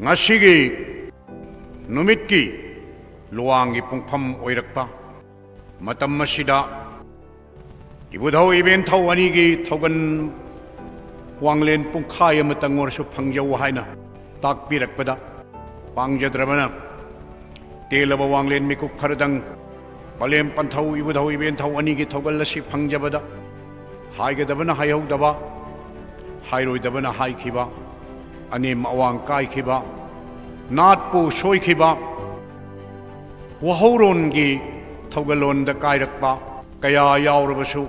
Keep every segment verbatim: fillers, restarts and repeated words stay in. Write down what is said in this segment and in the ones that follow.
ꯉꯁꯤꯒꯤ ꯅꯨꯃꯤꯠꯀꯤ ꯂꯨꯋꯥꯡꯒꯤ ꯄꯨꯡꯐꯝ ꯑꯣꯏꯔꯛꯄ ꯃꯇꯝ ꯑꯁꯤꯗ ꯏꯕꯨꯙꯧ ꯏꯕꯦꯟꯊꯧ ꯑꯅꯤꯒꯤ ꯊꯧꯒꯜ ꯋꯥꯡꯂꯦꯟ ꯄꯨꯡꯈꯥꯏ ꯑꯃꯇꯪ ꯑꯣꯏꯔꯁꯨ ꯐꯪꯖꯧ ꯍꯥꯏꯅ ꯇꯥꯛꯄꯤꯔꯛꯄꯗ ꯄꯥꯡꯖꯗ꯭ꯔꯕꯅ ꯇꯦꯜꯂꯕ ꯋꯥꯡꯂꯦꯟ ꯃꯤꯀꯨꯞ ꯈꯔꯗꯪ ꯄꯂꯦꯝ ꯄꯟꯊꯧ ꯏꯕꯨꯙꯧ ꯏꯕꯦꯟꯊꯧ ꯑꯅꯤꯒꯤ ꯊꯧꯒꯜ ꯑꯁꯤ ꯐꯪꯖꯕꯗ ꯍꯥꯏꯒꯗꯕꯅ ꯍꯥꯏꯍꯧꯗꯕ, ꯍꯥꯏꯔꯣꯏꯗꯕꯅ ꯍꯥꯏꯈꯤꯕ, ꯑꯅꯦꯝ ꯑꯋꯥꯡ ꯀꯥꯏꯈꯤꯕ, ꯅꯥꯠꯄꯨ ꯁꯣꯏꯈꯤꯕ, ꯋꯥꯍꯧꯔꯣꯟꯒꯤ ꯊꯧꯒꯜꯂꯣꯟꯗ ꯀꯥꯏꯔꯛꯄ ꯀꯌꯥ ꯌꯥꯎꯔꯕꯁꯨ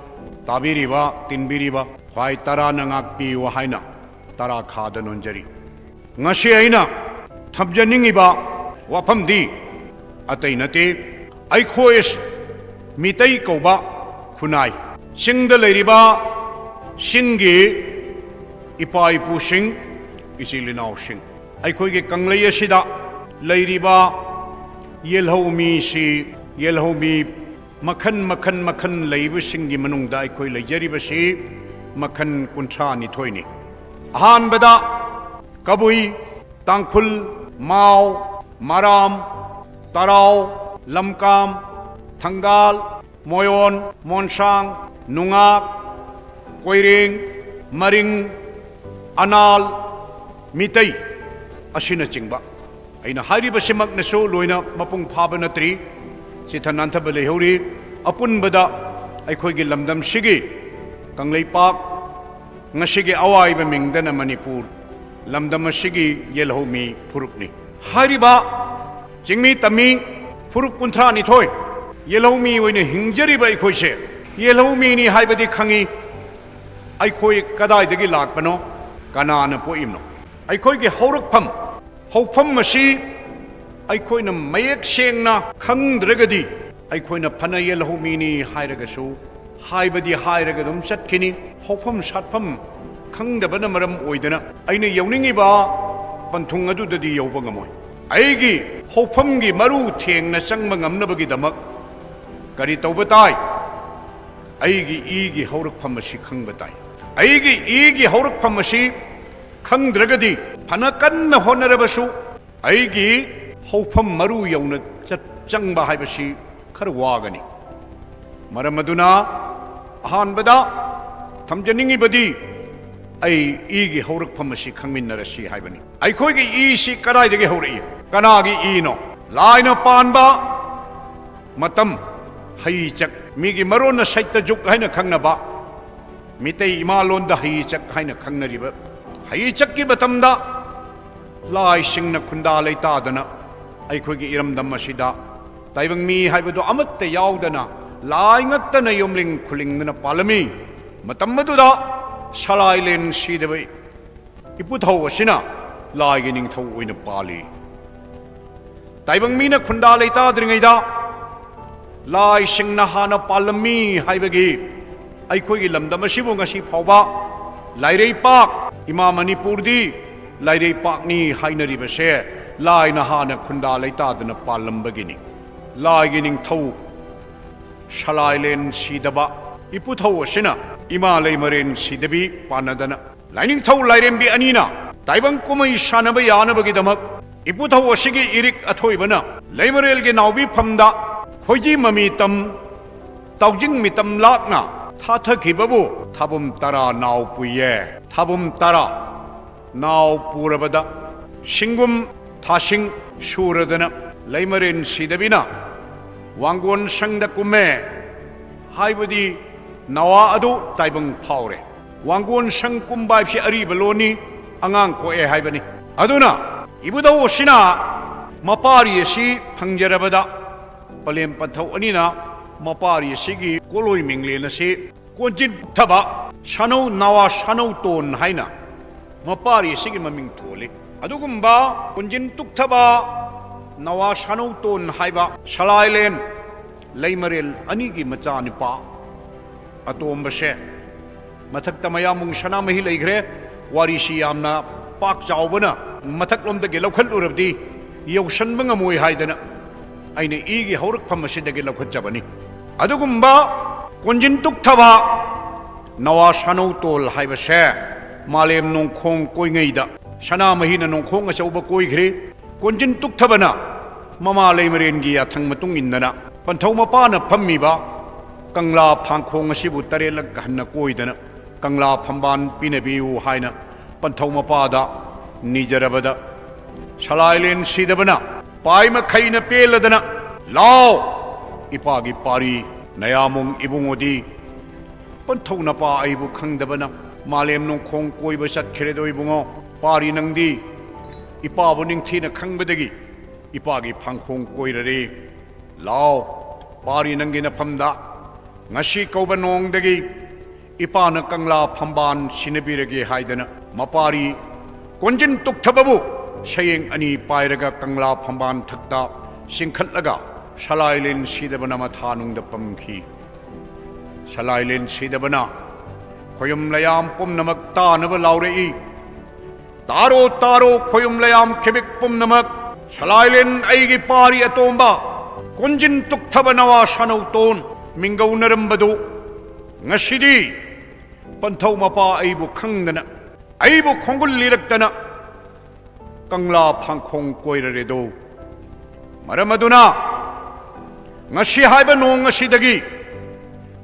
ꯇꯥꯕꯤꯔꯤꯕ ꯇꯤꯟꯕꯤꯔꯤꯕ ꯈ꯭ꯋꯥꯏ ꯇꯔꯥꯅ ꯉꯥꯛꯄꯤꯌꯨ ꯍꯥꯏꯅ ꯇꯔꯥ ꯈꯥꯗ ꯅꯣꯟꯖꯔꯤ꯫ ꯉꯁꯤ ꯑꯩꯅ ꯊꯝꯖꯅꯤꯡꯉꯤꯕ ꯋꯥꯐꯝꯗꯤ ꯑꯇꯩ ꯅꯠꯇꯦ, ꯑꯩꯈꯣꯏ ꯃꯤꯇꯩ ꯀꯧꯕ ꯈꯨꯟꯅꯥꯏ, ꯆꯤꯡꯗ ꯂꯩꯔꯤꯕ ꯆꯤꯡꯒꯤ ꯏꯄꯥ ꯏꯄꯨꯁꯤꯡ, ꯏꯆꯤꯜ ꯏꯅꯥꯎꯁꯤꯡ, ꯑꯩꯈꯣꯏꯒꯤ ꯀꯪꯂꯩ ꯑꯁꯤꯗ ꯂꯩꯔꯤꯕ ꯌꯦꯜꯍꯧꯃꯤꯁꯤ, ꯌꯦꯜꯍꯧꯃꯤ ꯃꯈꯜ ꯃꯈꯜ ꯃꯈꯜ ꯂꯩꯕꯁꯤꯡꯒꯤ ꯃꯅꯨꯡꯗ ꯑꯩꯈꯣꯏ ꯂꯩꯖꯔꯤꯕꯁꯤ ꯃꯈꯜ ꯀꯨꯟꯊ꯭ꯔꯥ ꯅꯤꯊꯣꯏꯅꯤ꯫ ꯑꯍꯥꯟꯕꯗ ꯀꯕꯨꯏ, ꯇꯥꯡꯈꯨꯜ, ꯃꯥꯎ, ꯃꯔꯥꯝ, ꯇꯔꯥꯎ, ꯂꯝꯀꯥꯝ, ꯊꯪꯒꯥꯜ, ꯃꯣꯌꯣꯟ, ꯃꯣꯟꯁꯥꯡ, ꯅꯨꯡꯉꯥꯛ, ꯀꯣꯏꯔꯦꯡ, ꯃꯔꯤꯡ, ꯑꯅꯥꯜ, ꯃꯤꯇꯩ ꯑꯁꯤꯅꯆꯤꯡꯕ꯫ ꯑꯩꯅ ꯍꯥꯏꯔꯤꯕꯁꯤꯃꯛꯅꯁꯨ ꯂꯣꯏꯅ ꯃꯄꯨꯡ ꯐꯥꯕ ꯅꯠꯇ꯭ꯔꯤ, ꯆꯤꯊ ꯅꯥꯟꯊꯕ ꯂꯩꯍꯧꯔꯤ꯫ ꯑꯄꯨꯟꯕꯗ ꯑꯩꯈꯣꯏꯒꯤ ꯂꯝꯗꯝꯁꯤꯒꯤ ꯀꯪꯂꯩꯄꯥꯛ, ꯉꯁꯤꯒꯤ ꯑꯋꯥꯏꯕ ꯃꯤꯡꯗꯅ ꯃꯅꯤꯄꯨꯔ, ꯂꯝꯗꯝ ꯑꯁꯤꯒꯤ ꯌꯦꯜꯍꯧꯃꯤ ꯐꯨꯔꯨꯞꯅꯤ꯫ ꯍꯥꯏꯔꯤꯕ ꯆꯤꯡꯃꯤ ꯇꯝꯃꯤ ꯐꯨꯔꯨꯞ ꯀꯨꯟꯊ꯭ꯔꯥ ꯅꯤꯊꯣꯏ ꯌꯦꯜꯍꯧꯃꯤ ꯑꯣꯏꯅ ꯍꯤꯡꯖꯔꯤꯕ ꯑꯩꯈꯣꯏꯁꯦ ꯌꯦꯜꯍꯧꯃꯤꯅꯤ ꯍꯥꯏꯕꯗꯤ ꯈꯪꯉꯤ꯫ ꯑꯩꯈꯣꯏ ꯀꯗꯥꯏꯗꯒꯤ ꯂꯥꯛꯄꯅꯣ, ꯀꯅꯥꯅ ꯄꯣꯛꯏꯕꯅꯣ? ꯑꯩꯈꯣꯏꯒꯤ ꯍꯧꯔꯛꯐꯝ, ꯍꯧꯐꯝ ꯑꯁꯤ ꯑꯩꯈꯣꯏꯅ ꯃꯌꯦꯛ ꯁꯦꯡꯅ ꯈꯪꯗ꯭ꯔꯒꯗꯤ ꯑꯩꯈꯣꯏꯅ ꯐꯅ ꯌꯦꯜꯍꯧꯃꯤꯅꯤ ꯍꯥꯏꯔꯒꯁꯨ, ꯍꯥꯏꯕꯗꯤ ꯍꯥꯏꯔꯒ ꯑꯗꯨꯝ ꯆꯠꯈꯤꯅꯤ꯫ ꯍꯧꯐꯝ ꯁꯥꯠꯐꯝ ꯈꯪꯗꯕꯅ ꯃꯔꯝ ꯑꯣꯏꯗꯅ ꯑꯩꯅ ꯌꯧꯅꯤꯡꯉꯤꯕ ꯄꯟꯊꯨꯡ ꯑꯗꯨꯗꯗꯤ ꯌꯧꯕ ꯉꯝꯃꯣꯏ꯫ ꯑꯩꯒꯤ ꯍꯧꯐꯝꯒꯤ ꯃꯔꯨ ꯊꯦꯡꯅ ꯆꯪꯕ ꯉꯝꯅꯕꯒꯤꯗꯃꯛ ꯀꯔꯤ ꯇꯧꯕ ꯇꯥꯏ? ꯑꯩꯒꯤ ꯏꯒꯤ ꯍꯧꯔꯛꯐꯝ ꯑꯁꯤ ꯈꯪꯕ ꯇꯥꯏ꯫ ꯑꯩꯒꯤ ꯏꯒꯤ ꯍꯧꯔꯛꯐꯝ ꯑꯁꯤ ꯈꯪꯗ꯭ꯔꯒꯗꯤ ꯐꯅ ꯀꯟꯅ ꯍꯣꯠꯅꯔꯕꯁꯨ ꯑꯩꯒꯤ ꯍꯧꯐꯝ ꯃꯔꯨ ꯌꯧꯅ ꯆꯠ-, ꯆꯪꯕ ꯍꯥꯏꯕꯁꯤ ꯈꯔ ꯋꯥꯒꯅꯤ꯫ ꯃꯔꯝ ꯑꯗꯨꯅ ꯑꯍꯥꯟꯕꯗ ꯊꯝꯖꯅꯤꯡꯉꯤꯕꯗꯤ ꯑꯩ ꯏꯒꯤ ꯍꯧꯔꯛꯐꯝ ꯑꯁꯤ ꯈꯪꯃꯤꯟꯅꯔꯁꯤ ꯍꯥꯏꯕꯅꯤ꯫ ꯑꯩꯈꯣꯏꯒꯤ ꯏꯁꯤ ꯀꯗꯥꯏꯗꯒꯤ ꯍꯧꯔꯛꯏ? ꯀꯅꯥꯒꯤ ꯏꯅꯣ? ꯂꯥꯏꯅ ꯄꯥꯟꯕ ꯃꯇꯝ, ꯍꯩꯆꯛ, ꯃꯤꯒꯤ ꯃꯔꯣꯟꯅ ꯁꯩꯇꯖꯨꯛ ꯍꯥꯏꯅ ꯈꯪꯅꯕ, ꯃꯤꯇꯩ ꯏꯃꯥ ꯂꯣꯟꯗ ꯍꯩꯆꯛ ꯍꯥꯏꯅ ꯈꯪꯅꯔꯤꯕ ꯍꯩꯆꯛꯀꯤ ꯃꯇꯝꯗ ꯂꯥꯏꯁꯤꯡꯅ ꯈꯨꯟꯗꯥ ꯂꯩꯇꯥꯗꯅ ꯑꯩꯈꯣꯏꯒꯤ ꯏꯔꯝꯗꯝ ꯑꯁꯤꯗ ꯇꯥꯏꯕꯪ ꯃꯤ ꯍꯥꯏꯕꯗꯨ ꯑꯃꯠꯇ ꯌꯥꯎꯗꯅ ꯂꯥꯏ ꯉꯥꯛꯇꯅ ꯌꯨꯝꯂꯤꯡ ꯈꯨꯂꯤꯡꯗꯅ ꯄꯥꯜꯂꯝꯃꯤ꯫ ꯃꯇꯝ ꯑꯗꯨꯗ ꯁꯂꯥꯏꯂꯦꯟ ꯁꯤꯗꯕ ꯏꯄꯨꯊꯧ ꯑꯁꯤꯅ ꯂꯥꯏꯒꯤ ꯅꯤꯡꯊꯧ ꯑꯣꯏꯅ ꯄꯥꯜꯂꯤ꯫ ꯇꯥꯏꯕꯪ ꯃꯤꯅ ꯈꯨꯟꯗꯥ ꯂꯩꯇꯥꯗ꯭ꯔꯤꯉꯩꯗ ꯂꯥꯏꯁꯤꯡꯅ ꯍꯥꯟꯅ ꯄꯥꯜꯂꯝꯃꯤ ꯍꯥꯏꯕꯒꯤ ꯑꯩꯈꯣꯏꯒꯤ ꯂꯝꯗꯝ ꯑꯁꯤꯕꯨ ꯉꯁꯤ ꯐꯥꯎꯕ ꯂꯥꯏꯔꯩꯄꯥꯛ, ꯏꯃꯥ ꯃꯅꯤꯄꯨꯔꯗꯤ ꯂꯥꯏꯔꯩꯄꯥꯛꯅꯤ ꯍꯥꯏꯅꯔꯤꯕꯁꯦ ꯂꯥꯏꯅ ꯍꯥꯟꯅ ꯈꯨꯟꯗꯥ ꯂꯩꯇꯥꯗꯅ ꯄꯥꯜꯂꯝꯕꯒꯤꯅꯤ꯫ ꯂꯥꯏꯒꯤ ꯅꯤꯡꯊꯧ ꯁꯂꯥꯏꯂꯦꯟ ꯁꯤꯗꯕ ꯏꯄꯨꯊꯧ ꯑꯁꯤꯅ ꯏꯃꯥ ꯂꯩꯃꯔꯦꯟ ꯁꯤꯗꯕꯤ ꯄꯥꯟꯅꯗꯅ ꯂꯥꯏꯅꯤꯡꯊꯧ ꯂꯥꯏꯔꯦꯝꯕꯤ ꯑꯅꯤꯅ ꯇꯥꯏꯕꯪ ꯀꯨꯝꯍꯩ ꯁꯥꯟꯅꯕ ꯌꯥꯅꯕꯒꯤꯗꯃꯛ ꯏꯄꯨꯊꯧ ꯑꯁꯤꯒꯤ ꯏꯔꯤꯛ ꯑꯊꯣꯏꯕꯅ ꯂꯩꯃꯔꯦꯜꯒꯤ ꯅꯥꯎꯕꯤꯐꯝꯗ ꯈꯣꯏꯖꯤ ꯃꯃꯤ ꯇꯝ, ꯇꯥꯎꯖꯤꯡ ꯃꯤꯇꯝ ꯂꯥꯛꯅ ꯊꯥꯊꯈꯤꯕꯕꯨ ꯊꯥꯕꯨꯝ ꯇꯔꯥ ꯅꯥꯎ ꯄꯨꯏꯌꯦ꯫ ꯊꯥꯕꯨꯝ ꯇꯔꯥ ꯅꯥꯎ ꯄꯨꯔꯕꯗ ꯁꯤꯡꯒꯨꯝ ꯊꯥꯁꯤꯡ ꯁꯨꯔꯗꯅ ꯂꯩꯃꯔꯦꯟ ꯁꯤꯗꯕꯤꯅ ꯋꯥꯡꯒꯣꯟ ꯁꯪꯗ ꯀꯨꯝꯃꯦ꯫ ꯍꯥꯏꯕꯗꯤ ꯅꯋꯥ ꯑꯗꯨ ꯇꯥꯏꯕꯪ ꯐꯥꯎꯔꯦ꯫ ꯋꯥꯡꯒꯣꯟ ꯁꯪ ꯀꯨꯝꯕ ꯍꯥꯏꯕꯁꯤ ꯑꯔꯤꯕ ꯂꯣꯟꯅꯤ, ꯑꯉꯥꯡ ꯀꯣꯛꯑꯦ ꯍꯥꯏꯕꯅꯤ꯫ ꯑꯗꯨꯅ ꯏꯕꯨꯙꯧ ꯑꯁꯤꯅ ꯃꯄꯥꯔꯤ ꯑꯁꯤ ꯐꯪꯖꯔꯕꯗ ꯄꯂꯦꯝ ꯄꯟꯊꯧ ꯑꯅꯤꯅ ꯃꯄꯥꯔꯤ ꯑꯁꯤꯒꯤ ꯀꯣꯂꯣꯏ ꯃꯤꯡꯂꯦꯟ ꯑꯁꯤ ꯀꯣꯟꯖꯤꯟ ꯇꯨꯛꯊꯕ ꯁꯥꯅꯧ ꯅꯋꯥ ꯁꯥꯅꯧꯇꯣꯟ ꯍꯥꯏꯅ ꯃꯄꯥꯔꯤ ꯑꯁꯤꯒꯤ ꯃꯃꯤꯡ ꯊꯣꯜꯂꯤ꯫ ꯑꯗꯨꯒꯨꯝꯕ ꯀꯣꯟꯖꯤꯟ ꯇꯨꯛꯊꯕ ꯅꯋꯥ ꯁꯥꯅꯧꯇꯣꯟ ꯍꯥꯏꯕ ꯁꯂꯥꯏꯂꯦꯟ ꯂꯩꯃꯔꯦꯜ ꯑꯅꯤꯒꯤ ꯃꯆꯥꯅꯨꯄꯥ ꯑꯇꯣꯝꯕꯁꯦ ꯃꯊꯛꯇ ꯃꯌꯥꯝꯕꯨꯡ ꯁꯅꯥꯃꯍꯤ ꯂꯩꯈ꯭ꯔꯦ꯫ ꯋꯥꯔꯤꯁꯤ ꯌꯥꯝꯅ ꯄꯥꯛ ꯆꯥꯎꯕꯅ ꯃꯊꯛꯂꯣꯝꯗꯒꯤ ꯂꯧꯈꯠꯂꯨꯔꯕꯗꯤ ꯌꯧꯁꯟꯕ ꯉꯝꯃꯣꯏ ꯍꯥꯏꯗꯅ ꯑꯩꯅ ꯏꯒꯤ ꯍꯧꯔꯛꯐꯝ ꯑꯁꯤꯗꯒꯤ ꯂꯧꯈꯠꯆꯕꯅꯤ꯫ ꯑꯗꯨꯒꯨꯝꯕ ꯀꯣꯟꯖꯤꯟ ꯇꯨꯛꯊꯕ ꯅꯋꯥ ꯁꯥꯅꯧꯇꯣꯜ ꯍꯥꯏꯕꯁꯦ ꯃꯥꯂꯦꯝ ꯅꯣꯡꯈꯣꯡ ꯀꯣꯏꯉꯩꯗ ꯁꯅꯥꯃꯍꯤꯅ ꯅꯣꯡꯈꯣꯡ ꯑꯆꯧꯕ ꯀꯣꯏꯈ꯭ꯔꯦ꯫ ꯀꯣꯟꯖꯤꯟ ꯇꯨꯛꯊꯕꯅ ꯃꯃꯥ ꯂꯩꯃꯔꯦꯟꯒꯤ ꯌꯥꯊꯪ ꯃꯇꯨꯡ ꯏꯟꯗꯅ ꯄꯟꯊꯧ ꯃꯄꯥꯅ ꯐꯝꯃꯤꯕ ꯀꯪꯂꯥ ꯐꯥꯡꯈꯣꯡ ꯑꯁꯤꯕꯨ ꯇꯔꯦꯠꯂꯛ ꯍꯟꯅ ꯀꯣꯏꯗꯅ ꯀꯪꯂꯥ ꯐꯝꯕꯥꯜ ꯄꯤꯅꯕꯤꯌꯨ ꯍꯥꯏꯅ ꯄꯟꯊꯧ ꯃꯄꯥꯗ ꯅꯤꯖꯔꯕꯗ, ꯁꯂꯥꯏꯂꯦꯟ ꯁꯤꯗꯕꯅ ꯄꯥꯏ ꯃꯈꯩꯅ ꯄꯦꯜꯂꯗꯅ, "ꯂꯥꯎ, ꯏꯄꯥꯒꯤ ꯄꯥꯔꯤ, ꯅꯌꯥꯃꯣꯡ ꯏꯕꯨꯡꯉꯣꯗꯤ ꯄꯟꯊꯧ ꯅꯄꯥ ꯑꯩꯕꯨ ꯈꯪꯗꯕꯅ ꯃꯥꯂꯦꯝ ꯅꯣꯡꯈꯣꯡ ꯀꯣꯏꯕ ꯆꯠꯈ꯭ꯔꯦꯗꯣ ꯏꯕꯨꯡꯉꯣ꯫ ꯄꯥꯔꯤ, ꯅꯪꯗꯤ ꯏꯄꯥꯕꯨ ꯅꯤꯡꯊꯤꯅ ꯈꯪꯕꯗꯒꯤ ꯏꯄꯥꯒꯤ ꯐꯥꯡꯈꯣꯡ ꯀꯣꯏꯔꯔꯦ꯫ ꯂꯥꯎ, ꯄꯥꯔꯤ, ꯅꯪꯒꯤ ꯅꯐꯝꯗ ꯉꯁꯤ ꯀꯧꯕ ꯅꯣꯡꯗꯒꯤ ꯏꯄꯥꯅ ꯀꯪꯂꯥ ꯐꯝꯕꯥꯜ ꯁꯤꯟꯅꯕꯤꯔꯒꯦ" ꯍꯥꯏꯗꯅ ꯃꯄꯥꯔꯤ ꯀꯣꯟꯖꯤꯟ ꯇꯨꯛꯊꯕꯕꯨ ꯁꯌꯦꯡ ꯑꯅꯤ ꯄꯥꯏꯔꯒ ꯀꯪꯂꯥ ꯐꯝꯕꯥꯜ ꯊꯛꯇ ꯆꯤꯡꯈꯠꯂꯒ ꯁꯂꯥꯏꯂꯦꯟ ꯁꯤꯗꯕꯅ ꯃꯊꯥꯅꯨꯡꯗ ꯄꯝꯈꯤ꯫ ꯁꯂꯥꯏꯂꯦꯟ ꯁꯤꯗꯕꯅ ꯈꯣꯌꯨꯝ ꯂꯌꯥꯝ ꯄꯨꯝꯅꯃꯛ ꯇꯥꯅꯕ ꯂꯥꯎꯔꯛꯏ, "ꯇꯥꯔꯣ, ꯇꯥꯔꯣ, ꯈꯣꯌꯨꯝ ꯂꯌꯥꯝ ꯈꯤꯕꯤꯛ ꯄꯨꯝꯅꯃꯛ, ꯁꯂꯥꯏꯂꯦꯟ ꯑꯩꯒꯤ ꯄꯥꯔꯤ ꯑꯇꯣꯝꯕ, ꯀꯣꯟꯖꯤꯟ ꯇꯨꯛꯊꯕ ꯅꯋꯥ ꯁꯥꯅꯧꯇꯣꯟ ꯃꯤꯡꯒꯧꯅꯔꯝꯕꯗꯨ ꯉꯁꯤꯗꯤ ꯄꯟꯊꯧ ꯃꯄꯥ ꯑꯩꯕꯨ ꯈꯪꯗꯅ, ꯑꯩꯕꯨ ꯈꯣꯡꯒꯨꯜ ꯂꯤꯔꯛꯇꯅ ꯀꯪꯂꯥ ꯐꯥꯡꯈꯣꯡ ꯀꯣꯏꯔꯔꯦꯗꯣ꯫ ꯃꯔꯝ ꯑꯗꯨꯅ ꯉꯁꯤ ꯍꯥꯏꯕ ꯅꯣꯡ ꯑꯁꯤꯗꯒꯤ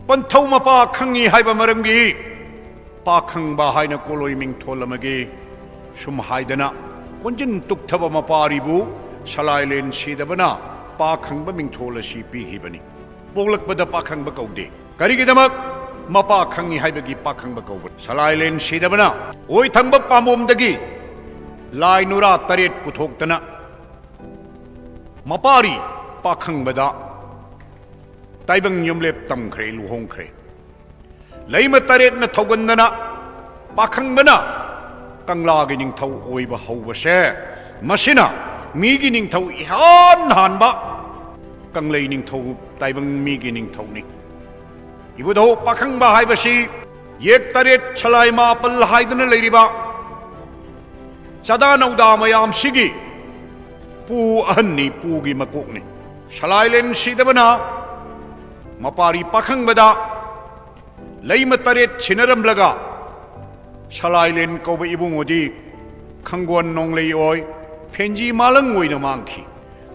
ꯄꯟꯊꯧ ꯃꯄꯥ ꯈꯪꯉꯤ ꯍꯥꯏꯕ ꯃꯔꯝꯒꯤ ꯄꯥꯈꯪꯕ ꯍꯥꯏꯅ ꯀꯣꯂꯣꯏ ꯃꯤꯡꯊꯣꯜꯂꯝꯃꯒꯦ" ꯁꯨꯝ ꯍꯥꯏꯗꯅ ꯀꯣꯟꯖꯤꯟ ꯇꯨꯛꯊꯕ ꯃꯄꯥꯔꯤꯕꯨ ꯁꯂꯥꯏꯂꯦꯟ ꯁꯤꯗꯕꯅ ꯄꯥꯈꯪꯕ ꯃꯤꯡꯊꯣꯜ ꯑꯁꯤ ꯄꯤꯈꯤꯕꯅꯤ꯫ ꯄꯣꯛꯂꯛꯄꯗ ꯄꯥꯈꯪꯕ ꯀꯧꯗꯦ꯫ ꯀꯔꯤꯒꯤꯗꯃꯛ? ꯃꯄꯥ ꯈꯪꯉꯤ ꯍꯥꯏꯕꯒꯤ ꯄꯥꯈꯪꯕ ꯀꯧꯕ꯫ ꯁꯂꯥꯏꯂꯦꯟ ꯁꯤꯗꯕꯅ ꯑꯣꯏ ꯊꯪꯕ ꯄꯥꯝꯕꯣꯝꯗꯒꯤ ꯂꯥꯏ ꯅꯨꯔꯥ ꯇꯔꯦꯠ ꯄꯨꯊꯣꯛꯇꯅ ꯃꯄꯥꯔꯤ ꯄꯥꯈꯪꯕꯗ ꯇꯥꯏꯕꯪ ꯌꯨꯝꯂꯦꯞ ꯇꯝꯈ꯭ꯔꯦ, ꯂꯨꯍꯣꯡꯈ꯭ꯔꯦ꯫ ꯂꯩꯃ ꯇꯔꯦꯠꯅ ꯊꯧꯒꯟꯗꯅ ꯄꯥꯈꯪꯕꯅ ꯀꯪꯂꯥꯒꯤ ꯅꯤꯡꯊꯧ ꯑꯣꯏꯕ ꯍꯧꯕꯁꯦ, ꯃꯁꯤꯅ ꯃꯤꯒꯤ ꯅꯤꯡꯊꯧ ꯏꯍꯥꯟ ꯍꯥꯟꯕ ꯀꯪꯂꯩ ꯅꯤꯡꯊꯧ, ꯇꯥꯏꯕꯪ ꯃꯤꯒꯤ ꯅꯤꯡꯊꯧꯅꯤ꯫ ꯏꯕꯨꯙꯧ ꯄꯥꯈꯪꯕ ꯍꯥꯏꯕꯁꯤ ꯌꯦꯛ ꯇꯔꯦꯠ ꯁꯂꯥꯏ ꯃꯥꯄꯜ ꯍꯥꯏꯗꯨꯅ ꯂꯩꯔꯤꯕ ꯆꯥꯗꯥ ꯅꯧꯗꯥ ꯃꯌꯥꯝꯁꯤꯒꯤ ꯄꯨ ꯑꯍꯟꯅꯤ, ꯄꯨꯒꯤ ꯃꯀꯣꯛꯅꯤ꯫ ꯁꯂꯥꯏꯂꯦꯟ ꯁꯤꯗꯕꯅ ꯃꯄꯥꯔꯤ ꯄꯥꯈꯪꯕꯗ ꯂꯩꯃ ꯇꯔꯦꯠ ꯁꯤꯟꯅꯔꯝꯂꯒ ꯁꯂꯥꯏꯂꯦꯟ ꯀꯧꯕ ꯏꯕꯨꯡꯉꯣꯗꯤ ꯈꯪꯒꯣꯟ ꯅꯣꯡꯂꯩ ꯑꯣꯏ, ꯐꯦꯟꯖꯤ ꯃꯥꯂꯪ ꯑꯣꯏꯅ ꯃꯥꯡꯈꯤ꯫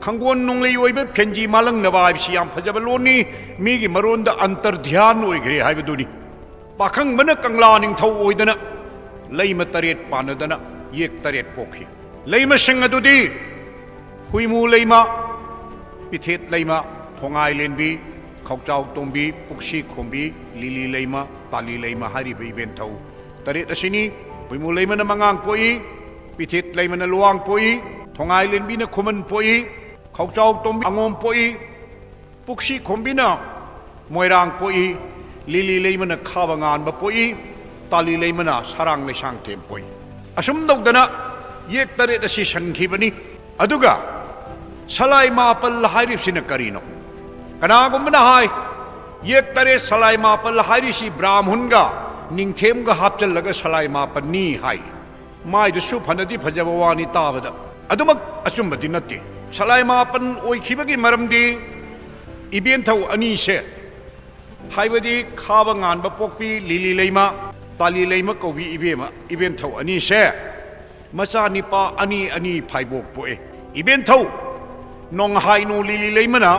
ꯈꯪꯒꯣꯟ ꯅꯣꯡꯂꯩ ꯑꯣꯏꯕ ꯐꯦꯟꯖꯤ ꯃꯥꯂꯪꯅꯕ ꯍꯥꯏꯕꯁꯤ ꯌꯥꯝ ꯐꯖꯕ ꯂꯣꯟꯅꯤ, ꯃꯤꯒꯤ ꯃꯔꯣꯟꯗ ꯑꯟꯇꯔꯙ꯭ꯌꯥꯟ ꯑꯣꯏꯈ꯭ꯔꯦ ꯍꯥꯏꯕꯗꯨꯅꯤ꯫ ꯄꯥꯈꯪꯕꯅ ꯀꯪꯂꯥ ꯅꯤꯡꯊꯧ ꯑꯣꯏꯗꯅ ꯂꯩꯃ ꯇꯔꯦꯠ ꯄꯥꯟꯅꯗꯅ ꯌꯦꯛ ꯇꯔꯦꯠ ꯄꯣꯛꯈꯤ꯫ ꯂꯩꯃꯁꯤꯡ ꯑꯗꯨꯗꯤ ꯍꯨꯏꯃꯨ ꯂꯩꯃ, ꯄꯤꯊꯦꯠ ꯂꯩꯃ, ꯊꯣꯉꯥꯏ ꯂꯦꯟꯕꯤ, ꯈꯧꯆꯥꯎ ꯇꯣꯝꯕꯤ, ꯄꯨꯛꯁꯤ ꯈꯣꯝꯕꯤ, ꯂꯤꯂꯤ ꯂꯩꯃ, ꯇꯥꯂꯤ ꯂꯩꯃ ꯍꯥꯏꯔꯤꯕ ꯏꯕꯦꯟꯊꯧ ꯇꯔꯦꯠ ꯑꯁꯤꯅꯤ꯫ ꯍꯨꯏꯃꯨ ꯂꯩꯃꯅ ꯃꯉꯥꯡ ꯄꯣꯛꯏ, ꯄꯤꯊꯦꯠ ꯂꯩꯃꯅ ꯂꯨꯋꯥꯡ ꯄꯣꯛꯏ, ꯊꯣꯉꯥꯏ ꯂꯦꯟꯕꯤꯅ ꯈꯨꯃꯟ ꯄꯣꯛꯏ, ꯈꯧꯆꯥꯎ ꯇꯣꯝꯕꯤ ꯑꯉꯣꯝ ꯄꯣꯛꯏ, ꯄꯨꯛꯁꯤ ꯈꯣꯝꯕꯤꯅ ꯃꯣꯏꯔꯥꯡ ꯄꯣꯛꯏ, ꯂꯤꯂꯤ ꯂꯩꯃꯅ ꯈꯥꯕ ꯉꯥꯟꯕ ꯄꯣꯛꯏ, ꯇꯥꯂꯤ ꯂꯩꯃꯅ ꯁꯔꯥꯡ ꯂꯩꯁꯥꯡꯊꯦꯝ ꯄꯣꯛꯏ꯫ ꯑꯁꯨꯝ ꯇꯧꯗꯅ ꯌꯦꯛ ꯇꯔꯦꯠ ꯑꯁꯤ ꯁꯟꯈꯤꯕꯅꯤ꯫ ꯑꯗꯨꯒ ꯁꯂꯥꯏ ꯃꯥꯄꯜ ꯍꯥꯏꯔꯤꯕꯁꯤꯅ ꯀꯔꯤꯅꯣ? ꯀꯅꯥꯒꯨꯝꯕꯅ ꯍꯥꯏ, ꯌꯦꯛ ꯇꯔꯦꯠ ꯁꯂꯥꯏ ꯃꯥꯄꯜ ꯍꯥꯏꯔꯤꯁꯤ ꯕ꯭ꯔꯥꯝꯍꯨꯟꯒ ꯅꯤꯡꯊꯦꯝꯒ ꯍꯥꯞꯆꯜꯂꯒ ꯁꯂꯥꯏ ꯃꯥꯄꯜꯅꯤ ꯍꯥꯏ꯫ ꯃꯥꯏꯗꯨꯁꯨ ꯐꯅꯗꯤ ꯐꯖꯕ ꯋꯥꯅꯤ ꯇꯥꯕꯗ꯫ ꯑꯗꯨꯃꯛ ꯑꯆꯨꯝꯕꯗꯤ ꯅꯠꯇꯦ꯫ ꯁꯂꯥꯏ ꯃꯥꯄꯟ ꯑꯣꯏꯈꯤꯕꯒꯤ ꯃꯔꯝꯗꯤ ꯏꯕꯦꯟꯊꯧ ꯑꯅꯤꯁꯦ, ꯍꯥꯏꯕꯗꯤ ꯈꯥꯕ ꯉꯥꯟꯕ ꯄꯣꯛꯄꯤ ꯂꯤꯂꯤ ꯂꯩꯃ, ꯇꯥꯂꯤ ꯂꯩꯃ ꯀꯧꯕꯤ ꯏꯕꯦꯝꯃ, ꯏꯕꯦꯟꯊꯧ ꯑꯅꯤꯁꯦ ꯃꯆꯥ ꯅꯤꯄꯥ ꯑꯅꯤ ꯑꯅꯤ ꯐꯥꯏꯕꯣꯛ ꯄꯣꯛꯑꯦ꯫ ꯏꯕꯦꯟꯊꯧ ꯅꯣꯡꯍꯥꯏꯅꯨ ꯂꯤꯂꯤ ꯂꯩꯃꯅ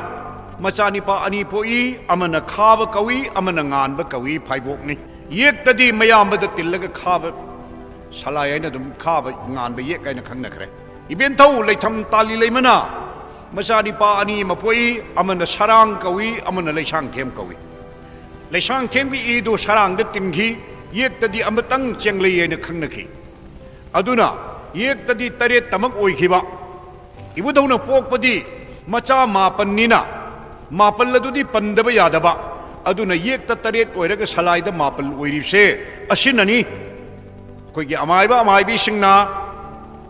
ꯃꯆꯥ ꯅꯤꯄꯥ ꯑꯅꯤ ꯄꯣꯛꯏ, ꯑꯃꯅ ꯈꯥꯕ ꯀꯧꯏ, ꯑꯃꯅ ꯉꯥꯟꯕ ꯀꯧꯏ, ꯐꯥꯏꯕꯣꯛꯅꯤ꯫ ꯌꯦꯛꯇꯗꯤ ꯃꯌꯥꯝꯕꯗ ꯇꯤꯜꯂꯒ ꯈꯥꯕ ꯁꯂꯥꯏ ꯍꯥꯏꯅ ꯑꯗꯨꯝ ꯈꯥꯕ ꯉꯥꯟꯕ ꯌꯦꯛ ꯍꯥꯏꯅ ꯈꯪꯅꯈ꯭ꯔꯦ꯫ ꯏꯕꯦꯟꯊꯧ ꯂꯩꯊꯝ ꯇꯥꯂꯤ ꯂꯩꯃꯅ ꯃꯆꯥ ꯅꯤꯄꯥ ꯑꯅꯤ ꯑꯃ ꯄꯣꯛꯏ, ꯑꯃꯅ ꯁꯔꯥꯡ ꯀꯧꯏ, ꯑꯃꯅ ꯂꯩꯁꯥꯡꯊꯦꯝ ꯀꯧꯏ꯫ ꯂꯩꯁꯥꯡꯊꯦꯝꯒꯤ ꯏꯗꯨ ꯁꯔꯥꯡꯗ ꯇꯤꯟꯈꯤ, ꯌꯦꯛꯇꯗꯤ ꯑꯃꯇꯪ ꯆꯦꯡꯂꯩ ꯍꯥꯏꯅ ꯈꯪꯅꯈꯤ꯫ ꯑꯗꯨꯅ ꯌꯦꯛꯇꯗꯤ ꯇꯔꯦꯠꯇꯃꯛ ꯑꯣꯏꯈꯤꯕ꯫ ꯏꯕꯨꯙꯧꯅ ꯄꯣꯛꯄꯗꯤ ꯃꯆꯥ ꯃꯥꯄꯟꯅꯤꯅ, ꯃꯥꯄꯜ ꯑꯗꯨꯗꯤ ꯄꯟꯗꯕ ꯌꯥꯗꯕ꯫ ꯑꯗꯨꯅ ꯌꯦꯛꯇ ꯇꯔꯦꯠ ꯑꯣꯏꯔꯒ ꯁꯂꯥꯏꯗ ꯃꯥꯄꯜ ꯑꯣꯏꯔꯤꯕꯁꯦ ꯑꯁꯤꯅꯅꯤ꯫ ꯑꯩꯈꯣꯏꯒꯤ ꯑꯃꯥꯏꯕ ꯑꯃꯥꯏꯕꯤꯁꯤꯡꯅ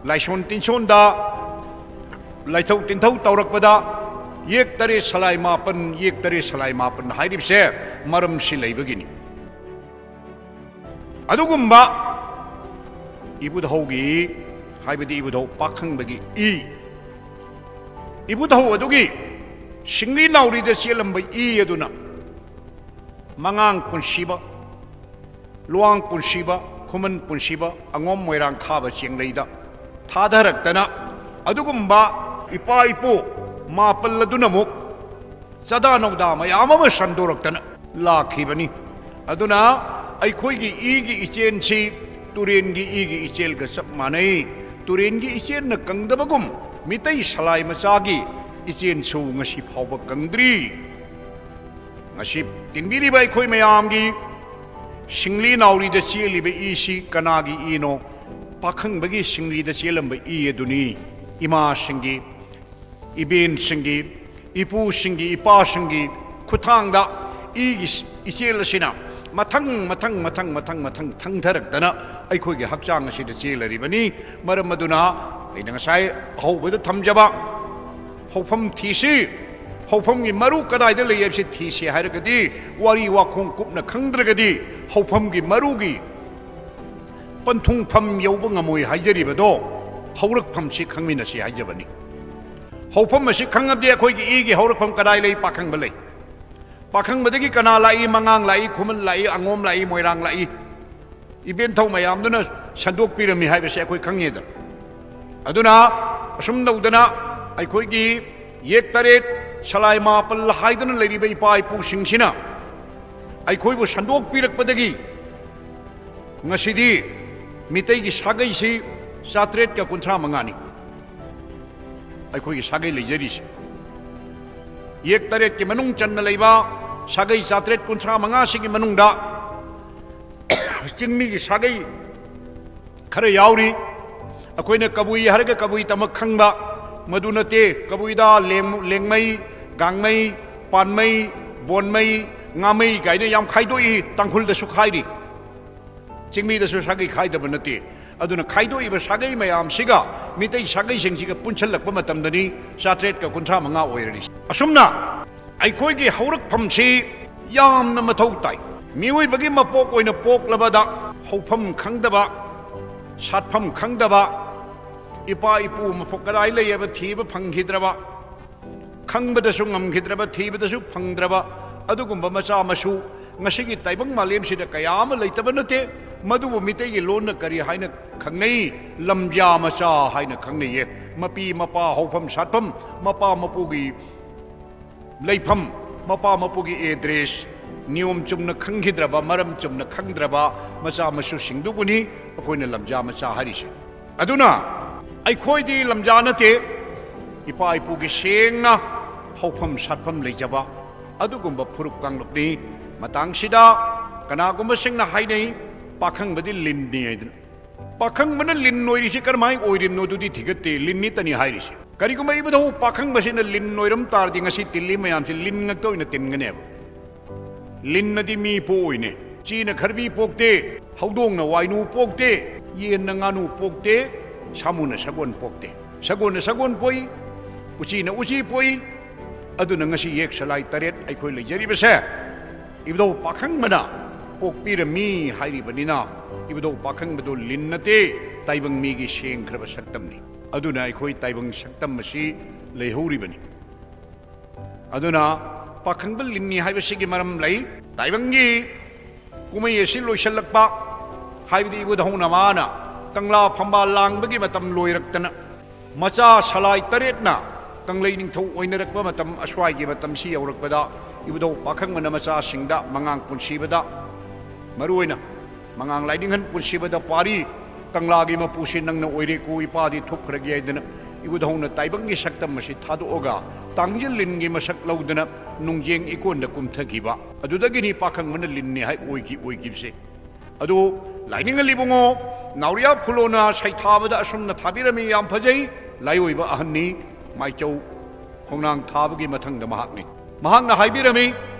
ꯂꯥꯏꯁꯣꯟ ꯇꯤꯟꯁꯣꯟꯗ, ꯂꯥꯏꯊꯧ ꯇꯤꯟꯊꯧ ꯇꯧꯔꯛꯄꯗ ꯌꯦꯛ ꯇꯔꯦꯠ ꯁꯂꯥꯏ ꯃꯥꯄꯟ, ꯌꯦꯛ ꯇꯔꯦꯠ ꯁꯂꯥꯏ ꯃꯥꯄꯟ ꯍꯥꯏꯔꯤꯕꯁꯦ ꯃꯔꯝꯁꯤ ꯂꯩꯕꯒꯤꯅꯤ꯫ ꯑꯗꯨꯒꯨꯝꯕ ꯏꯕꯨꯙꯧꯒꯤ, ꯍꯥꯏꯕꯗꯤ ꯏꯕꯨꯙꯧ ꯄꯥꯈꯪꯕꯒꯤ ꯏ, ꯏꯕꯨꯙꯧ ꯑꯗꯨꯒꯤ ꯁꯤꯡꯂꯤ ꯅꯥꯎꯔꯤꯗ ꯆꯦꯜꯂꯝꯕ ꯏ ꯑꯗꯨꯅ ꯃꯉꯥꯡ ꯄꯨꯟꯁꯤꯕ, ꯂꯨꯋꯥꯡ ꯄꯨꯟꯁꯤꯕ, ꯈꯨꯃꯟ ꯄꯨꯟꯁꯤꯕ, ꯑꯉꯣꯝ ꯃꯣꯏꯔꯥꯡ ꯈꯥꯕ ꯆꯦꯡꯂꯩꯗ ꯊꯥꯗꯔꯛꯇꯅ, ꯑꯗꯨꯒꯨꯝꯕ ꯏꯄꯥ ꯏꯄꯨ ꯃꯥꯄꯜ ꯑꯗꯨꯅ ꯑꯃꯨꯛ ꯆꯥꯗꯥ ꯅꯧꯗꯥ ꯃꯌꯥꯝ ꯑꯃ ꯁꯟꯗꯣꯔꯛꯇꯅ ꯂꯥꯛꯈꯤꯕꯅꯤ꯫ ꯑꯗꯨꯅ ꯑꯩꯈꯣꯏꯒꯤ ꯏꯒꯤ ꯏꯆꯦꯟꯁꯤ ꯇꯨꯔꯦꯟꯒꯤ ꯏꯒꯤ ꯏꯆꯦꯜꯒ ꯆꯞ ꯃꯥꯟꯅꯩ꯫ ꯇꯨꯔꯦꯟꯒꯤ ꯏꯆꯦꯜꯅ ꯀꯪꯗꯕꯒꯨꯝ, ꯃꯤꯇꯩ ꯁꯂꯥꯏ ꯃꯆꯥꯒꯤ ꯏꯆꯦꯟꯁꯨ ꯉꯁꯤ ꯐꯥꯎꯕ ꯀꯪꯗ꯭ꯔꯤ꯫ ꯉꯁꯤ ꯇꯤꯟꯕꯤꯔꯤꯕ ꯑꯩꯈꯣꯏ ꯃꯌꯥꯝꯒꯤ ꯁꯤꯡꯂꯤ ꯅꯥꯎꯔꯤꯗ ꯆꯦꯜꯂꯤꯕ ꯏꯁꯤ ꯀꯅꯥꯒꯤ ꯏꯅꯣ? ꯄꯥꯈꯪꯕꯒꯤ ꯁꯤꯡꯂꯤꯗ ꯆꯦꯜꯂꯝꯕ ꯏ ꯑꯗꯨꯅꯤ꯫ ꯏꯃꯥꯁꯤꯡꯒꯤ, ꯏꯕꯦꯟꯁꯤꯡꯒꯤ, ꯏꯄꯨꯁꯤꯡꯒꯤ, ꯏꯄꯥꯁꯤꯡꯒꯤ ꯈꯨꯠꯊꯥꯡꯗ ꯏꯒꯤ ꯏꯆꯦꯜ ꯑꯁꯤꯅ ꯃꯊꯪ, ꯃꯊꯪ, ꯃꯊꯪ, ꯃꯊꯪ, ꯃꯊꯪ ꯊꯪꯊꯔꯛꯇꯅ ꯑꯩꯈꯣꯏꯒꯤ ꯍꯛꯆꯥꯡ ꯑꯁꯤꯗ ꯆꯦꯜꯂꯔꯤꯕꯅꯤ꯫ ꯃꯔꯝ ꯑꯗꯨꯅ ꯑꯩꯅ ꯉꯁꯥꯏ ꯑꯍꯧꯕꯗ ꯊꯝꯖꯕ ꯍꯧꯐꯝ ꯊꯤꯁꯤ, ꯍꯧꯐꯝꯒꯤ ꯃꯔꯨ ꯀꯗꯥꯏꯗ ꯂꯩ ꯍꯥꯏꯕꯁꯤ ꯊꯤꯁꯤ ꯍꯥꯏꯔꯒꯗꯤ, ꯋꯥꯔꯤ ꯋꯥꯈꯣꯡ ꯀꯨꯞꯅ ꯈꯪꯗ꯭ꯔꯒꯗꯤ ꯍꯧꯐꯝꯒꯤ ꯃꯔꯨꯒꯤ ꯄꯟꯊꯨꯡꯐꯝ ꯌꯧꯕ ꯉꯝꯃꯣꯏ ꯍꯥꯏꯖꯔꯤꯕꯗꯣ, ꯍꯧꯔꯛꯐꯝꯁꯤ ꯈꯪꯃꯤꯟꯅꯁꯤ ꯍꯥꯏꯖꯕꯅꯤ꯫ ꯍꯧꯐꯝ ꯑꯁꯤ ꯈꯪꯉꯕꯗꯤ ꯑꯩꯈꯣꯏꯒꯤ ꯏꯒꯤ ꯍꯧꯔꯛꯐꯝ ꯀꯗꯥꯏ ꯂꯩ? ꯄꯥꯈꯪꯕ ꯂꯩ꯫ ꯄꯥꯈꯪꯕꯗꯒꯤ ꯀꯅꯥ ꯂꯥꯛꯏ? ꯃꯉꯥꯡ ꯂꯥꯛꯏ, ꯈꯨꯃꯟ ꯂꯥꯛꯏ, ꯑꯉꯣꯝ ꯂꯥꯛꯏ, ꯃꯣꯏꯔꯥꯡ ꯂꯥꯛꯏ꯫ ꯏꯕꯦꯟꯊꯧ ꯃꯌꯥꯝꯗꯨꯅ ꯁꯟꯗꯣꯛꯄꯤꯔꯝꯃꯤ ꯍꯥꯏꯕꯁꯦ ꯑꯩꯈꯣꯏ ꯈꯪꯉꯦꯗꯅ꯫ ꯑꯗꯨꯅ ꯑꯁꯨꯝ ꯇꯧꯗꯅ ꯑꯩꯈꯣꯏꯒꯤ ꯌꯦꯛ ꯇꯔꯦꯠ, ꯁꯂꯥꯏ ꯃꯥꯄꯜ ꯍꯥꯏꯗꯨꯅ ꯂꯩꯔꯤꯕ ꯏꯄꯥ ꯏꯄꯨꯁꯤꯡꯁꯤꯅ ꯑꯩꯈꯣꯏꯕꯨ ꯁꯟꯗꯣꯛꯄꯤꯔꯛꯄꯗꯒꯤ ꯉꯁꯤꯗꯤ ꯃꯤꯇꯩꯒꯤ ꯁꯥꯒꯩꯁꯤ ꯆꯥꯇ꯭ꯔꯦꯠꯀ ꯀꯨꯟꯊ꯭ꯔꯥ ꯃꯉꯥꯅꯤ꯫ ꯑꯩꯈꯣꯏꯒꯤ ꯁꯥꯒꯩ ꯂꯩꯖꯔꯤꯁꯦ, ꯌꯦꯛ ꯇꯔꯦꯠꯀꯤ ꯃꯅꯨꯡ ꯆꯟꯅ ꯂꯩꯕ ꯁꯥꯒꯩ ꯆꯥꯇ꯭ꯔꯦꯠ ꯀꯨꯟꯊ꯭ꯔꯥ ꯃꯉꯥꯁꯤꯒꯤ ꯃꯅꯨꯡꯗ ꯆꯤꯡꯃꯤꯒꯤ ꯁꯥꯒꯩ ꯈꯔ ꯌꯥꯎꯔꯤ꯫ ꯑꯩꯈꯣꯏꯅ ꯀꯕꯨꯏ ꯍꯥꯏꯔꯒ ꯀꯕꯨꯏꯇꯃꯛ ꯈꯪꯕ, ꯃꯗꯨ ꯅꯠꯇꯦ꯫ ꯀꯕꯨꯏꯗ ꯂꯦꯡ-, ꯂꯦꯡꯃꯩ, ꯒꯥꯡꯃꯩ, ꯄꯥꯟꯃꯩ, ꯕꯣꯟꯃꯩ, ꯉꯥꯃꯩ ꯀꯥꯏꯅ ꯌꯥꯝ ꯈꯥꯏꯗꯣꯛꯏ, ꯇꯥꯡꯈꯨꯜꯗꯁꯨ ꯈꯥꯏꯔꯤ, ꯆꯤꯡꯃꯤꯗꯁꯨ ꯁꯥꯒꯩ ꯈꯥꯏꯗꯕ ꯅꯠꯇꯦ꯫ ꯑꯗꯨꯅ ꯈꯥꯏꯗꯣꯛꯏꯕ ꯁꯥꯒꯩ ꯃꯌꯥꯝꯁꯤꯒ ꯃꯤꯇꯩ ꯁꯥꯒꯩꯁꯤꯡꯁꯤꯒ ꯄꯨꯟꯁꯤꯜꯂꯛꯄ ꯃꯇꯝꯗꯅꯤ ꯆꯥꯇ꯭ꯔꯦꯠꯀ ꯀꯨꯟꯊ꯭ꯔꯥ ꯃꯉꯥ ꯑꯣꯏꯔꯔꯤꯁꯤ꯫ ꯑꯁꯨꯝꯅ ꯑꯩꯈꯣꯏꯒꯤ ꯍꯧꯔꯛꯐꯝꯁꯤ ꯌꯥꯝꯅ ꯃꯊꯧ ꯇꯥꯏ꯫ ꯃꯤꯑꯣꯏꯕꯒꯤ ꯃꯄꯣꯛ ꯑꯣꯏꯅ ꯄꯣꯛꯂꯕꯗ ꯍꯧꯐꯝ ꯈꯪꯗꯕ, ꯁꯥꯠꯐꯝ ꯈꯪꯗꯕ, ꯏꯄꯥ ꯏꯄꯨ ꯃꯐꯝ ꯀꯗꯥꯏ ꯂꯩ ꯍꯥꯏꯕ ꯊꯤꯕ ꯐꯪꯈꯤꯗ꯭ꯔꯕ, ꯈꯪꯕꯗꯁꯨ ꯉꯝꯈꯤꯗ꯭ꯔꯕ, ꯊꯤꯕꯗꯁꯨ ꯐꯪꯗ꯭ꯔꯕ ꯑꯗꯨꯒꯨꯝꯕ ꯃꯆꯥ ꯃꯁꯨ ꯉꯁꯤꯒꯤ ꯇꯥꯏꯕꯪ ꯃꯥꯂꯦꯝꯁꯤꯗ ꯀꯌꯥ ꯑꯃ ꯂꯩꯇꯕ ꯅꯠꯇꯦ꯫ ꯃꯗꯨꯕꯨ ꯃꯤꯇꯩꯒꯤ ꯂꯣꯟꯅ ꯀꯔꯤ ꯍꯥꯏꯅ ꯈꯪꯅꯩ? ꯂꯝꯖꯥ ꯃꯆꯥ ꯍꯥꯏꯅ ꯈꯪꯅꯩꯌꯦ꯫ ꯃꯄꯤ ꯃꯄꯥ ꯍꯧꯐꯝ ꯁꯥꯠꯐꯝ, ꯃꯄꯥ ꯃꯄꯨꯒꯤ ꯂꯩꯐꯝ, ꯃꯄꯥ ꯃꯄꯨꯒꯤ ꯑꯦꯗ꯭ꯔꯦꯁ ꯅꯤꯌꯣꯝ ꯆꯨꯝꯅ ꯈꯪꯈꯤꯗ꯭ꯔꯕ, ꯃꯔꯝ ꯆꯨꯝꯅ ꯈꯪꯗ꯭ꯔꯕ ꯃꯆꯥ ꯃꯁꯨꯁꯤꯡꯗꯨꯕꯨꯅꯤ ꯑꯩꯈꯣꯏꯅ ꯂꯝꯖꯥ ꯃꯆꯥ ꯍꯥꯏꯔꯤꯁꯦ꯫ ꯑꯗꯨꯅ ꯑꯩꯈꯣꯏꯗꯤ ꯂꯝꯖꯥ ꯅꯠꯇꯦ, ꯏꯄꯥ ꯏꯄꯨꯒꯤ ꯁꯦꯡꯅ ꯍꯧꯐꯝ ꯁꯥꯠꯐꯝ ꯂꯩꯖꯕ ꯑꯗꯨꯒꯨꯝꯕ ꯐꯨꯔꯨꯞ ꯀꯥꯡꯂꯨꯞꯅꯤ꯫ ꯃꯇꯥꯡꯁꯤꯗ ꯀꯅꯥꯒꯨꯝꯕꯁꯤꯡꯅ ꯍꯥꯏꯅꯩ, "ꯄꯥꯈꯪꯕꯗꯤ ꯂꯤꯟꯅꯤ" ꯍꯥꯏꯗꯅ꯫ ꯄꯥꯈꯪꯕꯅ ꯂꯤꯟ ꯑꯣꯏꯔꯤꯁꯤ ꯀꯔꯝꯍꯥꯏꯅ ꯑꯣꯏꯔꯤꯕꯅꯣ? ꯑꯗꯨꯗꯤ ꯊꯤꯒꯠꯇꯦ, ꯂꯤꯟꯅꯤ ꯇꯅꯤ ꯍꯥꯏꯔꯤꯁꯤ꯫ ꯀꯔꯤꯒꯨꯝꯕ ꯏꯕꯨꯙꯧ ꯄꯥꯈꯪꯕꯁꯤꯅ ꯂꯤꯟ ꯑꯣꯏꯔꯝ ꯇꯥꯔꯗꯤ ꯉꯁꯤ ꯇꯤꯜꯂꯤ ꯃꯌꯥꯝꯁꯤ ꯂꯤꯟ ꯉꯥꯛꯇ ꯑꯣꯏꯅ ꯇꯤꯟꯒꯅꯦꯕ꯫ ꯂꯤꯟꯅꯗꯤ ꯃꯤ ꯄꯣꯛꯑꯣꯏꯅꯦ꯫ ꯆꯤꯅ ꯈꯔꯕꯤ ꯄꯣꯛꯇꯦ, ꯍꯧꯗꯣꯡꯅ ꯋꯥꯏꯅꯨ ꯄꯣꯛꯇꯦ, ꯌꯦꯟꯅ ꯉꯥꯅꯨ ꯄꯣꯛꯇꯦ, ꯁꯥꯃꯨꯅ ꯁꯒꯣꯜ ꯄꯣꯛꯇꯦ꯫ ꯁꯒꯣꯜꯅ ꯁꯒꯣꯜ ꯄꯣꯛꯏ, ꯎꯆꯤꯅ ꯎꯆꯤ ꯄꯣꯛꯏ꯫ ꯑꯗꯨꯅ ꯉꯁꯤ ꯌꯦꯛ ꯁꯂꯥꯏ ꯇꯔꯦꯠ ꯑꯩꯈꯣꯏ ꯂꯩꯖꯔꯤꯕꯁꯦ ꯏꯕꯨꯙꯧ ꯄꯥꯈꯪꯕꯅ ꯄꯣꯛꯄꯤꯔꯝꯃꯤ ꯍꯥꯏꯔꯤꯕꯅꯤꯅ, ꯏꯕꯨꯙꯧ ꯄꯥꯈꯪꯕꯗꯣ ꯂꯤꯟ ꯅꯠꯇꯦ, ꯇꯥꯏꯕꯪ ꯃꯤꯒꯤ ꯁꯦꯡꯈ꯭ꯔꯕ ꯁꯛꯇꯝꯅꯤ꯫ ꯑꯗꯨꯅ ꯑꯩꯈꯣꯏ ꯇꯥꯏꯕꯪ ꯁꯛꯇꯝ ꯑꯁꯤ ꯂꯩꯍꯧꯔꯤꯕꯅꯤ꯫ ꯑꯗꯨꯅ ꯄꯥꯈꯪꯕ ꯂꯤꯟꯅꯤ ꯍꯥꯏꯕꯁꯤꯒꯤ ꯃꯔꯝ ꯂꯩ꯫ ꯇꯥꯏꯕꯪꯒꯤ ꯀꯨꯝꯍꯩ ꯑꯁꯤ ꯂꯣꯏꯁꯤꯜꯂꯛꯄ, ꯍꯥꯏꯕꯗꯤ ꯏꯕꯨꯙꯧꯅ ꯃꯥꯅ ꯀꯪꯂꯥ ꯐꯝꯕꯥꯜ ꯂꯥꯡꯕꯒꯤ ꯃꯇꯝ ꯂꯣꯏꯔꯛꯇꯅ, ꯃꯆꯥ ꯁꯂꯥꯏ ꯇꯔꯦꯠꯅ ꯀꯪꯂꯩ ꯅꯤꯡꯊꯧ ꯑꯣꯏꯅꯔꯛꯄ ꯃꯇꯝ, ꯑꯁ꯭ꯋꯥꯏꯒꯤ ꯃꯇꯝꯁꯤ ꯌꯧꯔꯛꯄꯗ ꯏꯕꯨꯙꯧ ꯄꯥꯈꯪꯕꯅ ꯃꯆꯥꯁꯤꯡꯗ ꯃꯉꯥꯡ ꯄꯨꯟꯁꯤꯕꯗ, ꯃꯔꯨꯑꯣꯏꯅ ꯃꯉꯥꯡ ꯂꯥꯏꯅꯤꯡꯍꯟ ꯄꯨꯟꯁꯤꯕꯗ ꯄꯥꯔꯤ, "ꯀꯪꯂꯥꯒꯤ ꯃꯄꯨꯁꯤ ꯅꯪꯅ ꯑꯣꯏꯔꯦꯀꯣ, ꯏꯄꯥꯗꯤ ꯊꯣꯛꯈ꯭ꯔꯒꯦ" ꯍꯥꯏꯗꯅ ꯏꯕꯨꯙꯧꯅ ꯇꯥꯏꯕꯪꯒꯤ ꯁꯛꯇꯝ ꯑꯁꯤ ꯊꯥꯗꯣꯛꯑꯒ ꯇꯥꯡꯖꯤꯜ ꯂꯤꯟꯒꯤ ꯃꯁꯛ ꯂꯧꯗꯅ ꯅꯨꯡꯖꯦꯡ ꯏꯀꯣꯟꯗ ꯀꯨꯝꯊꯈꯤꯕ꯫ ꯑꯗꯨꯗꯒꯤꯅꯤ ꯄꯥꯈꯪꯕꯅ ꯂꯤꯟꯅꯤ ꯍꯥꯏ ꯑꯣꯏꯈꯤ, ꯑꯣꯏꯈꯤꯕꯁꯦ꯫ ꯑꯗꯨ ꯂꯥꯏꯅꯤꯡꯍꯜ ꯏꯕꯨꯡꯉꯣ ꯅꯥꯎꯔꯤꯌꯥ ꯐꯨꯂꯣꯅ ꯁꯩꯊꯥꯕꯗ ꯑꯁꯨꯝꯅ ꯊꯥꯕꯤꯔꯝꯃꯤ, ꯌꯥꯝ ꯐꯖꯩ, ꯂꯥꯏꯑꯣꯏꯕ ꯑꯍꯟꯅꯤ, ꯃꯥꯏꯆꯧ ꯈꯣꯡꯅꯥꯡ ꯊꯥꯕꯒꯤ ꯃꯊꯪꯗ ꯃꯍꯥꯛꯅꯤ꯫ ꯃꯍꯥꯛꯅ ꯍꯥꯏꯕꯤꯔꯝꯃꯤ,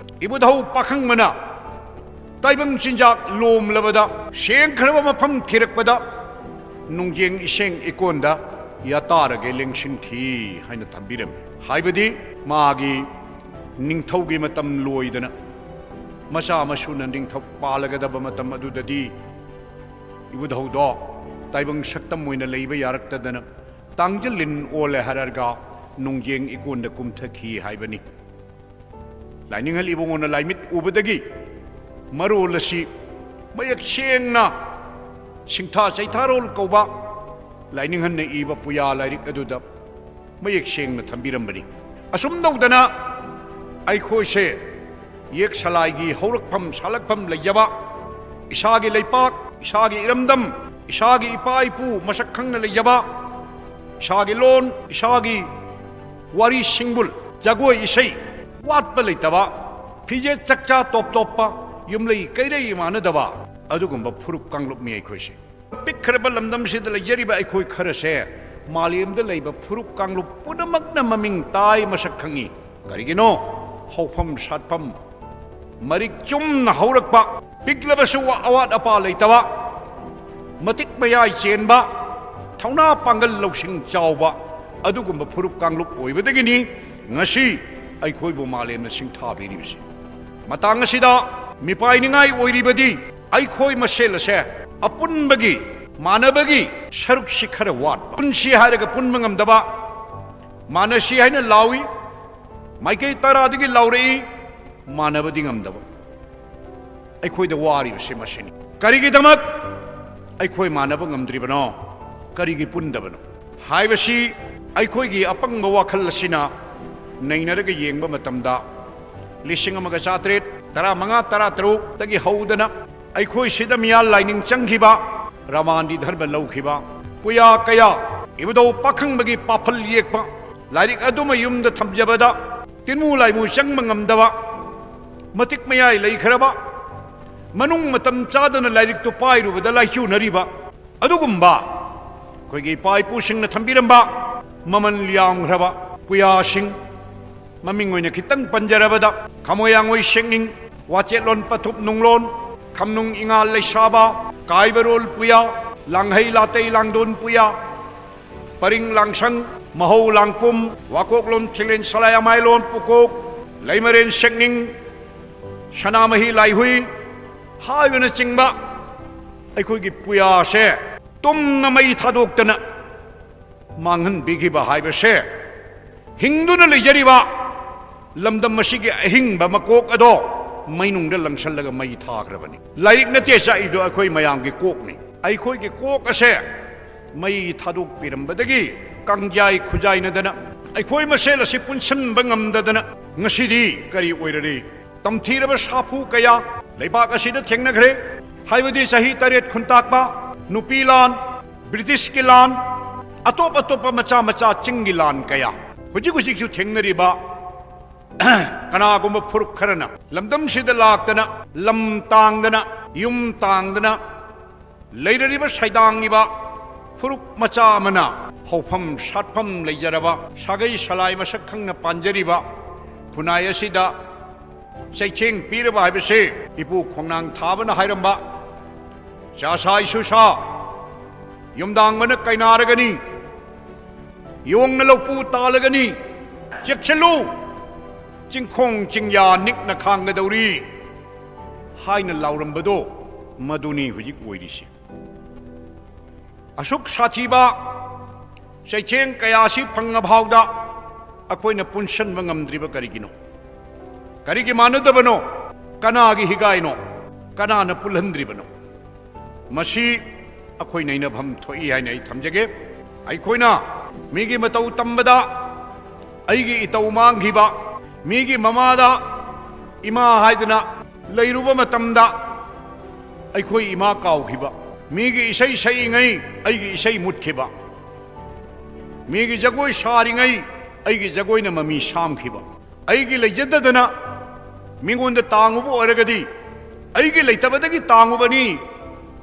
ꯏꯕꯨꯙꯧ ꯄꯥꯈꯪꯕꯅ ꯇꯥꯏꯕꯪ ꯆꯤꯟꯖꯥꯛ ꯂꯣꯝꯂꯕꯗ, ꯁꯦꯡꯈ꯭ꯔꯕ ꯃꯐꯝ ꯊꯤꯔꯛꯄꯗ, ꯅꯨꯡꯖꯦꯡ ꯏꯁꯦꯡ ꯏꯀꯣꯟꯗ ꯌꯥꯇꯥꯔꯒꯦ ꯂꯦꯡꯁꯤꯟꯈꯤ ꯍꯥꯏꯅ ꯊꯝꯕꯤꯔꯝꯃꯤ꯫ ꯍꯥꯏꯕꯗꯤ ꯃꯥꯒꯤ ꯅꯤꯡꯊꯧꯒꯤ ꯃꯇꯝ ꯂꯣꯏꯗꯅ, ꯃꯆꯥ ꯃꯁꯨꯅ ꯅꯤꯡꯊꯧ ꯄꯥꯜꯂꯒꯗꯕ ꯃꯇꯝ ꯑꯗꯨꯗꯗꯤ ꯏꯕꯨꯙꯧꯗꯣ ꯇꯥꯏꯕꯪ ꯁꯛꯇꯝ ꯑꯣꯏꯅ ꯂꯩꯕ ꯌꯥꯔꯛꯇꯗꯅ ꯇꯥꯡꯖꯤꯜ ꯂꯤꯟ ꯑꯣꯜꯂꯦ ꯍꯥꯏꯔꯒ ꯅꯨꯡꯖꯦꯡ ꯏꯀꯣꯟꯗ ꯀꯨꯝꯊꯈꯤ ꯍꯥꯏꯕꯅꯤ꯫ ꯂꯥꯏꯅꯤꯡꯍꯜ ꯏꯕꯨꯡꯉꯣꯅ ꯂꯥꯏꯃꯤꯠ ꯎꯕꯗꯒꯤ ꯃꯔꯣꯜ ꯑꯁꯤ ꯃꯌꯦꯛ ꯁꯦꯡꯅ ꯁꯤꯡꯊꯥ ꯆꯩꯊꯥꯔꯣꯜ ꯀꯧꯕ ꯂꯥꯏꯅꯤꯡꯍꯟꯅ ꯏꯕ ꯄꯨꯌꯥ ꯂꯥꯏꯔꯤꯛ ꯑꯗꯨꯗ ꯃꯌꯦꯛ ꯁꯦꯡꯅ ꯊꯝꯕꯤꯔꯝꯕꯅꯤ꯫ ꯑꯁꯨꯝ ꯇꯧꯗꯅ ꯑꯩꯈꯣꯏꯁꯦ ꯌꯦꯛ ꯁꯂꯥꯏꯒꯤ ꯍꯧꯔꯛꯐꯝ ꯁꯥꯠꯂꯛꯐꯝ ꯂꯩꯖꯕ, ꯏꯁꯥꯒꯤ ꯂꯩꯄꯥꯛ, ꯏꯁꯥꯒꯤ ꯏꯔꯝꯗꯝ, ꯏꯁꯥꯒꯤ ꯏꯄꯥ ꯏꯄꯨ ꯃꯁꯛ ꯈꯪꯅ ꯂꯩꯖꯕ, ꯏꯁꯥꯒꯤ ꯂꯣꯟ, ꯏꯁꯥꯒꯤ ꯋꯥꯔꯤ ꯁꯤꯡꯕꯨꯜ, ꯖꯒꯣꯏ ꯏꯁꯩ ꯋꯥꯠꯄ ꯂꯩꯇꯕ, ꯐꯤꯖꯦꯠ ꯆꯛꯆꯥ ꯇꯣꯞ ꯇꯣꯞꯄ, ꯌꯨꯝꯂꯩ ꯀꯩꯔꯩ ꯃꯥꯟꯅꯗꯕ ꯑꯗꯨꯒꯨꯝꯕ ꯐꯨꯔꯨꯞ ꯀꯥꯡꯂꯨꯞꯅꯤ ꯑꯩꯈꯣꯏꯁꯦ꯫ ꯄꯤꯛꯈ꯭ꯔꯕ ꯂꯝꯗꯝꯁꯤꯗ ꯂꯩꯖꯔꯤꯕ ꯑꯩꯈꯣꯏ ꯈꯔꯁꯦ ꯃꯥꯂꯦꯝꯗ ꯂꯩꯕ ꯐꯨꯔꯨꯞ ꯀꯥꯡꯂꯨꯞ ꯄꯨꯝꯅꯃꯛꯅ ꯃꯃꯤꯡ ꯇꯥꯏ, ꯃꯁꯛ ꯈꯪꯏ꯫ ꯀꯔꯤꯒꯤꯅꯣ? ꯍꯧꯐꯝ ꯁꯥꯠꯐꯝ ꯃꯔꯤꯛ ꯆꯨꯝꯅ ꯍꯧꯔꯛꯄ, ꯄꯤꯛꯂꯕꯁꯨ ꯑꯋꯥꯠ ꯑꯄꯥ ꯂꯩꯇꯕ, ꯃꯇꯤꯛ ꯃꯌꯥꯏ ꯆꯦꯟꯕ, ꯊꯧꯅꯥ ꯄꯥꯡꯒꯜ ꯂꯧꯁꯤꯡ ꯆꯥꯎꯕ ꯑꯗꯨꯒꯨꯝꯕ ꯐꯨꯔꯨꯞ ꯀꯥꯡꯂꯨꯞ ꯑꯣꯏꯕꯗꯒꯤꯅꯤ ꯉꯁꯤ ꯑꯩꯈꯣꯏꯕꯨ ꯃꯥꯂꯦꯝꯅ ꯁꯤꯡꯊꯥꯕꯤꯔꯤꯕꯁꯤ꯫ ꯃꯇꯥꯡ ꯑꯁꯤꯗ ꯃꯤꯄꯥꯏꯅꯤꯡꯉꯥꯏ ꯑꯣꯏꯔꯤꯕꯗꯤ ꯑꯩꯈꯣꯏ ꯃꯁꯦꯜ ꯑꯁꯦ ꯑꯄꯨꯟꯕꯒꯤ, ꯃꯥꯟꯅꯕꯒꯤ ꯁꯔꯨꯛꯁꯤ ꯈꯔ ꯋꯥꯠꯄ꯫ ꯄꯨꯟꯁꯤ ꯍꯥꯏꯔꯒ ꯄꯨꯟꯕ ꯉꯝꯗꯕ, ꯃꯥꯟꯅꯁꯤ ꯍꯥꯏꯅ ꯂꯥꯎꯏ, ꯃꯥꯏꯀꯩ ꯇꯔꯥꯗꯒꯤ ꯂꯥꯎꯔꯛꯏ, ꯃꯥꯟꯅꯕꯗꯤ ꯉꯝꯗꯕ꯫ ꯑꯩꯈꯣꯏꯗ ꯋꯥꯔꯤꯕꯁꯤ ꯃꯁꯤꯅꯤ꯫ ꯀꯔꯤꯒꯤꯗꯃꯛ ꯑꯩꯈꯣꯏ ꯃꯥꯟꯅꯕ ꯉꯝꯗ꯭ꯔꯤꯕꯅꯣ? ꯀꯔꯤꯒꯤ ꯄꯨꯟꯗꯕꯅꯣ ꯍꯥꯏꯕꯁꯤ ꯑꯩꯈꯣꯏꯒꯤ ꯑꯄꯪꯕ ꯋꯥꯈꯜ ꯑꯁꯤꯅ ꯅꯩꯅꯔꯒ ꯌꯦꯡꯕ ꯃꯇꯝꯗ, ꯂꯤꯁꯤꯡ ꯑꯃꯒ ꯆꯥꯇ꯭ꯔꯦꯠ ꯇꯔꯥꯃꯉꯥ ꯇꯔꯥꯇꯔꯨꯛꯇꯒꯤ ꯍꯧꯗꯅ ꯑꯩꯈꯣꯏ ꯁꯤꯗ ꯃꯤꯌꯥꯜ ꯂꯥꯏꯅꯤꯡ ꯆꯪꯈꯤꯕ, ꯔꯃꯥꯟꯗꯤ ꯙꯔꯃ ꯂꯧꯈꯤꯕ, ꯄꯨꯌꯥ ꯀꯌꯥ, ꯏꯕꯨꯙꯧ ꯄꯥꯈꯪꯕꯒꯤ ꯄꯥꯐꯜ ꯌꯦꯛꯄ ꯂꯥꯏꯔꯤꯛ ꯑꯗꯨꯃ ꯌꯨꯝꯗ ꯊꯝꯖꯕꯗ ꯇꯤꯟꯃꯨ ꯂꯥꯏꯃꯨ ꯆꯪꯕ ꯉꯝꯗꯕ, ꯃꯇꯤꯛ ꯃꯌꯥꯏ ꯂꯩꯈ꯭ꯔꯕ, ꯃꯅꯨꯡ ꯃꯇꯝ ꯆꯥꯗꯅ ꯂꯥꯏꯔꯤꯛꯇꯨ ꯄꯥꯏꯔꯨꯕꯗ ꯂꯥꯏꯆꯨꯅꯔꯤꯕ ꯑꯗꯨꯒꯨꯝꯕ ꯑꯩꯈꯣꯏꯒꯤ ꯏꯄꯥ ꯏꯄꯨꯁꯤꯡꯅ ꯊꯝꯕꯤꯔꯝꯕ ꯃꯃꯜ ꯌꯥꯝꯈ꯭ꯔꯕ ꯄꯨꯌꯥꯁꯤꯡ, ꯃꯃꯤꯡ ꯑꯣꯏꯅ ꯈꯤꯇꯪ ꯄꯟꯖꯔꯕꯗ, ꯈꯥꯃꯣꯏ ꯑꯥꯉꯣꯏ ꯁꯦꯛꯅꯤꯡ, ꯋꯥꯆꯦꯠꯂꯣꯟ ꯄꯊꯨꯞ ꯅꯨꯡꯂꯣꯟ, ꯈꯝꯅꯨꯡ ꯏꯉꯥꯜ ꯂꯩꯁꯥꯕ, ꯀꯥꯏꯕꯔꯣꯜ ꯄꯨꯌꯥ, ꯂꯥꯡꯍꯩ ꯂꯥꯇꯩ ꯂꯥꯡꯗꯣꯟ ꯄꯨꯌꯥ, ꯄꯔꯤꯡ ꯂꯥꯡꯁꯪ, ꯃꯍꯧ ꯂꯥꯡꯄꯨꯝ, ꯋꯥꯀꯣꯛꯂꯣꯟ ꯊꯤꯂꯦꯟ ꯁꯂꯥꯏ ꯑꯃꯥꯏꯂꯣꯟ ꯄꯨꯀꯣꯛ, ꯂꯩꯃꯔꯦꯟ ꯁꯦꯛꯅꯤꯡ, ꯁꯅꯥꯃꯍꯤ ꯂꯥꯏꯍꯨꯏ ꯍꯥꯏꯕꯅꯆꯤꯡꯕ ꯑꯩꯈꯣꯏꯒꯤ ꯄꯨꯌꯥꯁꯦ ꯇꯨꯝꯅ ꯃꯩ ꯊꯥꯗꯣꯛꯇꯅ ꯃꯥꯡꯍꯟꯕꯤꯈꯤꯕ ꯍꯥꯏꯕꯁꯦ, ꯍꯤꯡꯗꯨꯅ ꯂꯩꯖꯔꯤꯕ ꯂꯝꯗꯝ ꯑꯁꯤꯒꯤ ꯑꯍꯤꯡꯕ ꯃꯀꯣꯛ ꯑꯗꯣ ꯃꯩꯅꯨꯡꯗ ꯂꯪꯁꯜꯂꯒ ꯃꯩ ꯊꯥꯈ꯭ꯔꯕꯅꯤ꯫ ꯂꯥꯏꯔꯤꯛ ꯅꯠꯇꯦ ꯆꯥꯛꯏꯗꯣ, ꯑꯩꯈꯣꯏ ꯃꯌꯥꯝꯒꯤ ꯀꯣꯛꯅꯤ꯫ ꯑꯩꯈꯣꯏꯒꯤ ꯀꯣꯛ ꯑꯁꯦ ꯃꯩ ꯊꯥꯗꯣꯛꯄꯤꯔꯝꯕꯗꯒꯤ ꯀꯥꯡꯖꯥꯏ ꯈꯨꯖꯥꯏꯅꯗꯅ ꯑꯩꯈꯣꯏ ꯃꯁꯦꯜ ꯑꯁꯤ ꯄꯨꯟꯁꯤꯟꯕ ꯉꯝꯗꯗꯅ ꯉꯁꯤꯗꯤ ꯀꯔꯤ ꯑꯣꯏꯔꯔꯦ? ꯇꯝꯊꯤꯔꯕ ꯁꯥꯐꯨ ꯀꯌꯥ ꯂꯩꯕꯥꯛ ꯑꯁꯤꯗ ꯊꯦꯡꯅꯈ꯭ꯔꯦ꯫ ꯍꯥꯏꯕꯗꯤ ꯆꯍꯤ ꯇꯔꯦꯠ ꯈꯨꯟꯇꯥꯛꯄ, ꯅꯨꯄꯤ ꯂꯥꯟ, ꯕ꯭ꯔꯤꯇꯤꯁꯀꯤ ꯂꯥꯟ, ꯑꯇꯣꯞ ꯑꯇꯣꯞꯄ ꯃꯆꯥ ꯃꯆꯥ ꯆꯤꯡꯒꯤ ꯂꯥꯟ ꯀꯌꯥ, ꯍꯧꯖꯤꯛ ꯍꯧꯖꯤꯛꯁꯨ ꯊꯦꯡꯅꯔꯤꯕ ꯀꯅꯥꯒꯨꯝꯕ ꯐꯨꯔꯨꯞ ꯈꯔꯅ ꯂꯝꯗꯝꯁꯤꯗ ꯂꯥꯛꯇꯅ, ꯂꯝ ꯇꯥꯡꯗꯅ, ꯌꯨꯝ ꯇꯥꯡꯗꯅ ꯂꯩꯔꯔꯤꯕ ꯁꯩꯗꯥꯡꯉꯤꯕ ꯐꯨꯔꯨꯞ ꯃꯆꯥ ꯑꯃꯅ ꯍꯧꯐꯝ ꯁꯥꯠꯐꯝ ꯂꯩꯖꯔꯕ ꯁꯥꯒꯩ ꯁꯂꯥꯏ ꯃꯁꯛ ꯈꯪꯅ ꯄꯥꯟꯖꯔꯤꯕ ꯈꯨꯟꯅꯥꯏ ꯑꯁꯤꯗ ꯆꯩꯊꯦꯡ ꯄꯤꯔꯕ ꯍꯥꯏꯕꯁꯤ ꯏꯄꯨ ꯈꯣꯡꯅꯥꯡ ꯊꯥꯕꯅ ꯍꯥꯏꯔꯝꯕ "ꯆꯥꯁꯥ ꯏꯁꯨꯁꯥ, ꯌꯨꯝꯗꯥꯡꯕꯅ ꯀꯩꯅꯥꯔꯒꯅꯤ, ꯌꯣꯡꯅ ꯂꯧꯄꯨ ꯇꯥꯜꯂꯒꯅꯤ, ꯆꯦꯛꯁꯤꯜꯂꯨ, ꯆꯤꯡꯈꯣꯡ ꯆꯤꯡꯌꯥ ꯅꯤꯛꯅ ꯈꯥꯡꯒꯗꯧꯔꯤ" ꯍꯥꯏꯅ ꯂꯥꯎꯔꯝꯕꯗꯣ ꯃꯗꯨꯅꯤ ꯍꯧꯖꯤꯛ ꯑꯣꯏꯔꯤꯁꯤ꯫ ꯑꯁꯨꯛ ꯁꯥꯊꯤꯕ ꯆꯩꯊꯦꯡ ꯀꯌꯥꯁꯤ ꯐꯪꯉꯐꯥꯎꯗ ꯑꯩꯈꯣꯏꯅ ꯄꯨꯟꯁꯟꯕ ꯉꯝꯗ꯭ꯔꯤꯕ ꯀꯔꯤꯒꯤꯅꯣ? ꯀꯔꯤꯒꯤ ꯃꯥꯟꯅꯗꯕꯅꯣ? ꯀꯅꯥꯒꯤ ꯍꯤꯒꯥꯏꯅꯣ? ꯀꯅꯥꯅ ꯄꯨꯜꯍꯟꯗ꯭ꯔꯤꯕꯅꯣ? ꯃꯁꯤ ꯑꯩꯈꯣꯏ ꯅꯩꯅꯐꯝ ꯊꯣꯛꯏ ꯍꯥꯏꯅ ꯑꯩ ꯊꯝꯖꯒꯦ꯫ ꯑꯩꯈꯣꯏꯅ ꯃꯤꯒꯤ ꯃꯇꯧ ꯇꯝꯕꯗ ꯑꯩꯒꯤ ꯏꯇꯧ ꯃꯥꯡꯈꯤꯕ, ꯃꯤꯒꯤ ꯃꯃꯥꯗ ꯏꯃꯥ ꯍꯥꯏꯗꯅ ꯂꯩꯔꯨꯕ ꯃꯇꯝꯗ ꯑꯩꯈꯣꯏ ꯏꯃꯥ ꯀꯥꯎꯈꯤꯕ, ꯃꯤꯒꯤ ꯏꯁꯩ ꯁꯛꯏꯉꯩ ꯑꯩꯒꯤ ꯏꯁꯩ ꯃꯨꯠꯈꯤꯕ, ꯃꯤꯒꯤ ꯖꯒꯣꯏ ꯁꯥꯔꯤꯉꯩ ꯑꯩꯒꯤ ꯖꯒꯣꯏꯅ ꯃꯃꯤ ꯁꯥꯝꯈꯤꯕ, ꯑꯩꯒꯤ ꯂꯩꯖꯗꯗꯅ ꯃꯤꯉꯣꯟꯗ ꯇꯥꯡꯉꯨꯕ ꯑꯣꯏꯔꯒꯗꯤ ꯑꯩꯒꯤ ꯂꯩꯇꯕꯗꯒꯤ ꯇꯥꯡꯉꯨꯕꯅꯤ,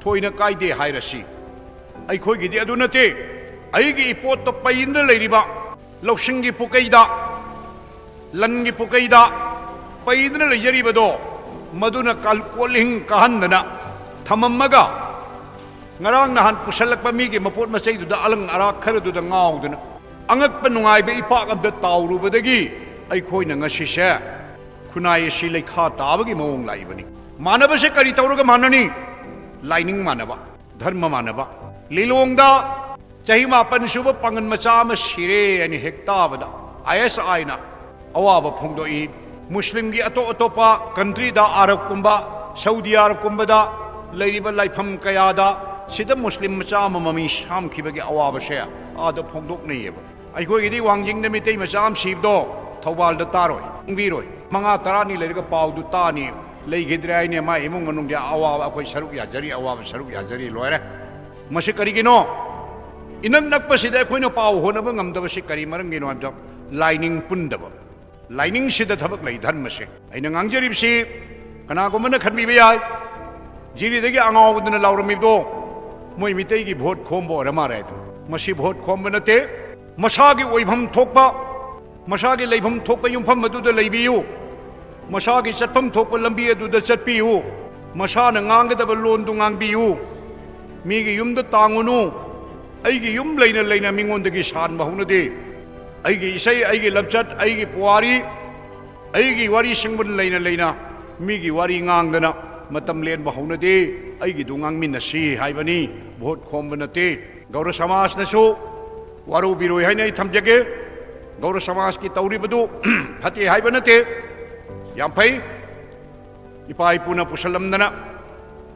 ꯊꯣꯏꯅ ꯀꯥꯏꯗꯦ ꯍꯥꯏꯔꯁꯤ꯫ ꯑꯩꯈꯣꯏꯒꯤꯗꯤ ꯑꯗꯨ ꯅꯠꯇꯦ꯫ ꯑꯩꯒꯤ ꯏꯄꯣꯠꯇꯣ ꯄꯩꯗꯨꯅ ꯂꯩꯔꯤꯕ ꯂꯧꯁꯤꯡꯒꯤ ꯄꯨꯀꯩꯗ, ꯂꯟꯒꯤ ꯄꯨꯀꯩꯗ ꯄꯩꯗꯨꯅ ꯂꯩꯖꯔꯤꯕꯗꯣ, ꯃꯗꯨꯅ ꯀꯜ-, ꯀꯣꯜꯍꯤꯡ ꯀꯥꯍꯟꯗꯅ ꯊꯝꯃꯝꯃꯒ, ꯉꯔꯥꯡ ꯅꯍꯥꯟ ꯄꯨꯁꯜꯂꯛꯄ ꯃꯤꯒꯤ ꯃꯄꯣꯠ ꯃꯆꯩꯗꯨꯗ, ꯑꯂꯪ ꯑꯔꯥꯛ ꯈꯔꯗꯨꯗ ꯉꯥꯎꯗꯅ, ꯑꯉꯛꯄ ꯅꯨꯡꯉꯥꯏꯕ ꯏꯄꯥꯛ ꯑꯝꯗ ꯇꯥꯎꯔꯨꯕꯗꯒꯤ ꯑꯩꯈꯣꯏꯅ ꯉꯁꯤꯁꯦ ꯈꯨꯟꯅꯥꯏ ꯑꯁꯤ ꯂꯩꯈꯥ ꯇꯥꯕꯒꯤ ꯃꯑꯣꯡ ꯂꯥꯛꯏꯕꯅꯤ꯫ ꯃꯥꯟꯅꯕꯁꯦ ꯀꯔꯤ ꯇꯧꯔꯒ ꯃꯥꯟꯅꯅꯤ? ꯂꯥꯏꯅꯤꯡ ꯃꯥꯟꯅꯕ, ꯙꯔꯃ ꯃꯥꯟꯅꯕ꯫ ꯂꯤꯂꯣꯡꯗ ꯆꯍꯤ ꯃꯥꯄꯟ ꯁꯨꯕ ꯄꯥꯡꯒꯜ ꯃꯆꯥ ꯑꯃ ꯁꯤꯔꯦ ꯍꯥꯏꯅ ꯍꯦꯛ ꯇꯥꯕꯗ ꯑꯥꯏ ꯑꯦꯁ ꯑꯥꯏꯅ ꯑꯋꯥꯕ ꯐꯣꯡꯗꯣꯛꯏ꯫ ꯃꯨꯁꯂꯤꯝꯒꯤ ꯑꯇꯣꯞ ꯑꯇꯣꯞꯄ ꯀꯟꯇ꯭ꯔꯤꯗ, ꯑꯔꯕꯀꯨꯝꯕ, ꯁꯧꯗꯤ ꯑꯔꯕꯀꯨꯝꯕꯗ ꯂꯩꯔꯤꯕ ꯂꯥꯏꯐꯝ ꯀꯌꯥꯗ ꯁꯤꯗ ꯃꯨꯁꯂꯤꯝ ꯃꯆꯥ ꯑꯃ ꯃꯃꯤ ꯁꯥꯝꯈꯤꯕꯒꯤ ꯑꯋꯥꯕꯁꯦ ꯑꯥꯗ ꯐꯣꯡꯗꯣꯛꯅꯩꯌꯦꯕ꯫ ꯑꯩꯈꯣꯏꯒꯤꯗꯤ ꯋꯥꯡꯖꯤꯡꯗ ꯃꯤꯇꯩ ꯃꯆꯥ ꯑꯃ ꯁꯤꯕꯗꯣ ꯊꯧꯕꯥꯜꯗ ꯇꯥꯔꯣꯏ, ꯈꯪꯕꯤꯔꯣꯏ꯫ ꯃꯉꯥ ꯇꯔꯥꯅꯤ ꯂꯩꯔꯒ ꯄꯥꯎꯗꯨ ꯇꯥꯅꯤ, ꯂꯩꯈꯤꯗ꯭ꯔꯦ ꯍꯥꯏꯅꯦ, ꯃꯥ ꯏꯃꯨꯡ ꯃꯅꯨꯡꯒꯤ ꯑꯋꯥꯕ ꯑꯩꯈꯣꯏ ꯁꯔꯨꯛ ꯌꯥꯖꯔꯤ, ꯑꯋꯥꯕ ꯁꯔꯨꯛ ꯌꯥꯖꯔꯤ, ꯂꯣꯏꯔꯦ꯫ ꯃꯁꯤ ꯀꯔꯤꯒꯤꯅꯣ? ꯏꯅꯛ ꯅꯛꯄꯁꯤꯗ ꯑꯩꯈꯣꯏꯅ ꯄꯥꯎ ꯍꯣꯠꯅꯕ ꯉꯝꯗꯕꯁꯤ ꯀꯔꯤ ꯃꯔꯝꯒꯤꯅꯣ ꯍꯥꯏꯕꯗ, ꯂꯥꯏꯅꯤꯡ ꯄꯨꯟꯗꯕ꯫ ꯂꯥꯏꯅꯤꯡꯁꯤꯗ ꯊꯕꯛ ꯂꯩ ꯙꯔꯃꯁꯦ꯫ ꯑꯩꯅ ꯉꯥꯡꯖꯔꯤꯕꯁꯤ ꯀꯅꯥꯒꯨꯝꯕꯅ ꯈꯟꯕꯤꯕ ꯌꯥꯏ, ꯖꯤꯔꯤꯗꯒꯤ ꯑꯉꯥꯎꯕꯗꯨꯅ ꯂꯥꯎꯔꯝꯃꯤꯕꯗꯣ ꯃꯣꯏ ꯃꯤꯇꯩꯒꯤ ꯚꯣꯠ ꯈꯣꯝꯕ ꯑꯣꯏꯔ ꯃꯥꯜꯂꯦ ꯍꯥꯏꯗꯣ꯫ ꯃꯁꯤ ꯚꯣꯠ ꯈꯣꯝꯕ ꯅꯠꯇꯦ꯫ ꯃꯁꯥꯒꯤ ꯑꯣꯏꯐꯝ ꯊꯣꯛꯄ, ꯃꯁꯥꯒꯤ ꯂꯩꯐꯝ ꯊꯣꯛꯄ ꯌꯨꯝꯐꯝ ꯑꯗꯨꯗ ꯂꯩꯕꯤꯌꯨ꯫ ꯃꯁꯥꯒꯤ ꯆꯠꯐꯝ ꯊꯣꯛꯄ ꯂꯝꯕꯤ ꯑꯗꯨꯗ ꯆꯠꯄꯤꯌꯨ꯫ ꯃꯁꯥꯅ ꯉꯥꯡꯒꯗꯕ ꯂꯣꯟꯗꯨ ꯉꯥꯡꯕꯤꯌꯨ꯫ ꯃꯤꯒꯤ ꯌꯨꯝꯗ ꯇꯥꯡꯉꯨꯅꯨ꯫ ꯑꯩꯒꯤ ꯌꯨꯝ ꯂꯩꯅ ꯂꯩꯅ ꯃꯤꯉꯣꯟꯗꯒꯤ ꯁꯥꯟꯕ ꯍꯧꯅꯗꯦ꯫ ꯑꯩꯒꯤ ꯏꯁꯩ, ꯑꯩꯒꯤ ꯂꯝꯆꯠ, ꯑꯩꯒꯤ ꯄꯨꯋꯥꯔꯤ, ꯑꯩꯒꯤ ꯋꯥꯔꯤꯁꯤꯡꯕꯨ ꯂꯩꯅ ꯂꯩꯅ ꯃꯤꯒꯤ ꯋꯥꯔꯤ ꯉꯥꯡꯗꯅ ꯃꯇꯝ ꯂꯦꯟꯕ ꯍꯧꯅꯗꯦ꯫ ꯑꯩꯒꯤꯗꯨ ꯉꯥꯡꯃꯤꯟꯅꯁꯤ ꯍꯥꯏꯕꯅꯤ, ꯚꯣꯠ ꯈꯣꯝꯕ ꯅꯠꯇꯦ꯫ ꯒꯧꯔ ꯁꯃꯥꯖꯅꯁꯨ ꯋꯥꯔꯧꯕꯤꯔꯣꯏ ꯍꯥꯏꯅ ꯑꯩ ꯊꯝꯖꯒꯦ꯫ ꯒꯧꯔ ꯁꯃꯥꯖꯀꯤ ꯇꯧꯔꯤꯕꯗꯨ ꯐꯠꯇꯦ ꯍꯥꯏꯕ ꯅꯠꯇꯦ, ꯌꯥꯝ ꯐꯩ꯫ ꯏꯄꯥ ꯏꯄꯨꯅ ꯄꯨꯁꯜꯂꯝꯗꯅ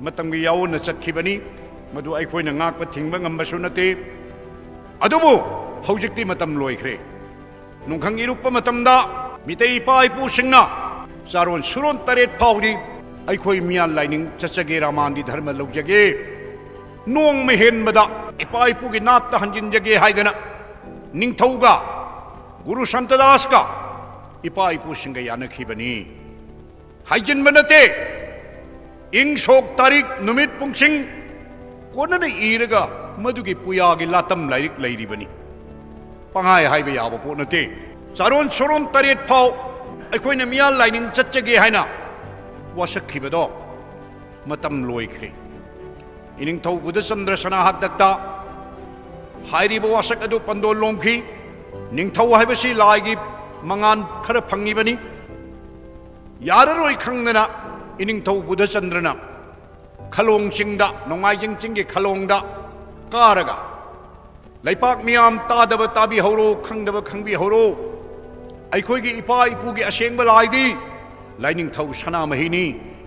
ꯃꯇꯝꯒꯤ ꯌꯥꯑꯣꯟꯅ ꯆꯠꯈꯤꯕꯅꯤ꯫ ꯃꯗꯨ ꯑꯩꯈꯣꯏꯅ ꯉꯥꯛꯄ ꯊꯤꯡꯕ ꯉꯝꯕꯁꯨ ꯅꯠꯇꯦ꯫ ꯑꯗꯨꯕꯨ ꯍꯧꯖꯤꯛꯇꯤ ꯃꯇꯝ ꯂꯣꯏꯈ꯭ꯔꯦ꯫ ꯅꯨꯡꯈꯪ ꯏꯔꯨꯞꯄ ꯃꯇꯝꯗ ꯃꯤꯇꯩ ꯏꯄꯥ ꯏꯄꯨꯁꯤꯡꯅ ꯆꯥꯔꯣꯟ ꯁꯨꯔꯣꯟ ꯇꯔꯦꯠ ꯐꯥꯎꯗꯤ ꯑꯩꯈꯣꯏ ꯃꯤꯌꯥꯟ ꯂꯥꯏꯅꯤꯡ ꯆꯠꯆꯒꯦ, ꯔꯥꯃꯥꯟꯗꯤ ꯙꯔꯃ ꯂꯧꯖꯒꯦ, ꯅꯣꯡꯃ ꯍꯦꯟꯕꯗ ꯏꯄꯥ ꯏꯄꯨꯒꯤ ꯅꯥꯠꯇ ꯍꯟꯖꯤꯟꯖꯒꯦ ꯍꯥꯏꯗꯅ ꯅꯤꯡꯊꯧꯒ ꯒꯨꯔꯨ ꯁꯟꯇꯗꯥꯁꯀ ꯏꯄꯥ ꯏꯄꯨꯁꯤꯡꯒ ꯌꯥꯅꯈꯤꯕꯅꯤ꯫ ꯍꯥꯏꯖꯤꯟꯕ ꯅꯠꯇꯦ꯫ ꯏꯪ ꯁꯣꯛ, ꯇꯥꯔꯤꯛ, ꯅꯨꯃꯤꯠ, ꯄꯨꯡꯁꯤꯡ ꯀꯣꯟꯅꯅ ꯏꯔꯒ ꯃꯗꯨꯒꯤ ꯄꯨꯌꯥꯒꯤ ꯂꯥꯇꯝ ꯂꯥꯏꯔꯤꯛ ꯂꯩꯔꯤꯕꯅꯤ꯫ ꯄꯪꯍꯥꯏ ꯍꯥꯏꯕ ꯌꯥꯕ ꯄꯣꯠ ꯅꯠꯇꯦ꯫ ꯆꯥꯔꯣꯟ ꯁꯨꯔꯣꯟ ꯇꯔꯦꯠ ꯐꯥꯎ ꯑꯩꯈꯣꯏꯅ ꯃꯤꯌꯥꯟ ꯂꯥꯏꯅꯤꯡ ꯆꯠꯆꯒꯦ ꯍꯥꯏꯅ ꯋꯥꯁꯛꯈꯤꯕꯗꯣ ꯃꯇꯝ ꯂꯣꯏꯈ꯭ꯔꯦ꯫ ꯏꯅꯤꯡꯊꯧ ꯕꯨꯙꯆꯟꯗ꯭ꯔ ꯁꯅꯥ ꯍꯥꯛꯇꯛꯇ ꯍꯥꯏꯔꯤꯕ ꯋꯥꯁꯛ ꯑꯗꯨ ꯄꯟꯗꯣꯜ ꯂꯣꯝꯈꯤ꯫ ꯅꯤꯡꯊꯧ ꯍꯥꯏꯕꯁꯤ ꯂꯥꯏꯒꯤ ꯃꯉꯥꯜ ꯈꯔ ꯐꯪꯉꯤꯕꯅꯤ꯫ ꯌꯥꯔꯔꯣꯏ ꯈꯪꯗꯅ ꯏꯅꯤꯡꯊꯧ ꯕꯨꯙꯆꯟꯗ꯭ꯔꯅ ꯈꯂꯣꯡ ꯆꯤꯡꯗ, ꯅꯣꯡꯃꯥꯏꯖꯤꯡ ꯆꯤꯡꯒꯤ ꯈꯂꯣꯡꯗ ꯀꯥꯔꯒ, "ꯂꯩꯄꯥꯛ ꯃꯤꯌꯥꯝ ꯇꯥꯗꯕ ꯇꯥꯕꯤꯍꯧꯔꯣ, ꯈꯪꯗꯕ ꯈꯪꯕꯤꯍꯧꯔꯣ꯫ ꯑꯩꯈꯣꯏꯒꯤ ꯏꯄꯥ ꯏꯄꯨꯒꯤ ꯑꯁꯦꯡꯕ ꯂꯥꯏꯗꯤ ꯂꯥꯏꯅꯤꯡꯊꯧ ꯁꯅꯥꯃꯍꯤꯅꯤ,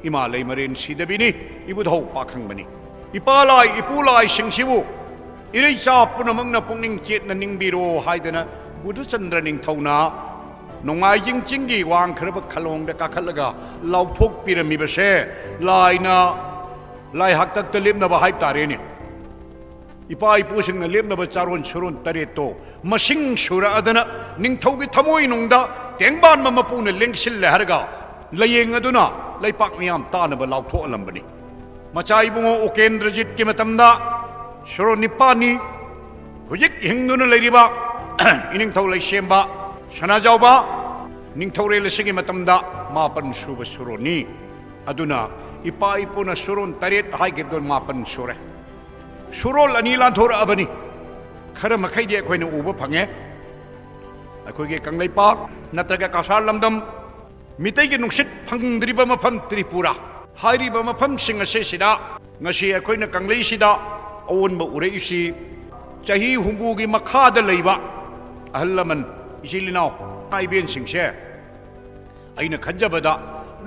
ꯏꯃꯥ ꯂꯩꯃꯔꯦꯟ ꯁꯤꯗꯕꯤꯅꯤ, ꯏꯕꯨꯙꯧ ꯄꯥꯈꯪꯕꯅꯤ꯫ ꯏꯄꯥ ꯂꯥꯏ, ꯏꯄꯨ ꯂꯥꯏꯁꯤꯡꯁꯤꯕꯨ ꯏꯔꯩꯆꯥ ꯄꯨꯝꯅꯃꯛꯅ ꯄꯨꯛꯅꯤꯡ ꯆꯦꯠꯅ ꯅꯤꯡꯕꯤꯔꯣ ꯍꯥꯏꯗꯅ ꯕꯨꯙꯆꯟꯗ꯭ꯔ ꯅꯤꯡꯊꯧꯅ ꯅꯣꯡꯃꯥꯏꯖꯤꯡ ꯆꯤꯡꯒꯤ ꯋꯥꯡꯈ꯭ꯔꯕ ꯈꯂꯣꯡꯗ ꯀꯥꯈꯠꯂꯒ ꯂꯥꯎꯊꯣꯛꯄꯤꯔꯝꯃꯤꯕꯁꯦ ꯂꯥꯏꯅ ꯂꯥꯏ ꯍꯥꯛꯇꯛꯇ ꯂꯦꯞꯅꯕ ꯍꯥꯏꯕ ꯇꯥꯔꯦꯅꯦ꯫ ꯏꯄꯥ ꯏꯄꯨꯁꯤꯡꯅ ꯂꯦꯞꯅꯕ ꯆꯥꯔꯣꯟ ꯁꯨꯔꯣꯟ ꯇꯔꯦꯠꯇꯣ ꯃꯁꯤꯡ ꯁꯨꯔꯛꯑꯗꯅ ꯅꯤꯡꯊꯧꯒꯤ ꯊꯃꯣꯏꯅꯨꯡꯗ ꯇꯦꯡꯕꯥꯟꯕ ꯃꯄꯨꯅ ꯂꯦꯡꯁꯤꯜꯂꯦ ꯍꯥꯏꯔꯒ ꯂꯥꯏꯌꯦꯡ ꯑꯗꯨꯅ ꯂꯩꯄꯥꯛ ꯃꯤꯌꯥꯝ ꯇꯥꯅꯕ ꯂꯥꯎꯊꯣꯛꯍꯜꯂꯝꯕꯅꯤ꯫ ꯃꯆꯥ ꯏꯕꯨꯡꯉꯣ ꯎꯀꯦꯟꯗ꯭ꯔꯖꯤꯠꯀꯤ ꯃꯇꯝꯗ ꯁꯨꯔꯣꯟ ꯅꯤꯄꯥꯟꯅꯤ꯫ ꯍꯧꯖꯤꯛ ꯍꯤꯡꯗꯨꯅ ꯂꯩꯔꯤꯕ ꯏꯅꯤꯡꯊꯧ ꯂꯩꯁꯦꯝꯕ ꯁꯅꯥꯖꯥꯎꯕ ꯅꯤꯡꯊꯧꯔꯦꯜ ꯑꯁꯤꯒꯤ ꯃꯇꯝꯗ ꯃꯥꯄꯟ ꯁꯨꯕ ꯁꯨꯔꯣꯟꯅꯤ꯫ ꯑꯗꯨꯅ ꯏꯄꯥ ꯏꯄꯨꯅ ꯁꯨꯔꯣꯟ ꯇꯔꯦꯠ ꯍꯥꯏꯈꯤꯕꯗꯣ ꯃꯥꯄꯟ ꯁꯨꯔꯦ꯫ ꯁꯨꯔꯣꯜ ꯑꯅꯤ ꯂꯥꯟꯊꯣꯔꯛꯑꯕꯅꯤ꯫ ꯈꯔ ꯃꯈꯩꯗꯤ ꯑꯩꯈꯣꯏꯅ ꯎꯕ ꯐꯪꯉꯦ꯫ ꯑꯩꯈꯣꯏꯒꯤ ꯀꯪꯂꯩꯄꯥꯛ ꯅꯠꯇ꯭ꯔꯒ ꯀꯁꯥꯔ ꯂꯝꯗꯝ, ꯃꯤꯇꯩꯒꯤ ꯅꯨꯡꯁꯤꯠ ꯐꯪꯗ꯭ꯔꯤꯕ ꯃꯐꯝ ꯇ꯭ꯔꯤꯄꯨꯔꯥ ꯍꯥꯏꯔꯤꯕ ꯃꯐꯝꯁꯤꯡ ꯑꯁꯤꯁꯤꯗ ꯉꯁꯤ ꯑꯩꯈꯣꯏꯅ ꯀꯪꯂꯩꯁꯤꯗ ꯑꯑꯣꯟꯕ ꯎꯔꯛꯏꯁꯤ ꯆꯍꯤ ꯍꯨꯝꯐꯨꯒꯤ ꯃꯈꯥꯗ ꯂꯩꯕ ꯑꯍꯜ ꯂꯃꯟ, ꯏꯆꯤꯜ ꯏꯅꯥꯎ, ꯏꯃꯥ ꯏꯕꯦꯟꯁꯤꯡꯁꯦ ꯑꯩꯅ ꯈꯟꯖꯕꯗ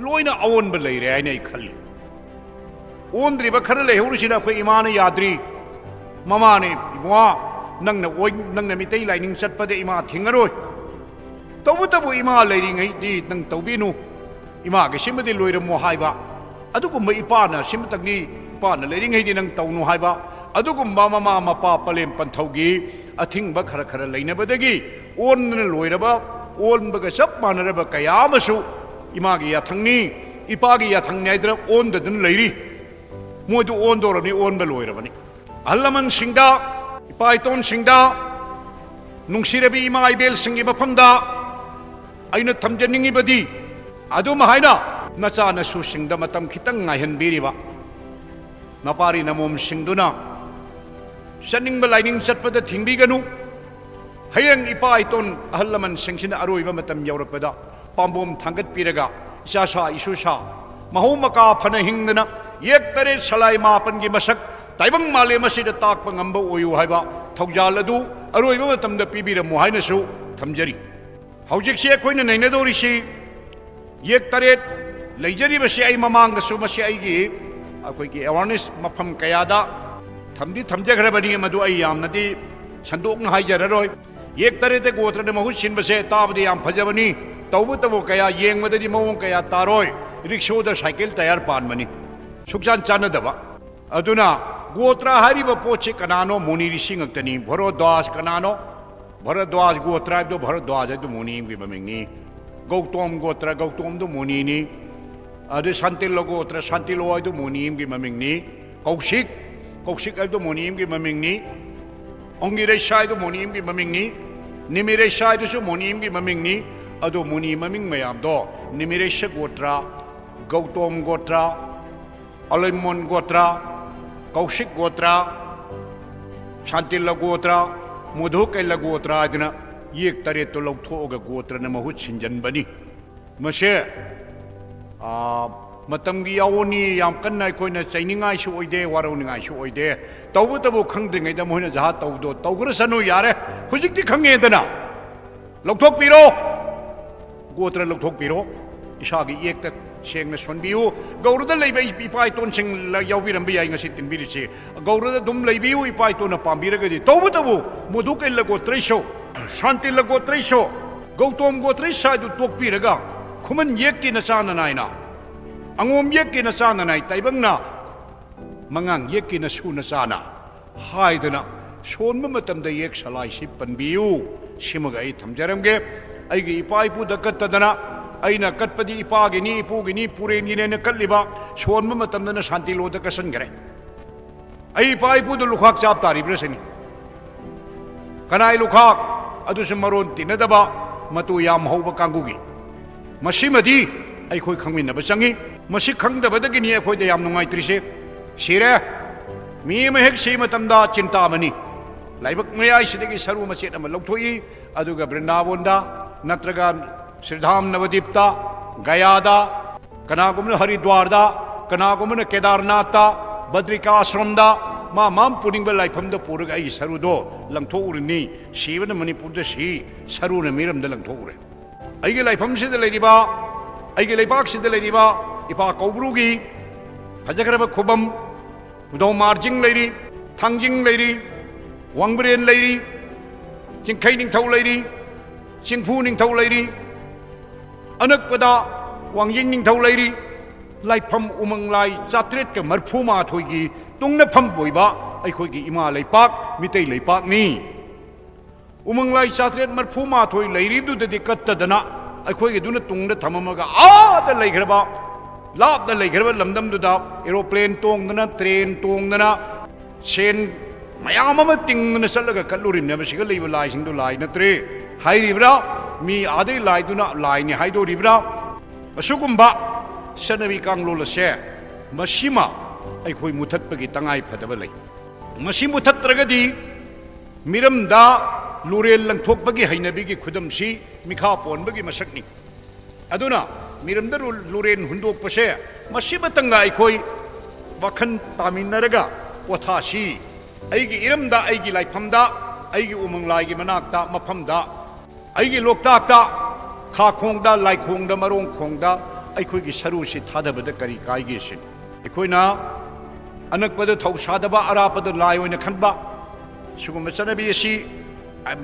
ꯂꯣꯏꯅ ꯑꯑꯣꯟꯕ ꯂꯩꯔꯦ ꯍꯥꯏꯅ ꯑꯩ ꯈꯜꯂꯤ꯫ ꯑꯣꯟꯗ꯭ꯔꯤꯕ ꯈꯔ ꯂꯩꯍꯧꯔꯤꯁꯤꯅ ꯑꯩꯈꯣꯏ ꯏꯃꯥꯅ ꯌꯥꯗ꯭ꯔꯤ꯫ ꯃꯃꯥꯅꯦ, "ꯏꯕꯨꯡꯉꯣ, ꯅꯪꯅ ꯑꯣꯏ-, ꯅꯪꯅ ꯃꯤꯇꯩ ꯂꯥꯏꯅꯤꯡ ꯆꯠꯄꯗ ꯏꯃꯥ ꯊꯤꯡꯉꯔꯣꯏ꯫ ꯇꯧꯕꯇꯕꯨ ꯏꯃꯥ ꯂꯩꯔꯤꯉꯩꯗꯤ ꯅꯪ ꯇꯧꯕꯤꯅꯨ꯫ ꯏꯃꯥꯒꯤ ꯁꯤꯃꯗꯤ ꯂꯣꯏꯔꯝꯃꯣ" ꯍꯥꯏꯕ꯫ ꯑꯗꯨꯒꯨꯝꯕ ꯏꯄꯥꯅ ꯁꯤꯃꯇꯪꯗꯤ, "ꯏꯄꯥꯅ ꯂꯩꯔꯤꯉꯩꯗꯤ ꯅꯪ ꯇꯧꯅꯨ" ꯍꯥꯏꯕ꯫ ꯑꯗꯨꯒꯨꯝꯕ ꯃꯃꯥ ꯃꯄꯥ ꯄꯂꯦꯝ ꯄꯟꯊꯧꯒꯤ ꯑꯊꯤꯡꯕ ꯈꯔ ꯈꯔ ꯂꯩꯅꯕꯗꯒꯤ ꯑꯣꯟꯗꯅ ꯂꯣꯏꯔꯕ, ꯑꯣꯟꯕꯒ ꯆꯞ ꯃꯥꯟꯅꯔꯕ ꯀꯌꯥ ꯑꯃꯁꯨ ꯏꯃꯥꯒꯤ ꯌꯥꯊꯪꯅꯤ, ꯏꯄꯥꯒꯤ ꯌꯥꯊꯪꯅꯤ ꯍꯥꯏꯗꯅ ꯑꯣꯟꯗꯗꯅ ꯂꯩꯔꯤ꯫ ꯃꯣꯏꯗꯨ ꯑꯣꯟꯗꯧꯔꯕꯅꯤ, ꯑꯣꯟꯕ ꯂꯣꯏꯔꯕꯅꯤ꯫ ꯑꯍꯜ ꯂꯃꯟꯁꯤꯡꯗ, ꯏꯄꯥ ꯏꯇꯣꯟꯁꯤꯡꯗ, ꯅꯨꯡꯁꯤꯔꯕꯤ ꯏꯃꯥ ꯏꯕꯦꯜꯁꯤꯡꯒꯤ ꯃꯐꯝꯗ ꯑꯩꯅ ꯊꯝꯖꯅꯤꯡꯉꯤꯕꯗꯤ, ꯑꯗꯨꯝ ꯍꯥꯏꯅ ꯅꯆꯥ ꯅꯁꯨꯁꯤꯡꯗ ꯃꯇꯝ ꯈꯤꯇꯪ ꯉꯥꯏꯍꯟꯕꯤꯔꯤꯕ ꯅꯄꯥꯔꯤ ꯅꯃꯣꯝꯁꯤꯡꯗꯨꯅ ꯆꯠꯅꯤꯡꯕ ꯂꯥꯏꯅꯤꯡ ꯆꯠꯄꯗ ꯊꯤꯡꯕꯤꯒꯅꯨ꯫ ꯍꯌꯦꯡ ꯏꯄꯥ ꯏꯇꯣꯟ ꯑꯍꯜ ꯂꯃꯟꯁꯤꯡꯁꯤꯅ ꯑꯔꯣꯏꯕ ꯃꯇꯝ ꯌꯧꯔꯛꯄꯗ ꯄꯥꯝꯕꯣꯝ ꯊꯥꯡꯒꯠꯄꯤꯔꯒ ꯏꯆꯥ ꯁꯥ ꯏꯁꯨ ꯁꯥ ꯃꯍꯧ ꯃꯀꯥ ꯐꯅ ꯍꯤꯡꯗꯅ ꯌꯦꯛ ꯇꯔꯦꯠ ꯁꯂꯥꯏ ꯃꯥꯄꯟꯒꯤ ꯃꯁꯛ ꯇꯥꯏꯕꯪ ꯃꯥꯂꯦꯝ ꯑꯁꯤꯗ ꯇꯥꯛꯄ ꯉꯝꯕ ꯑꯣꯏꯌꯨ ꯍꯥꯏꯕ ꯊꯧꯖꯥꯜ ꯑꯗꯨ ꯑꯔꯣꯏꯕ ꯃꯇꯝꯗ ꯄꯤꯕꯤꯔꯝꯃꯨ ꯍꯥꯏꯅꯁꯨ ꯊꯝꯖꯔꯤ꯫ ꯍꯧꯖꯤꯛꯁꯤ ꯑꯩꯈꯣꯏꯅ ꯅꯩꯅꯗꯧꯔꯤꯁꯤ ꯌꯦꯛ ꯇꯔꯦꯠ ꯂꯩꯖꯔꯤꯕꯁꯤ꯫ ꯑꯩ ꯃꯃꯥꯡꯗꯁꯨ ꯃꯁꯤ ꯑꯩꯒꯤ, ꯑꯩꯈꯣꯏꯒꯤ awareness ꯃꯐꯝ ꯀꯌꯥꯗ ꯊꯝꯗꯤ ꯊꯝꯖꯈ꯭ꯔꯕꯅꯤ, ꯃꯗꯨ ꯑꯩ ꯌꯥꯝꯅꯗꯤ ꯁꯟꯗꯣꯛꯅ ꯍꯥꯏꯖꯔꯔꯣꯏ꯫ ꯌꯦꯛ ꯇꯔꯦꯠꯇ ꯒꯣꯇ꯭ꯔꯅ ꯃꯍꯨꯠ ꯁꯤꯟꯕꯁꯦ ꯇꯥꯕꯗꯤ ꯌꯥꯝ ꯐꯖꯕꯅꯤ, ꯇꯧꯕꯇꯕꯨ ꯀꯌꯥ ꯌꯦꯡꯕꯗꯗꯤ ꯃꯑꯣꯡ ꯀꯌꯥ ꯇꯥꯔꯣꯏ꯫ ꯔꯤꯛꯁꯣꯗ ꯁꯥꯏꯀꯜ ꯇꯌꯥꯔ ꯄꯥꯟꯕꯅꯤ, ꯁꯨꯛꯆꯥꯟ ꯆꯥꯟꯅꯗꯕ꯫ ꯑꯗꯨꯅ ꯒꯣꯇ꯭ꯔ ꯍꯥꯏꯔꯤꯕ ꯄꯣꯠꯁꯤ ꯀꯅꯥꯅꯣ? ꯃꯨꯅꯤ ꯔꯤꯁꯤ ꯉꯥꯛꯇꯅꯤ꯫ ꯚꯔꯣꯗ꯭ꯋꯥꯖ ꯀꯅꯥꯅꯣ? ꯚꯔꯗ꯭ꯋꯥꯖ ꯒꯣꯇ꯭ꯔ ꯍꯥꯏꯕꯗꯣ, ꯚꯔꯗ꯭ꯋꯥꯖ ꯍꯥꯏꯕꯗꯣ ꯃꯨꯅꯤ ꯑꯃꯒꯤ ꯃꯃꯤꯡꯅꯤ꯫ ꯒꯧꯇꯣꯝ ꯒꯣꯇ꯭ꯔ, ꯒꯧꯇꯣꯝꯗꯣ ꯃꯨꯅꯤꯅꯤ꯫ ꯑꯗꯩ ꯁꯥꯟꯇꯤꯜꯂ ꯒꯣꯇ꯭ꯔ, ꯁꯥꯟꯇꯤꯜꯂꯣ ꯍꯥꯏꯗꯣ ꯃꯨꯅꯤ ꯑꯃꯒꯤ ꯃꯃꯤꯡꯅꯤ꯫ ꯀꯧꯁꯤꯛ, ꯀꯧꯁꯤꯛ ꯍꯥꯏꯕꯗꯣ ꯃꯨꯅꯤ ꯑꯃꯒꯤ ꯃꯃꯤꯡꯅꯤ꯫ ꯑꯣꯡꯒꯤꯔꯩꯁꯥ ꯍꯥꯏꯗꯣ ꯃꯨꯅꯤ ꯑꯃꯒꯤ ꯃꯃꯤꯡꯅꯤ꯫ ꯅꯤꯃꯤꯔꯩꯁꯥ ꯍꯥꯏꯗꯨꯁꯨ ꯃꯨꯅꯤ ꯑꯃꯒꯤ ꯃꯃꯤꯡꯅꯤ꯫ ꯑꯗꯣ ꯃꯨꯅꯤ ꯃꯃꯤꯡ ꯃꯌꯥꯝꯗꯣ, ꯅꯤꯃꯤꯔꯩꯁ ꯒꯣꯇ꯭ꯔ, ꯒꯧꯇꯣꯝ ꯒꯣꯇ꯭ꯔ, ꯑꯂꯣꯏꯃꯣꯟ ꯒꯣꯇ꯭ꯔ, ꯀꯧꯁꯤꯛ ꯒꯣꯇ꯭ꯔ, ꯁꯥꯟꯇꯤꯜꯂ ꯒꯣꯇ꯭ꯔ, ꯃꯣꯙꯨꯀꯩꯂ ꯒꯣꯇ꯭ꯔ ꯍꯥꯏꯗꯅ ꯌꯦꯛ ꯇꯔꯦꯠꯇꯣ ꯂꯧꯊꯣꯛꯑꯒ ꯒꯣꯇ꯭ꯔꯅ ꯃꯍꯨꯠ ꯁꯤꯟꯖꯟꯕꯅꯤ꯫ ꯃꯁꯦ, ꯑꯥ, ꯃꯇꯝꯒꯤ ꯌꯥꯑꯣꯟꯅꯤ, ꯌꯥꯝ ꯀꯟꯅ ꯑꯩꯈꯣꯏꯅ ꯆꯩꯅꯤꯡꯉꯥꯏꯁꯨ ꯑꯣꯏꯗꯦ, ꯋꯥꯔꯧꯅꯤꯡꯉꯥꯏꯁꯨ ꯑꯣꯏꯗꯦ꯫ ꯇꯧꯕꯇꯕꯨ ꯈꯪꯗ꯭ꯔꯤꯉꯩꯗ ꯃꯣꯏꯅ ꯖꯍꯥ ꯇꯧꯕꯗꯣ ꯇꯧꯈ꯭ꯔꯁꯅꯨ, ꯌꯥꯔꯦ꯫ ꯍꯧꯖꯤꯛꯇꯤ ꯈꯪꯉꯦꯗꯅ꯫ ꯂꯧꯊꯣꯛꯄꯤꯔꯣ꯫ ꯒꯣꯇ꯭ꯔ ꯂꯧꯊꯣꯛꯄꯤꯔꯣ꯫ ꯏꯁꯥꯒꯤ ꯏꯌꯦꯛꯇ ꯁꯦꯡꯅ ꯁꯣꯟꯕꯤꯌꯨ꯫ ꯒꯧꯔꯗ ꯂꯩꯕ ꯏꯄꯥ ꯏꯇꯣꯟꯁꯤꯡ ꯌꯥꯎꯕꯤꯔꯝꯕ ꯌꯥꯏ ꯉꯁꯤ ꯇꯤꯟꯕꯤꯔꯤꯁꯤ꯫ ꯒꯧꯔꯗ ꯑꯗꯨꯝ ꯂꯩꯕꯤꯌꯨ, ꯏꯄꯥ ꯏꯇꯣꯟꯅ ꯄꯥꯝꯕꯤꯔꯒꯗꯤ꯫ ꯇꯧꯕꯇꯕꯨ ꯃꯣꯙꯨꯀꯩꯂ ꯒꯣꯇ꯭ꯔꯩꯁꯨ, ꯁꯥꯟꯇꯤꯜꯂ ꯒꯣꯇ꯭ꯔꯩꯁꯨ, ꯒꯧꯇꯣꯝ ꯒꯣꯇ꯭ꯔꯩꯁ ꯍꯥꯏꯗꯨ ꯇꯣꯛꯄꯤꯔꯒ, ꯈꯨꯃꯟ ꯌꯦꯛꯀꯤ ꯅꯆꯥ ꯅꯅꯥꯏꯅ, ꯑꯉꯣꯝ ꯌꯦꯛꯀꯤ ꯅꯆꯥ ꯅꯅꯥꯏ ꯇꯥꯏꯕꯪꯅ, ꯃꯉꯥꯡ ꯌꯦꯛꯀꯤ ꯅꯁꯨ ꯅꯆꯥꯅ ꯍꯥꯏꯗꯅ ꯁꯣꯟꯕ ꯃꯇꯝꯗ ꯌꯦꯛ ꯁꯂꯥꯏꯁꯤ ꯄꯟꯕꯤꯌꯨ꯫ ꯁꯤꯃꯒ ꯑꯩ ꯊꯝꯖꯔꯝꯒꯦ꯫ ꯑꯩꯒꯤ ꯏꯄꯥ ꯏꯄꯨꯗ ꯀꯠꯇꯗꯅ, ꯑꯩꯅ ꯀꯠꯄꯗꯤ ꯏꯄꯥꯒꯤꯅꯤ, ꯏꯄꯨꯒꯤꯅꯤ, ꯄꯨꯔꯦꯟꯒꯤꯅꯦꯅ ꯀꯠꯂꯤꯕ, ꯁꯣꯟꯕ ꯃꯇꯝꯗꯅ ꯁꯥꯟꯇꯤꯜꯂꯣꯗ ꯀꯠꯁꯟꯈ꯭ꯔꯦ꯫ ꯑꯩ ꯏꯄꯥ ꯏꯄꯨꯗ ꯂꯨꯈꯥꯛ ꯆꯥꯕ ꯇꯥꯔꯤꯕ꯭ꯔꯥ ꯁꯤꯅꯤ꯫ ꯀꯅꯥꯏ ꯂꯨꯈꯥꯛ? ꯑꯗꯨꯁꯨ ꯃꯔꯣꯟ ꯇꯤꯟꯅꯗꯕ, ꯃꯇꯨ ꯌꯥꯝ ꯍꯧꯕ ꯀꯥꯡꯕꯨꯒꯤ꯫ ꯃꯁꯤꯃꯗꯤ ꯑꯩꯈꯣꯏ ꯈꯪꯃꯤꯟꯅꯕ ꯆꯪꯏ꯫ ꯃꯁꯤ ꯈꯪꯗꯕꯗꯒꯤꯅꯤ ꯑꯩꯈꯣꯏꯗ ꯌꯥꯝ ꯅꯨꯡꯉꯥꯏꯇ꯭ꯔꯤꯁꯦ꯫ ꯁꯤꯔꯦ꯫ ꯃꯤ ꯑꯃ ꯍꯦꯛ ꯁꯤ ꯃꯇꯝꯗ ꯆꯤꯟꯇꯥ ꯑꯃꯅꯤ꯫ ꯂꯥꯏꯕꯛ ꯃꯌꯥꯏꯁꯤꯗꯒꯤ ꯁꯔꯨ ꯃꯆꯦꯠ ꯑꯃ ꯂꯧꯊꯣꯛꯏ, ꯑꯗꯨꯒ ꯕ꯭ꯔꯤꯟꯗꯥꯕꯣꯟꯗ ꯅꯠꯇ꯭ꯔꯒ ꯁ꯭ꯔꯤꯙꯥꯝ ꯅꯕꯗꯤꯞꯇ, ꯒꯌꯥꯗ, ꯀꯅꯥꯒꯨꯝꯕꯅ ꯍꯔꯤꯗ꯭ꯋꯥꯔꯗ, ꯀꯅꯥꯒꯨꯝꯕꯅ ꯀꯦꯗꯥꯔꯅꯥꯊꯇ, ꯕꯗ꯭ꯔꯤꯀꯥ ꯑꯥꯁ꯭ꯔꯝꯗ, ꯃꯥ ꯃꯥ ꯄꯨꯅꯤꯡꯕ ꯂꯥꯏꯐꯝꯗ ꯄꯨꯔꯒ ꯑꯩꯒꯤ ꯁꯔꯨꯗꯣ ꯂꯪꯊꯣꯛꯎꯔꯅꯤ꯫ ꯁꯤꯕꯅ ꯃꯅꯤꯄꯨꯔꯗ ꯁꯤ, ꯁꯔꯨꯅ ꯃꯤꯔꯝꯗ ꯂꯪꯊꯣꯛꯎꯔꯦ꯫ ꯑꯩꯒꯤ ꯂꯥꯏꯐꯝꯁꯤꯗ ꯂꯩꯔꯤꯕ, ꯑꯩꯒꯤ ꯂꯩꯕꯥꯛꯁꯤꯗ ꯂꯩꯔꯤꯕ ꯏꯄꯥ ꯀꯧꯕ꯭ꯔꯨꯒꯤ ꯐꯖꯈ꯭ꯔꯕ ꯈꯨꯕꯝ, ꯎꯙꯧ ꯃꯥꯔꯖꯤꯡ ꯂꯩꯔꯤ, ꯊꯥꯡꯖꯤꯡ ꯂꯩꯔꯤ, ꯋꯥꯡꯕ꯭ꯔꯦꯟ ꯂꯩꯔꯤ, ꯆꯤꯡꯈꯩ ꯅꯤꯡꯊꯧ ꯂꯩꯔꯤ, ꯆꯤꯡꯐꯨ ꯅꯤꯡꯊꯧ ꯂꯩꯔꯤ, ꯑꯅꯛꯄꯗ ꯋꯥꯡꯖꯤꯡ ꯅꯤꯡꯊꯧ ꯂꯩꯔꯤ꯫ ꯂꯥꯏꯐꯝ ꯎꯃꯪ ꯂꯥꯏ ꯆꯥꯇ꯭ꯔꯦꯠꯀ ꯃꯔꯤꯐꯨ ꯃꯥꯊꯣꯏꯒꯤ ꯇꯨꯡꯅꯐꯝ ꯑꯣꯏꯕ ꯑꯩꯈꯣꯏꯒꯤ ꯏꯃꯥ ꯂꯩꯄꯥꯛ ꯃꯤꯇꯩ ꯂꯩꯄꯥꯛꯅꯤ꯫ ꯎꯃꯪ ꯂꯥꯏ ꯆꯥꯇ꯭ꯔꯦꯠ ꯃꯔꯤꯐꯨ ꯃꯥꯊꯣꯏ ꯂꯩꯔꯤꯗꯨꯗꯗꯤ ꯀꯠꯇꯗꯅ ꯑꯩꯈꯣꯏꯒꯤꯗꯨꯅ ꯇꯨꯡꯗ ꯊꯝꯃꯝꯃꯒ, ꯑꯥꯗ ꯂꯩꯈ꯭ꯔꯕ, ꯂꯥꯞꯅ ꯂꯩꯈ꯭ꯔꯕ ꯂꯝꯗꯝꯗꯨꯗ aeroplane ꯇꯣꯡꯗꯅ, train ꯇꯣꯡꯗꯅ, ꯁꯦꯟ ꯃꯌꯥꯝ ꯑꯃ ꯇꯤꯡꯗꯅ ꯆꯠꯂꯒ ꯀꯠꯂꯨꯔꯤꯕꯅꯦꯕ꯫ ꯁꯤꯒ ꯂꯩꯕ ꯂꯥꯏꯁꯤꯡꯗꯣ ꯂꯥꯏ ꯅꯠꯇ꯭ꯔꯦ ꯍꯥꯏꯔꯤꯕ꯭ꯔꯥ? ꯃꯤ ꯑꯥꯗꯩ ꯂꯥꯏꯗꯨꯅ ꯂꯥꯏꯅꯤ ꯍꯥꯏꯗꯣꯔꯤꯕ꯭ꯔꯥ? ꯑꯁꯤꯒꯨꯝꯕ ꯆꯠꯅꯕꯤ ꯀꯥꯡꯂꯣꯟ ꯑꯁꯦ, ꯃꯁꯤꯃ ꯑꯩꯈꯣꯏ ꯃꯨꯊꯠꯄꯒꯤ ꯇꯉꯥꯏ ꯐꯗꯕ ꯂꯩ꯫ ꯃꯁꯤ ꯃꯨꯊꯠꯇ꯭ꯔꯒꯗꯤ ꯃꯤꯔꯝꯗ ꯂꯨꯔꯦꯜ ꯂꯪꯊꯣꯛꯄꯒꯤ ꯍꯩꯅꯕꯤꯒꯤ ꯈꯨꯗꯝꯁꯤ ꯃꯤꯈꯥ ꯄꯣꯟꯕꯒꯤ ꯃꯁꯛꯅꯤ꯫ ꯑꯗꯨꯅ ꯃꯤꯔꯝꯗ ꯂꯨ-, ꯂꯨꯔꯦꯟ ꯍꯨꯟꯗꯣꯛꯄꯁꯦ, ꯃꯁꯤꯃꯇꯪꯒ ꯑꯩꯈꯣꯏ ꯋꯥꯈꯜ ꯇꯥꯃꯤꯟꯅꯔꯒ ꯄꯣꯊꯥꯁꯤ꯫ ꯑꯩꯒꯤ ꯏꯔꯝꯗ, ꯑꯩꯒꯤ ꯂꯥꯏꯐꯝꯗ, ꯑꯩꯒꯤ ꯎꯃꯪ ꯂꯥꯏꯒꯤ ꯃꯅꯥꯛꯇ, ꯃꯐꯝꯗ, ꯑꯩꯒꯤ ꯂꯣꯛꯇꯥꯛꯇ, ꯈꯥꯈꯣꯡꯗ, ꯂꯥꯏꯈꯣꯡꯗ, ꯃꯔꯣꯡꯈꯣꯡꯗ ꯑꯩꯈꯣꯏꯒꯤ ꯁꯔꯨꯁꯤ ꯊꯥꯗꯕꯗ ꯀꯔꯤ ꯀꯥꯏꯒꯦ ꯁꯤꯅꯤ꯫ ꯑꯩꯈꯣꯏꯅ ꯑꯅꯛꯄꯗ ꯊꯧ ꯁꯥꯗꯕ, ꯑꯔꯥꯞꯄꯗ ꯂꯥꯏ ꯑꯣꯏꯅ ꯈꯟꯕ, ꯁꯤꯒꯨꯝꯕ ꯆꯠꯅꯕꯤ ꯑꯁꯤ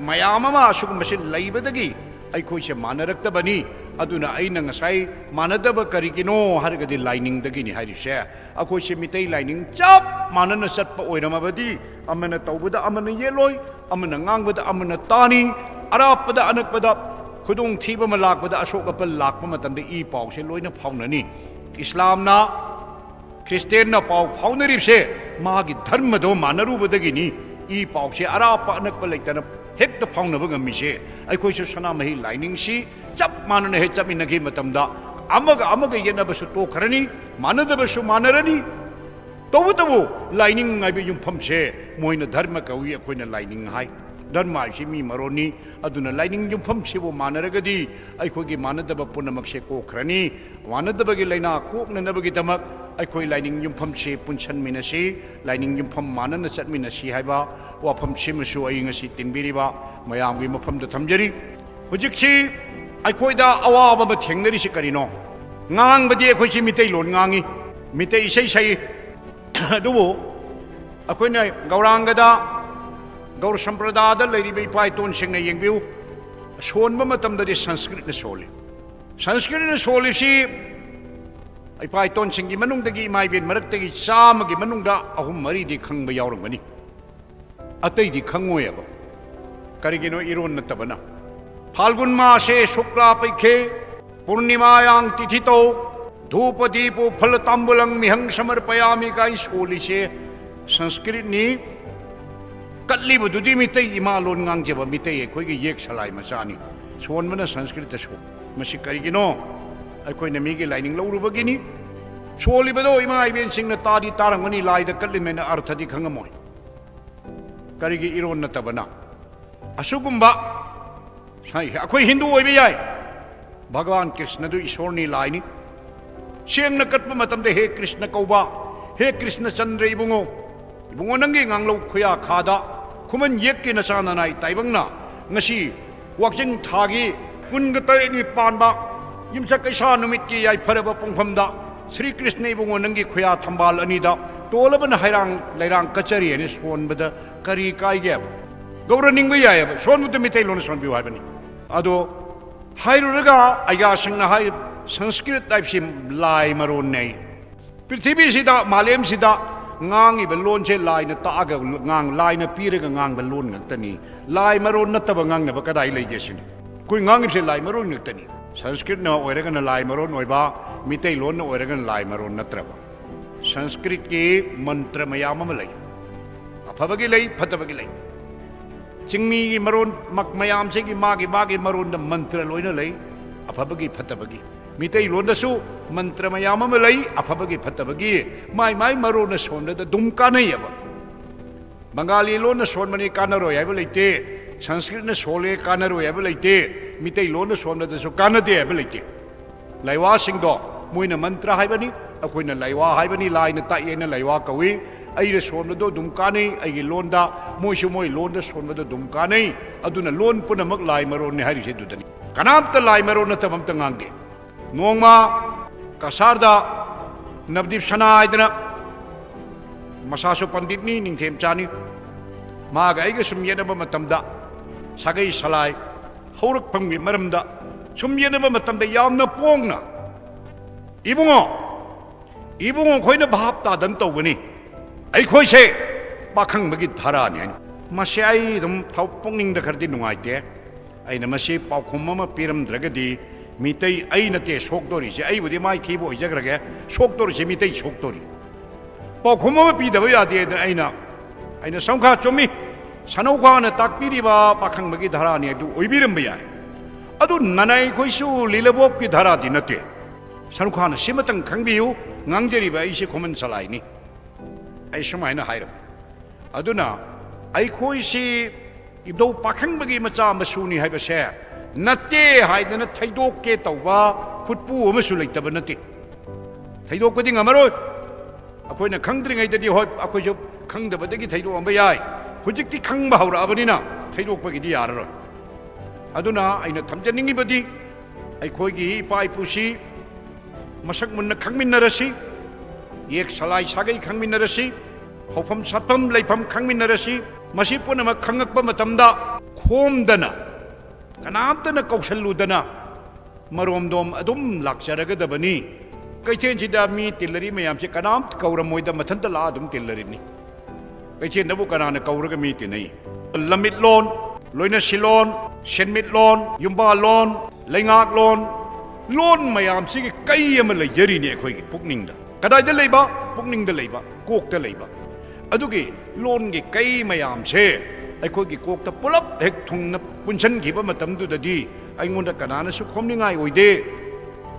ꯃꯌꯥꯝ ꯑꯃ ꯑꯁꯤꯒꯨꯝꯕꯁꯤ ꯂꯩꯕꯗꯒꯤ ꯑꯩꯈꯣꯏꯁꯦ ꯃꯥꯟꯅꯔꯛꯇꯕꯅꯤ꯫ ꯑꯗꯨꯅ ꯑꯩꯅ ꯉꯁꯥꯏ ꯃꯥꯟꯅꯗꯕ ꯀꯔꯤꯒꯤꯅꯣ ꯍꯥꯏꯔꯒꯗꯤ ꯂꯥꯏꯅꯤꯡꯗꯒꯤꯅꯤ ꯍꯥꯏꯔꯤꯁꯦ꯫ ꯑꯩꯈꯣꯏꯁꯦ ꯃꯤꯇꯩ ꯂꯥꯏꯅꯤꯡ ꯆꯞ ꯃꯥꯟꯅꯅ ꯆꯠꯄ ꯑꯣꯏꯔꯝꯃꯕꯗꯤ ꯑꯃꯅ ꯇꯧꯕꯗ ꯑꯃꯅ ꯌꯦꯠꯂꯣꯏ, ꯑꯃꯅ ꯉꯥꯡꯕꯗ ꯑꯃꯅ ꯇꯥꯅꯤ, ꯑꯔꯥꯞꯄꯗ ꯑꯅꯛꯄꯗ ꯈꯨꯗꯣꯡꯊꯤꯕ ꯑꯃ ꯂꯥꯛꯄꯗ, ꯑꯁꯣꯛ ꯑꯄꯟ ꯂꯥꯛꯄ ꯃꯇꯝꯗ ꯏ ꯄꯥꯎꯁꯦ ꯂꯣꯏꯅ ꯐꯥꯎꯅꯅꯤ꯫ ꯏꯁꯂꯥꯝꯅ ꯈ꯭ꯔꯤꯁꯇꯦꯟꯅ ꯄꯥꯎ ꯐꯥꯎꯅꯔꯤꯕꯁꯦ ꯃꯥꯒꯤ ꯙꯔꯃꯗꯣ ꯃꯥꯟꯅꯔꯨꯕꯗꯒꯤꯅꯤ꯫ ꯏ ꯄꯥꯎꯁꯦ ꯑꯔꯥꯞꯄ ꯑꯅꯛꯄ ꯂꯩꯇꯅ ꯍꯦꯛꯇ ꯐꯥꯎꯅꯕ ꯉꯝꯃꯤꯁꯦ꯫ ꯑꯩꯈꯣꯏꯁꯨ ꯁꯅꯥꯃꯍꯤ ꯂꯥꯏꯅꯤꯡꯁꯤ ꯆꯞ ꯃꯥꯟꯅꯅ ꯍꯦꯛ ꯆꯠꯃꯤꯟꯅꯈꯤꯕ ꯃꯇꯝꯗ ꯑꯃꯒ ꯑꯃꯒ ꯌꯦꯠꯅꯕꯁꯨ ꯇꯣꯛꯈ꯭ꯔꯅꯤ, ꯃꯥꯟꯅꯗꯕꯁꯨ ꯃꯥꯟꯅꯔꯅꯤ꯫ ꯇꯧꯕꯇꯕꯨ ꯂꯥꯏꯅꯤꯡ ꯍꯥꯏꯕ ꯌꯨꯝꯐꯝꯁꯦ ꯃꯣꯏꯅ ꯙꯔꯃ ꯀꯧꯏ, ꯑꯩꯈꯣꯏꯅ ꯂꯥꯏꯅꯤꯡ ꯍꯥꯏ꯫ ꯙꯔꯃ ꯍꯥꯏꯁꯤ ꯃꯤ ꯃꯔꯣꯟꯅꯤ꯫ ꯑꯗꯨꯅ ꯂꯥꯏꯅꯤꯡ ꯌꯨꯝꯐꯝꯁꯤꯕꯨ ꯃꯥꯟꯅꯔꯒꯗꯤ ꯑꯩꯈꯣꯏꯒꯤ ꯃꯥꯟꯅꯗꯕ ꯄꯨꯝꯅꯃꯛꯁꯦ ꯀꯣꯛꯈ꯭ꯔꯅꯤ꯫ ꯃꯥꯟꯅꯗꯕꯒꯤ ꯂꯥꯏꯅꯥ ꯀꯣꯛꯅꯅꯕꯒꯤꯗꯃꯛ ꯑꯩꯈꯣꯏ ꯂꯥꯏꯅꯤꯡ ꯌꯨꯝꯐꯝꯁꯤ ꯄꯨꯟꯁꯟꯃꯤꯟꯅꯁꯤ, ꯂꯥꯏꯅꯤꯡ ꯌꯨꯝꯐꯝ ꯃꯥꯟꯅꯅ ꯆꯠꯃꯤꯟꯅꯁꯤ ꯍꯥꯏꯕ ꯋꯥꯐꯝꯁꯤꯃꯁꯨ ꯑꯩ ꯉꯁꯤ ꯇꯤꯟꯕꯤꯔꯤꯕ ꯃꯌꯥꯝꯒꯤ ꯃꯐꯝꯗ ꯊꯝꯖꯔꯤ꯫ ꯍꯧꯖꯤꯛꯁꯤ ꯑꯩꯈꯣꯏꯗ ꯑꯋꯥꯕ ꯑꯃ ꯊꯦꯡꯅꯔꯤꯁꯤ ꯀꯔꯤꯅꯣ? ꯉꯥꯡꯕꯗꯤ ꯑꯩꯈꯣꯏꯁꯤ ꯃꯤꯇꯩꯂꯣꯟ ꯉꯥꯡꯉꯤ, ꯃꯤꯇꯩ ꯏꯁꯩ ꯁꯛꯏ, ꯑꯗꯨꯕꯨ ꯑꯩꯈꯣꯏꯅ ꯒꯧꯔꯥꯡꯒꯗ, ꯒꯧꯔ ꯁꯝꯄ꯭ꯔꯗꯥꯗ ꯂꯩꯔꯤꯕ ꯏꯄꯥ ꯏꯇꯣꯟꯁꯤꯡꯅ ꯌꯦꯡꯕꯤꯌꯨ, ꯁꯣꯟꯕ ꯃꯇꯝꯗꯗꯤ ꯁꯪꯁꯀ꯭ꯔꯤꯠꯅ ꯁꯣꯜꯂꯤ꯫ ꯁꯪꯁꯀ꯭ꯔꯤꯠꯅ ꯁꯣꯜꯂꯤꯁꯤ ꯏꯄꯥ ꯏꯇꯣꯟꯁꯤꯡꯒꯤ ꯃꯅꯨꯡꯗꯒꯤ, ꯏꯃꯥ ꯏꯕꯦꯟ ꯃꯔꯛꯇꯒꯤ ꯆꯥꯝꯃꯒꯤ ꯃꯅꯨꯡꯗ ꯑꯍꯨꯝ ꯃꯔꯤꯗꯤ ꯈꯪꯕ ꯌꯥꯎꯔꯝꯒꯅꯤ, ꯑꯇꯩꯗꯤ ꯈꯪꯉꯣꯏꯑꯕ꯫ ꯀꯔꯤꯒꯤꯅꯣ? ꯏꯔꯣꯟ ꯅꯠꯇꯕꯅ꯫ ꯐꯥꯜꯒꯨꯟ ꯃꯥꯁꯦ ꯁꯨꯛꯂꯥ ꯄꯩꯈꯦ ꯄꯨꯔꯅꯤꯃꯥꯌꯥꯡ ꯇꯤꯊꯤꯇꯧ ꯙꯨꯄ ꯗꯤꯄꯣ ꯐꯂ ꯇꯥꯝꯕꯨꯂꯪ ꯃꯤꯍꯪ ꯁꯃꯔꯄꯌꯥꯃꯤ ꯀꯥꯏ ꯁꯣꯜꯂꯤꯁꯦ ꯁꯪꯁꯀ꯭ꯔꯤꯠꯅꯤ꯫ ꯀꯠꯂꯤꯕꯗꯨꯗꯤ ꯃꯤꯇꯩ ꯏꯃꯥ ꯂꯣꯟ ꯉꯥꯡꯖꯕ ꯃꯤꯇꯩ ꯑꯩꯈꯣꯏꯒꯤ ꯌꯦꯛ ꯁꯂꯥꯏ ꯃꯆꯥꯅꯤ꯫ ꯁꯣꯟꯕꯅ ꯁꯪꯁꯀ꯭ꯔꯤꯠꯇ ꯁꯣꯜ꯫ ꯃꯁꯤ ꯀꯔꯤꯒꯤꯅꯣ? ꯑꯩꯈꯣꯏꯅ ꯃꯤꯒꯤ ꯂꯥꯏꯅꯤꯡ ꯂꯧꯔꯨꯕꯒꯤꯅꯤ꯫ ꯁꯣꯜꯂꯤꯕꯗꯣ ꯏꯃꯥ ꯏꯕꯦꯟꯁꯤꯡꯅ ꯇꯥꯗꯤ ꯇꯥꯔꯝꯒꯅꯤ, ꯂꯥꯏꯗ ꯀꯠꯂꯤꯃꯦꯅ ꯑꯔꯊꯗꯤ ꯈꯪꯉꯝꯃꯣꯏ꯫ ꯀꯔꯤꯒꯤ ꯏꯔꯣꯟ ꯅꯠꯇꯕꯅ? ꯑꯁꯤꯒꯨꯝꯕ, ꯑꯩꯈꯣꯏ ꯍꯤꯟꯗꯨ ꯑꯣꯏꯕ ꯌꯥꯏ, ꯚꯒꯋꯥꯟ ꯀ꯭ꯔꯤꯁꯅꯗꯨ ꯏꯁꯣꯔꯅꯤ, ꯂꯥꯏꯅꯤ꯫ ꯁꯦꯡꯅ ꯀꯠꯄ ꯃꯇꯝꯗ "ꯍꯦ ꯀ꯭ꯔꯤꯁꯅ" ꯀꯧꯕ, "ꯍꯦ ꯀ꯭ꯔꯤꯁꯅ ꯆꯟꯗ꯭ꯔ ꯏꯕꯨꯡꯉꯣ, ꯏꯕꯨꯡꯉꯣ ꯅꯪꯒꯤ ꯉꯥꯡꯂꯧ ꯈꯨꯌꯥ ꯈꯥꯗ ꯈꯨꯃꯟ ꯌꯦꯛꯀꯤ ꯅꯆꯥ ꯅꯅꯥꯏ ꯇꯥꯏꯕꯪꯅ ꯉꯁꯤ ꯋꯥꯛꯆꯤꯡ ꯊꯥꯒꯤ ꯀꯨꯟꯒ ꯇꯔꯦꯠꯅꯤ ꯄꯥꯟꯕ ꯌꯨꯝꯁꯀꯩꯁꯥ ꯅꯨꯃꯤꯠꯀꯤ ꯌꯥꯏꯐꯔꯕ ꯄꯨꯡꯐꯝꯗ ꯁ꯭ꯔꯤ ꯀ꯭ꯔꯤꯁꯅ ꯏꯕꯨꯡꯉꯣ ꯅꯪꯒꯤ ꯈꯨꯌꯥ ꯊꯝꯕꯥꯜ ꯑꯅꯤꯗ ꯇꯣꯜꯂꯕꯅ ꯍꯩꯔꯥꯡ ꯂꯩꯔꯥꯡ ꯀꯠꯆꯔꯤ" ꯍꯥꯏꯅ ꯁꯣꯟꯕꯗ ꯀꯔꯤ ꯀꯥꯏꯒꯦꯕ? ꯒꯧꯔ ꯅꯤꯡꯕ ꯌꯥꯏꯑꯕ, ꯁꯣꯟꯕꯗ ꯃꯤꯇꯩꯂꯣꯟꯅ ꯁꯣꯟꯕꯤꯌꯨ ꯍꯥꯏꯕꯅꯤ꯫ ꯑꯗꯣ ꯍꯥꯏꯔꯨꯔꯒ ꯑꯩꯒꯥꯁꯤꯡꯅ ꯍꯥꯏ, ꯁꯪꯁꯀ꯭ꯔꯤꯠ ꯍꯥꯏꯕꯁꯤ ꯂꯥꯏ ꯃꯔꯣꯟꯅꯦ꯫ ꯄ꯭ꯔꯤꯊꯤꯕꯤꯁꯤꯗ, ꯃꯥꯂꯦꯝꯁꯤꯗ ꯉꯥꯡꯉꯤꯕ ꯂꯣꯟꯁꯦ ꯂꯥꯏꯅ ꯇꯥꯛꯑꯒ ꯉꯥꯡ-, ꯂꯥꯏꯅ ꯄꯤꯔꯒ ꯉꯥꯡꯕ ꯂꯣꯟ ꯉꯥꯛꯇꯅꯤ꯫ ꯂꯥꯏ ꯃꯔꯣꯟ ꯅꯠꯇꯕ ꯉꯥꯡꯅꯕ ꯀꯗꯥꯏ ꯂꯩꯒꯦ ꯁꯤꯅꯤ꯫ ꯑꯩꯈꯣꯏ ꯉꯥꯡꯉꯤꯕꯁꯦ ꯂꯥꯏ ꯃꯔꯣꯟ ꯉꯥꯛꯇꯅꯤ꯫ ꯁꯪꯁꯀ꯭ꯔꯤꯠꯅ ꯑꯣꯏꯔꯒꯅ ꯂꯥꯏ ꯃꯔꯣꯟ ꯑꯣꯏꯕ, ꯃꯤꯇꯩꯂꯣꯟꯅ ꯑꯣꯏꯔꯒꯅ ꯂꯥꯏ ꯃꯔꯣꯟ ꯅꯠꯇ꯭ꯔꯕ꯫ ꯁꯪꯁꯀ꯭ꯔꯤꯠꯀꯤ ꯃꯟꯇ꯭ꯔ ꯃꯌꯥꯝ ꯑꯃ ꯂꯩ꯫ ꯑꯐꯕꯒꯤ ꯂꯩ, ꯐꯠꯇꯕꯒꯤ ꯂꯩ꯫ ꯆꯤꯡꯃꯤꯒꯤ ꯃꯔꯣꯟ ꯃꯛ-, ꯃꯌꯥꯝꯁꯤꯒꯤ ꯃꯥꯒꯤ ꯃꯥꯒꯤ ꯃꯔꯣꯟꯗ ꯃꯟꯇ꯭ꯔ ꯂꯣꯏꯅ ꯂꯩ, ꯑꯐꯕꯒꯤ ꯐꯠꯇꯕꯒꯤ꯫ ꯃꯤꯇꯩꯂꯣꯟꯗꯁꯨ ꯃꯟꯇ꯭ꯔ ꯃꯌꯥꯝ ꯑꯃ ꯂꯩ, ꯑꯐꯕꯒꯤ ꯐꯠꯇꯕꯒꯤ꯫ ꯃꯥꯏ ꯃꯥꯏ ꯃꯔꯣꯟꯅ ꯁꯣꯟꯕꯗ ꯑꯗꯨꯝ ꯀꯥꯟꯅꯩꯌꯦꯕ꯫ ꯕꯪꯒꯥꯂꯤ ꯂꯣꯟꯅ ꯁꯣꯟꯕꯅꯤ ꯀꯥꯟꯅꯔꯣꯏ ꯍꯥꯏꯕ ꯂꯩꯇꯦ, ꯁꯪꯁꯀ꯭ꯔꯤꯠꯅ ꯁꯣꯜꯂꯦ ꯀꯥꯟꯅꯔꯣꯏ ꯍꯥꯏꯕ ꯂꯩꯇꯦ, ꯃꯤꯇꯩꯂꯣꯟꯅ ꯁꯣꯟꯕꯗꯁꯨ ꯀꯥꯟꯅꯗꯦ ꯍꯥꯏꯕ ꯂꯩꯇꯦ꯫ ꯂꯥꯏꯋꯥꯁꯤꯡꯗꯣ ꯃꯣꯏꯅ ꯃꯟꯇ꯭ꯔ ꯍꯥꯏꯕꯅꯤ, ꯑꯩꯈꯣꯏꯅ ꯂꯥꯏꯋꯥ ꯍꯥꯏꯕꯅꯤ, ꯂꯥꯏꯅ ꯇꯥꯛꯏ ꯍꯥꯏꯅ ꯂꯥꯏꯋꯥ ꯀꯧꯏ꯫ ꯑꯩꯅ ꯁꯣꯟꯕꯗꯣ ꯑꯗꯨꯝ ꯀꯥꯟꯅꯩ, ꯑꯩꯒꯤ ꯂꯣꯟꯗ, ꯃꯣꯏꯁꯨ ꯃꯣꯏ ꯂꯣꯟꯗ ꯁꯣꯟꯕꯗꯣ ꯑꯗꯨꯝ ꯀꯥꯟꯅꯩ꯫ ꯑꯗꯨꯅ ꯂꯣꯟ ꯄꯨꯝꯅꯃꯛ ꯂꯥꯏ ꯃꯔꯣꯟꯅꯤ ꯍꯥꯏꯔꯤꯁꯦ ꯑꯗꯨꯗꯅꯤ꯫ ꯀꯅꯥꯝꯇ ꯂꯥꯏ ꯃꯔꯣꯟ ꯅꯠꯇꯕ ꯑꯝꯇ ꯉꯥꯡꯗꯦ꯫ ꯅꯣꯡꯃ ꯀꯁꯥꯔꯗ ꯅꯕꯗꯤꯞ ꯁꯅꯥ ꯍꯥꯏꯗꯅ, ꯃꯁꯥꯁꯨ ꯄꯟꯗꯤꯠꯅꯤ, ꯅꯤꯡꯊꯦꯝꯆꯥꯅꯤ, ꯃꯥꯒ ꯑꯩꯒ ꯁꯨꯝ ꯌꯦꯠꯅꯕ ꯃꯇꯝꯗ, ꯁꯥꯒꯩ ꯁꯂꯥꯏ ꯍꯧꯔꯛꯐꯝꯒꯤ ꯃꯔꯝꯗ ꯁꯨꯝ ꯌꯦꯠꯅꯕ ꯃꯇꯝꯗ ꯌꯥꯝꯅ ꯄꯣꯡꯅ, "ꯏꯕꯨꯡꯉꯣ, ꯏꯕꯨꯡꯉꯣ, ꯑꯩꯈꯣꯏꯅ ꯚꯥꯞ ꯇꯥꯗꯅ ꯇꯧꯕꯅꯤ, ꯑꯩꯈꯣꯏꯁꯦ ꯄꯥꯈꯪꯕꯒꯤ ꯙꯔꯥꯅꯤ" ꯍꯥꯏꯅ꯫ ꯃꯁꯤ ꯑꯩ ꯑꯗꯨꯝ ꯊ-, ꯄꯨꯛꯅꯤꯡꯗ ꯈꯔꯗꯤ ꯅꯨꯡꯉꯥꯏꯇꯦ꯫ ꯑꯩꯅ ꯃꯁꯤ ꯄꯥꯎꯈꯨꯝ ꯑꯃ ꯄꯤꯔꯝꯗ꯭ꯔꯒꯗꯤ, ꯃꯤꯇꯩ ꯑꯩ ꯅꯠꯇꯦ ꯁꯣꯛꯇꯣꯔꯤꯁꯦ, ꯑꯩꯕꯨꯗꯤ ꯃꯥꯏꯊꯤꯕ ꯑꯣꯏꯖꯈ꯭ꯔꯒꯦ, ꯁꯣꯛꯇꯣꯔꯤꯁꯦ ꯃꯤꯇꯩ ꯁꯣꯛꯇꯣꯔꯤ꯫ ꯄꯥꯎꯈꯨꯝ ꯑꯃ ꯄꯤꯗꯕ ꯌꯥꯗꯦ꯫ ꯑꯗꯨꯅ ꯑꯩꯅ, ꯑꯩꯅ, "ꯁꯅꯧꯈꯥ, ꯆꯨꯝꯃꯤ, ꯁꯅꯧꯈꯥꯅ ꯇꯥꯛꯄꯤꯔꯤꯕ ꯄꯥꯈꯪꯕꯒꯤ ꯙꯔꯥꯅꯤ ꯑꯗꯨ ꯑꯣꯏꯕꯤꯔꯝꯕ ꯌꯥꯏ, ꯑꯗꯨ ꯅꯅꯥꯏ ꯑꯩꯈꯣꯏꯁꯨ ꯂꯤꯂꯕꯣꯞꯀꯤ ꯙꯔꯥꯗꯤ ꯅꯠꯇꯦ꯫ ꯁꯅꯧꯈꯥꯅ ꯁꯤꯃꯇꯪ ꯈꯪꯕꯤꯌꯨ, ꯉꯥꯡꯖꯔꯤꯕ ꯑꯩꯁꯦ ꯈꯨꯃꯟ ꯁꯂꯥꯏꯅꯤ", ꯑꯩ ꯁꯨꯃꯥꯏꯅ ꯍꯥꯏꯔꯝꯃꯤ꯫ ꯑꯗꯨꯅ ꯑꯩꯈꯣꯏꯁꯤ ꯏꯙꯧ ꯄꯥꯈꯪꯕꯒꯤ ꯃꯆꯥ ꯃꯁꯨꯅꯤ ꯍꯥꯏꯕꯁꯦ ꯅꯠꯇꯦ ꯍꯥꯏꯗꯅ ꯊꯩꯗꯣꯛꯀꯦ ꯇꯧꯕ ꯈꯨꯠꯄꯨ ꯑꯃꯁꯨ ꯂꯩꯇꯕ ꯅꯠꯇꯦ꯫ ꯊꯩꯗꯣꯛꯄꯗꯤ ꯉꯝꯃꯔꯣꯏ꯫ ꯑꯩꯈꯣꯏꯅ ꯈꯪꯗ꯭ꯔꯤꯉꯩꯗꯗꯤ, ꯍꯣꯏ, ꯑꯩꯈꯣꯏꯁꯨ ꯈꯪꯗꯕꯗꯒꯤ ꯊꯩꯗꯣꯛꯑꯝꯕ ꯌꯥꯏ꯫ ꯍꯧꯖꯤꯛꯇꯤ ꯈꯪꯕ ꯍꯧꯔꯛꯑꯕꯅꯤꯅ ꯊꯩꯗꯣꯛꯄꯒꯤꯗꯤ ꯌꯥꯔꯔꯣꯏ꯫ ꯑꯗꯨꯅ ꯑꯩꯅ ꯊꯝꯖꯅꯤꯡꯉꯤꯕꯗꯤ, ꯑꯩꯈꯣꯏꯒꯤ ꯏꯄꯥ ꯏꯄꯨꯁꯤ ꯃꯁꯛ ꯃꯨꯟꯅ ꯈꯪꯃꯤꯟꯅꯔꯁꯤ, ꯌꯦꯛ ꯁꯂꯥꯏ ꯁꯥꯒꯩ ꯈꯪꯃꯤꯟꯅꯔꯁꯤ, ꯍꯧꯐꯝ ꯁꯥꯠꯐꯝ ꯂꯩꯐꯝ ꯈꯪꯃꯤꯟꯅꯔꯁꯤ꯫ ꯃꯁꯤ ꯄꯨꯝꯅꯃꯛ ꯈꯪꯉꯛꯄ ꯃꯇꯝꯗ ꯈꯣꯝꯗꯅ, ꯀꯅꯥꯝꯇꯅ ꯀꯧꯁꯜꯂꯨꯗꯅ, ꯃꯔꯣꯝꯗꯣꯝ ꯑꯗꯨꯝ ꯂꯥꯛꯆꯔꯒꯗꯕꯅꯤ꯫ ꯀꯩꯊꯦꯜꯁꯤꯗ ꯃꯤ ꯇꯤꯜꯂꯔꯤ ꯃꯌꯥꯝꯁꯦ ꯀꯅꯥꯝ ꯀꯧꯔꯝꯃꯣꯏꯗ, ꯃꯊꯟꯇ ꯂꯥꯛꯑ ꯑꯗꯨꯝ ꯇꯤꯜꯂꯔꯤꯅꯤ꯫ ꯀꯩꯊꯦꯜꯗꯕꯨ ꯀꯅꯥꯅ ꯀꯧꯔꯒ ꯃꯤ ꯇꯤꯟꯅꯩ? ꯂꯝꯃꯤꯠꯂꯣꯟ, ꯂꯣꯏꯅꯁꯤꯂꯣꯟ, ꯁꯦꯟꯃꯤꯠꯂꯣꯟ, ꯌꯨꯝꯕꯥꯜꯂꯣꯟ, ꯂꯩꯉꯥꯛꯂꯣꯟ, ꯂꯣꯟ ꯃꯌꯥꯝꯁꯤꯒꯤ ꯀꯩ ꯑꯃ ꯂꯩꯖꯔꯤꯅꯦ ꯑꯩꯈꯣꯏꯒꯤ ꯄꯨꯛꯅꯤꯡꯗ꯫ ꯀꯗꯥꯏꯗ ꯂꯩꯕ? ꯄꯨꯛꯅꯤꯡꯗ ꯂꯩꯕ, ꯀꯣꯛꯇ ꯂꯩꯕ꯫ ꯑꯗꯨꯒꯤ ꯂꯣꯟꯒꯤ ꯀꯩ ꯃꯌꯥꯝꯁꯦ ꯑꯩꯈꯣꯏꯒꯤ ꯀꯣꯛꯇ ꯄꯨꯂꯞ ꯍꯦꯛ ꯊꯨꯡꯅ ꯄꯨꯟꯁꯤꯟꯈꯤꯕ ꯃꯇꯝꯗꯨꯗꯗꯤ, ꯑꯩꯉꯣꯟꯗ ꯀꯅꯥꯅꯁꯨ ꯈꯣꯝꯅꯤꯡꯉꯥꯏ ꯑꯣꯏꯗꯦ꯫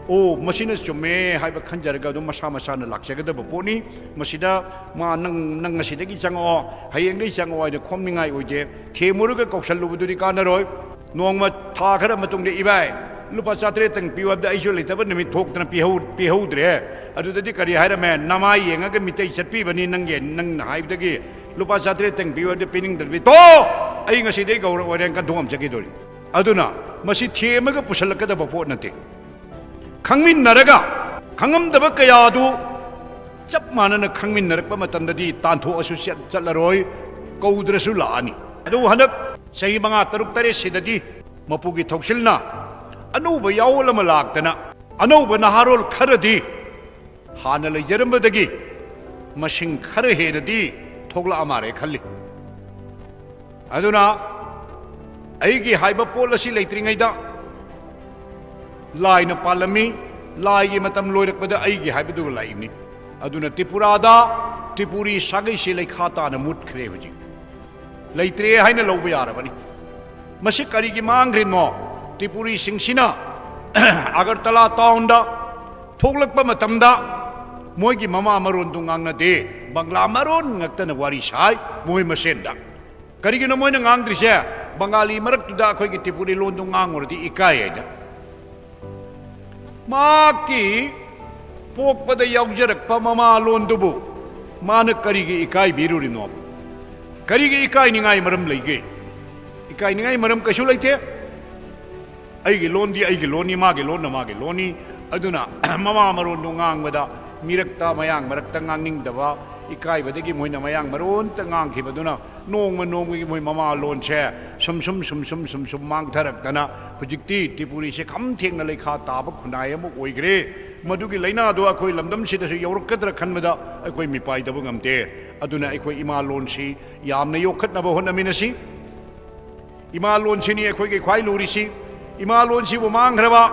"ꯑꯣ, ꯃꯁꯤꯅ ꯆꯨꯝꯃꯦ" ꯍꯥꯏꯕ ꯈꯟꯖꯔꯒ ꯑꯗꯨꯝ ꯃꯁꯥ ꯃꯁꯥꯅ ꯂꯥꯛꯆꯒꯗꯕ ꯄꯣꯠꯅꯤ꯫ ꯃꯁꯤꯗ ꯃꯥ, "ꯅꯪ, ꯅꯪ ꯉꯁꯤꯗꯒꯤ ꯆꯪꯉꯛꯑꯣ, ꯍꯌꯦꯡꯗꯒꯤ ꯆꯪꯉꯛꯑꯣ" ꯍꯥꯏꯅ ꯈꯣꯝꯅꯤꯡꯉꯥꯏ ꯑꯣꯏꯗꯦ꯫ ꯊꯦꯝꯃꯨꯔꯒ ꯀꯧꯁꯜꯂꯨꯕꯗꯨꯗꯤ ꯀꯥꯟꯅꯔꯣꯏ꯫ ꯅꯣꯡꯃ ꯊꯥ ꯈꯔ ꯃꯇꯨꯡꯗ, "ꯏꯕꯥꯏ, ꯂꯨꯄꯥ ꯆꯥꯇ꯭ꯔꯦꯠꯇꯪ ꯄꯤꯌꯨ ꯍꯥꯏꯕꯗ ꯑꯩꯁꯨ ꯂꯩꯇꯕ ꯅꯨꯃꯤꯠ ꯊꯣꯛꯇꯅ ꯄꯤꯍꯧ-, ꯄꯤꯍꯧꯗ꯭ꯔꯦ꯫ ꯑꯗꯨꯗꯗꯤ ꯀꯔꯤ ꯍꯥꯏꯔꯝꯃꯦ? "ꯅꯃꯥꯏ ꯌꯦꯡꯉꯒ ꯃꯤꯇꯩ ꯆꯠꯄꯤꯕꯅꯤ ꯅꯪꯒꯤ, ꯅꯪꯅ ꯍꯥꯏꯕꯗꯒꯤ ꯂꯨꯄꯥ ꯆꯥꯇ꯭ꯔꯦꯠꯇꯪ ꯄꯤꯌꯨ ꯍꯥꯏꯕꯗ ꯄꯤꯅꯤꯡꯗꯕꯤ ꯇꯣ, ꯑꯩ ꯉꯁꯤꯗꯩ ꯒꯧꯔ ꯑꯣꯏꯔꯦꯅ ꯀꯟꯊꯣꯛꯑꯝ ꯆꯠꯈꯤꯗꯣꯔꯤ"꯫ ꯑꯗꯨꯅ ꯃꯁꯤ ꯊꯦꯝꯃꯒ ꯄꯨꯁꯜꯂꯛꯀꯗꯕ ꯄꯣꯠ ꯅꯠꯇꯦ꯫ ꯈꯪꯃꯤꯟꯅꯔꯒ ꯈꯪꯉꯝꯗꯕ ꯀꯌꯥꯗꯨ ꯆꯞ ꯃꯥꯟꯅꯅ ꯈꯪꯃꯤꯟꯅꯔꯛꯄ ꯃꯇꯝꯗꯗꯤ ꯇꯥꯟꯊꯣꯛꯑꯁꯨ ꯆꯠ-, ꯆꯠꯂꯔꯣꯏ, ꯀꯧꯗ꯭ꯔꯁꯨ ꯂꯥꯛꯑꯅꯤ꯫ ꯑꯗꯨꯕꯨ ꯍꯟꯗꯛ ꯆꯍꯤ ꯃꯉꯥ, ꯇꯔꯨꯛ, ꯇꯔꯦꯠꯁꯤꯗ ꯗꯤ ꯃꯄꯨꯒꯤ ꯊꯧꯁꯤꯜꯅ ꯑꯅꯧꯕ ꯌꯥꯑꯣꯜ ꯑꯃ ꯂꯥꯛꯇꯅ ꯑꯅꯧꯕ ꯅꯍꯥꯔꯣꯜ ꯈꯔꯗꯤ ꯍꯥꯟꯅ ꯂꯩꯖꯔꯝꯕꯗꯒꯤ ꯃꯁꯤꯡ ꯈꯔ ꯍꯦꯟꯅꯗꯤ ꯊꯣꯛꯂꯛꯑ ꯃꯥꯜꯂꯦ ꯈꯜꯂꯤ꯫ ꯑꯗꯨꯅ ꯑꯩꯒꯤ ꯍꯥꯏꯕ ꯄꯣꯠ ꯑꯁꯤ ꯂꯩꯇ꯭ꯔꯤꯉꯩꯗ ꯂꯥꯏꯅ ꯄꯥꯜꯂꯝꯃꯤ, ꯂꯥꯏꯒꯤ ꯃꯇꯝ ꯂꯣꯏꯔꯛꯄꯗ ꯑꯩꯒꯤ ꯍꯥꯏꯕꯗꯨ ꯂꯥꯛꯏꯕꯅꯤ꯫ ꯑꯗꯨꯅ ꯇ꯭ꯔꯤꯄꯨꯔꯥꯗ ꯇ꯭ꯔꯤꯄꯨꯔꯤ ꯁꯥꯒꯩꯁꯤ ꯂꯩꯈꯥ ꯇꯥꯅ ꯃꯨꯠꯈ꯭ꯔꯦ ꯍꯧꯖꯤꯛ꯫ ꯂꯩꯇ꯭ꯔꯦ ꯍꯥꯏꯅ ꯂꯧꯕ ꯌꯥꯔꯕꯅꯤ꯫ ꯃꯁꯤ ꯀꯔꯤꯒꯤ ꯃꯥꯡꯈ꯭ꯔꯤꯅꯣ? ꯇ꯭ꯔꯤꯄꯨꯔꯤꯁꯤꯡꯁꯤꯅ ꯑꯒꯔꯇꯂꯥ ꯇꯥꯎꯟꯗ ꯊꯣꯛꯂꯛꯄ ꯃꯇꯝꯗ ꯃꯣꯏꯒꯤ ꯃꯃꯥ ꯃꯔꯣꯟꯗꯨ ꯉꯥꯡꯅꯗꯦ, ꯕꯪꯒ꯭ꯂꯥ ꯃꯔꯣꯟ ꯉꯛꯇꯅ ꯋꯥꯔꯤ ꯁꯥꯏ ꯃꯣꯏ ꯃꯁꯦꯟꯗ꯫ ꯀꯔꯤꯒꯤꯅꯣ ꯃꯣꯏꯅ ꯉꯥꯡꯗ꯭ꯔꯤꯁꯦ? ꯕꯪꯒꯥꯂꯤ ꯃꯔꯛꯇꯨꯗ ꯑꯩꯈꯣꯏꯒꯤ ꯇ꯭ꯔꯤꯄꯨꯔꯤ ꯂꯣꯟꯗꯨ ꯉꯥꯡꯉꯨꯔꯗꯤ ꯏꯀꯥꯏ ꯍꯥꯏꯅ꯫ ꯃꯍꯥꯛꯀꯤ ꯄꯣꯛꯄꯗ ꯌꯥꯎꯖꯔꯛꯄ ꯃꯃꯥ ꯂꯣꯟꯗꯨꯕꯨ ꯃꯥꯅ ꯀꯔꯤꯒꯤ ꯏꯀꯥꯏꯕꯤꯔꯨꯔꯤꯅꯣ? ꯀꯔꯤꯒꯤ ꯏꯀꯥꯏꯅꯤꯡꯉꯥꯏ ꯃꯔꯝ ꯂꯩꯒꯦ? ꯏꯀꯥꯏꯅꯤꯡꯉꯥꯏ ꯃꯔꯝ ꯀꯩꯁꯨ ꯂꯩꯇꯦ꯫ ꯑꯩꯒꯤ ꯂꯣꯟꯗꯤ ꯑꯩꯒꯤ ꯂꯣꯟꯅꯤ, ꯃꯥꯒꯤ ꯂꯣꯟꯅ ꯃꯥꯒꯤ ꯂꯣꯟꯅꯤ꯫ ꯑꯗꯨꯅ ꯃꯃꯥ ꯃꯔꯣꯟꯗꯨ ꯉꯥꯡꯕꯗ ꯃꯤꯔꯛꯇ, ꯃꯌꯥꯡ ꯃꯔꯛꯇ ꯉꯥꯡꯅꯤꯡꯗꯕ, ꯏꯀꯥꯏꯕꯗꯒꯤ ꯃꯣꯏꯅ ꯃꯌꯥꯡ ꯃꯔꯣꯟꯇ ꯉꯥꯡꯈꯤꯕꯗꯨꯅ ꯅꯣꯡꯃ ꯅꯣꯡꯃꯒꯤ ꯃꯣꯏ ꯃꯃꯥ ꯂꯣꯟꯁꯦ ꯁꯨꯝ ꯁꯨꯝ, ꯁꯨꯝ ꯁꯨꯝ, ꯁꯨꯝ ꯁꯨꯝ ꯃꯥꯡꯊꯔꯛꯇꯅ ꯍꯧꯖꯤꯛꯇꯤ ꯇ꯭ꯔꯤꯄꯨꯔꯤꯁꯦ ꯈꯝ ꯊꯦꯡꯅ ꯂꯩꯈꯥ ꯇꯥꯕ ꯈꯨꯟꯅꯥꯏ ꯑꯃ ꯑꯣꯏꯈ꯭ꯔꯦ꯫ ꯃꯗꯨꯒꯤ ꯂꯥꯏꯅꯥꯗꯣ ꯑꯩꯈꯣꯏ ꯂꯝꯗꯝꯁꯤꯗꯁꯨ ꯌꯧꯔꯛꯀꯗ꯭ꯔꯥ ꯈꯟꯕꯗ ꯑꯩꯈꯣꯏ ꯃꯤꯄꯥꯏꯗꯕ ꯉꯝꯗꯦ꯫ ꯑꯗꯨꯅ ꯑꯩꯈꯣꯏ ꯏꯃꯥ ꯂꯣꯟꯁꯤ ꯌꯥꯝꯅ ꯌꯣꯛꯈꯠꯅꯕ ꯍꯣꯠꯅꯃꯤꯟꯅꯁꯤ꯫ ꯏꯃꯥ ꯂꯣꯟꯁꯤꯅꯤ ꯑꯩꯈꯣꯏꯒꯤ ꯈ꯭ꯋꯥꯏ ꯂꯨꯔꯤꯁꯤ꯫ ꯏꯃꯥ ꯂꯣꯟꯁꯤꯕꯨ ꯃꯥꯡꯈ꯭ꯔꯕ,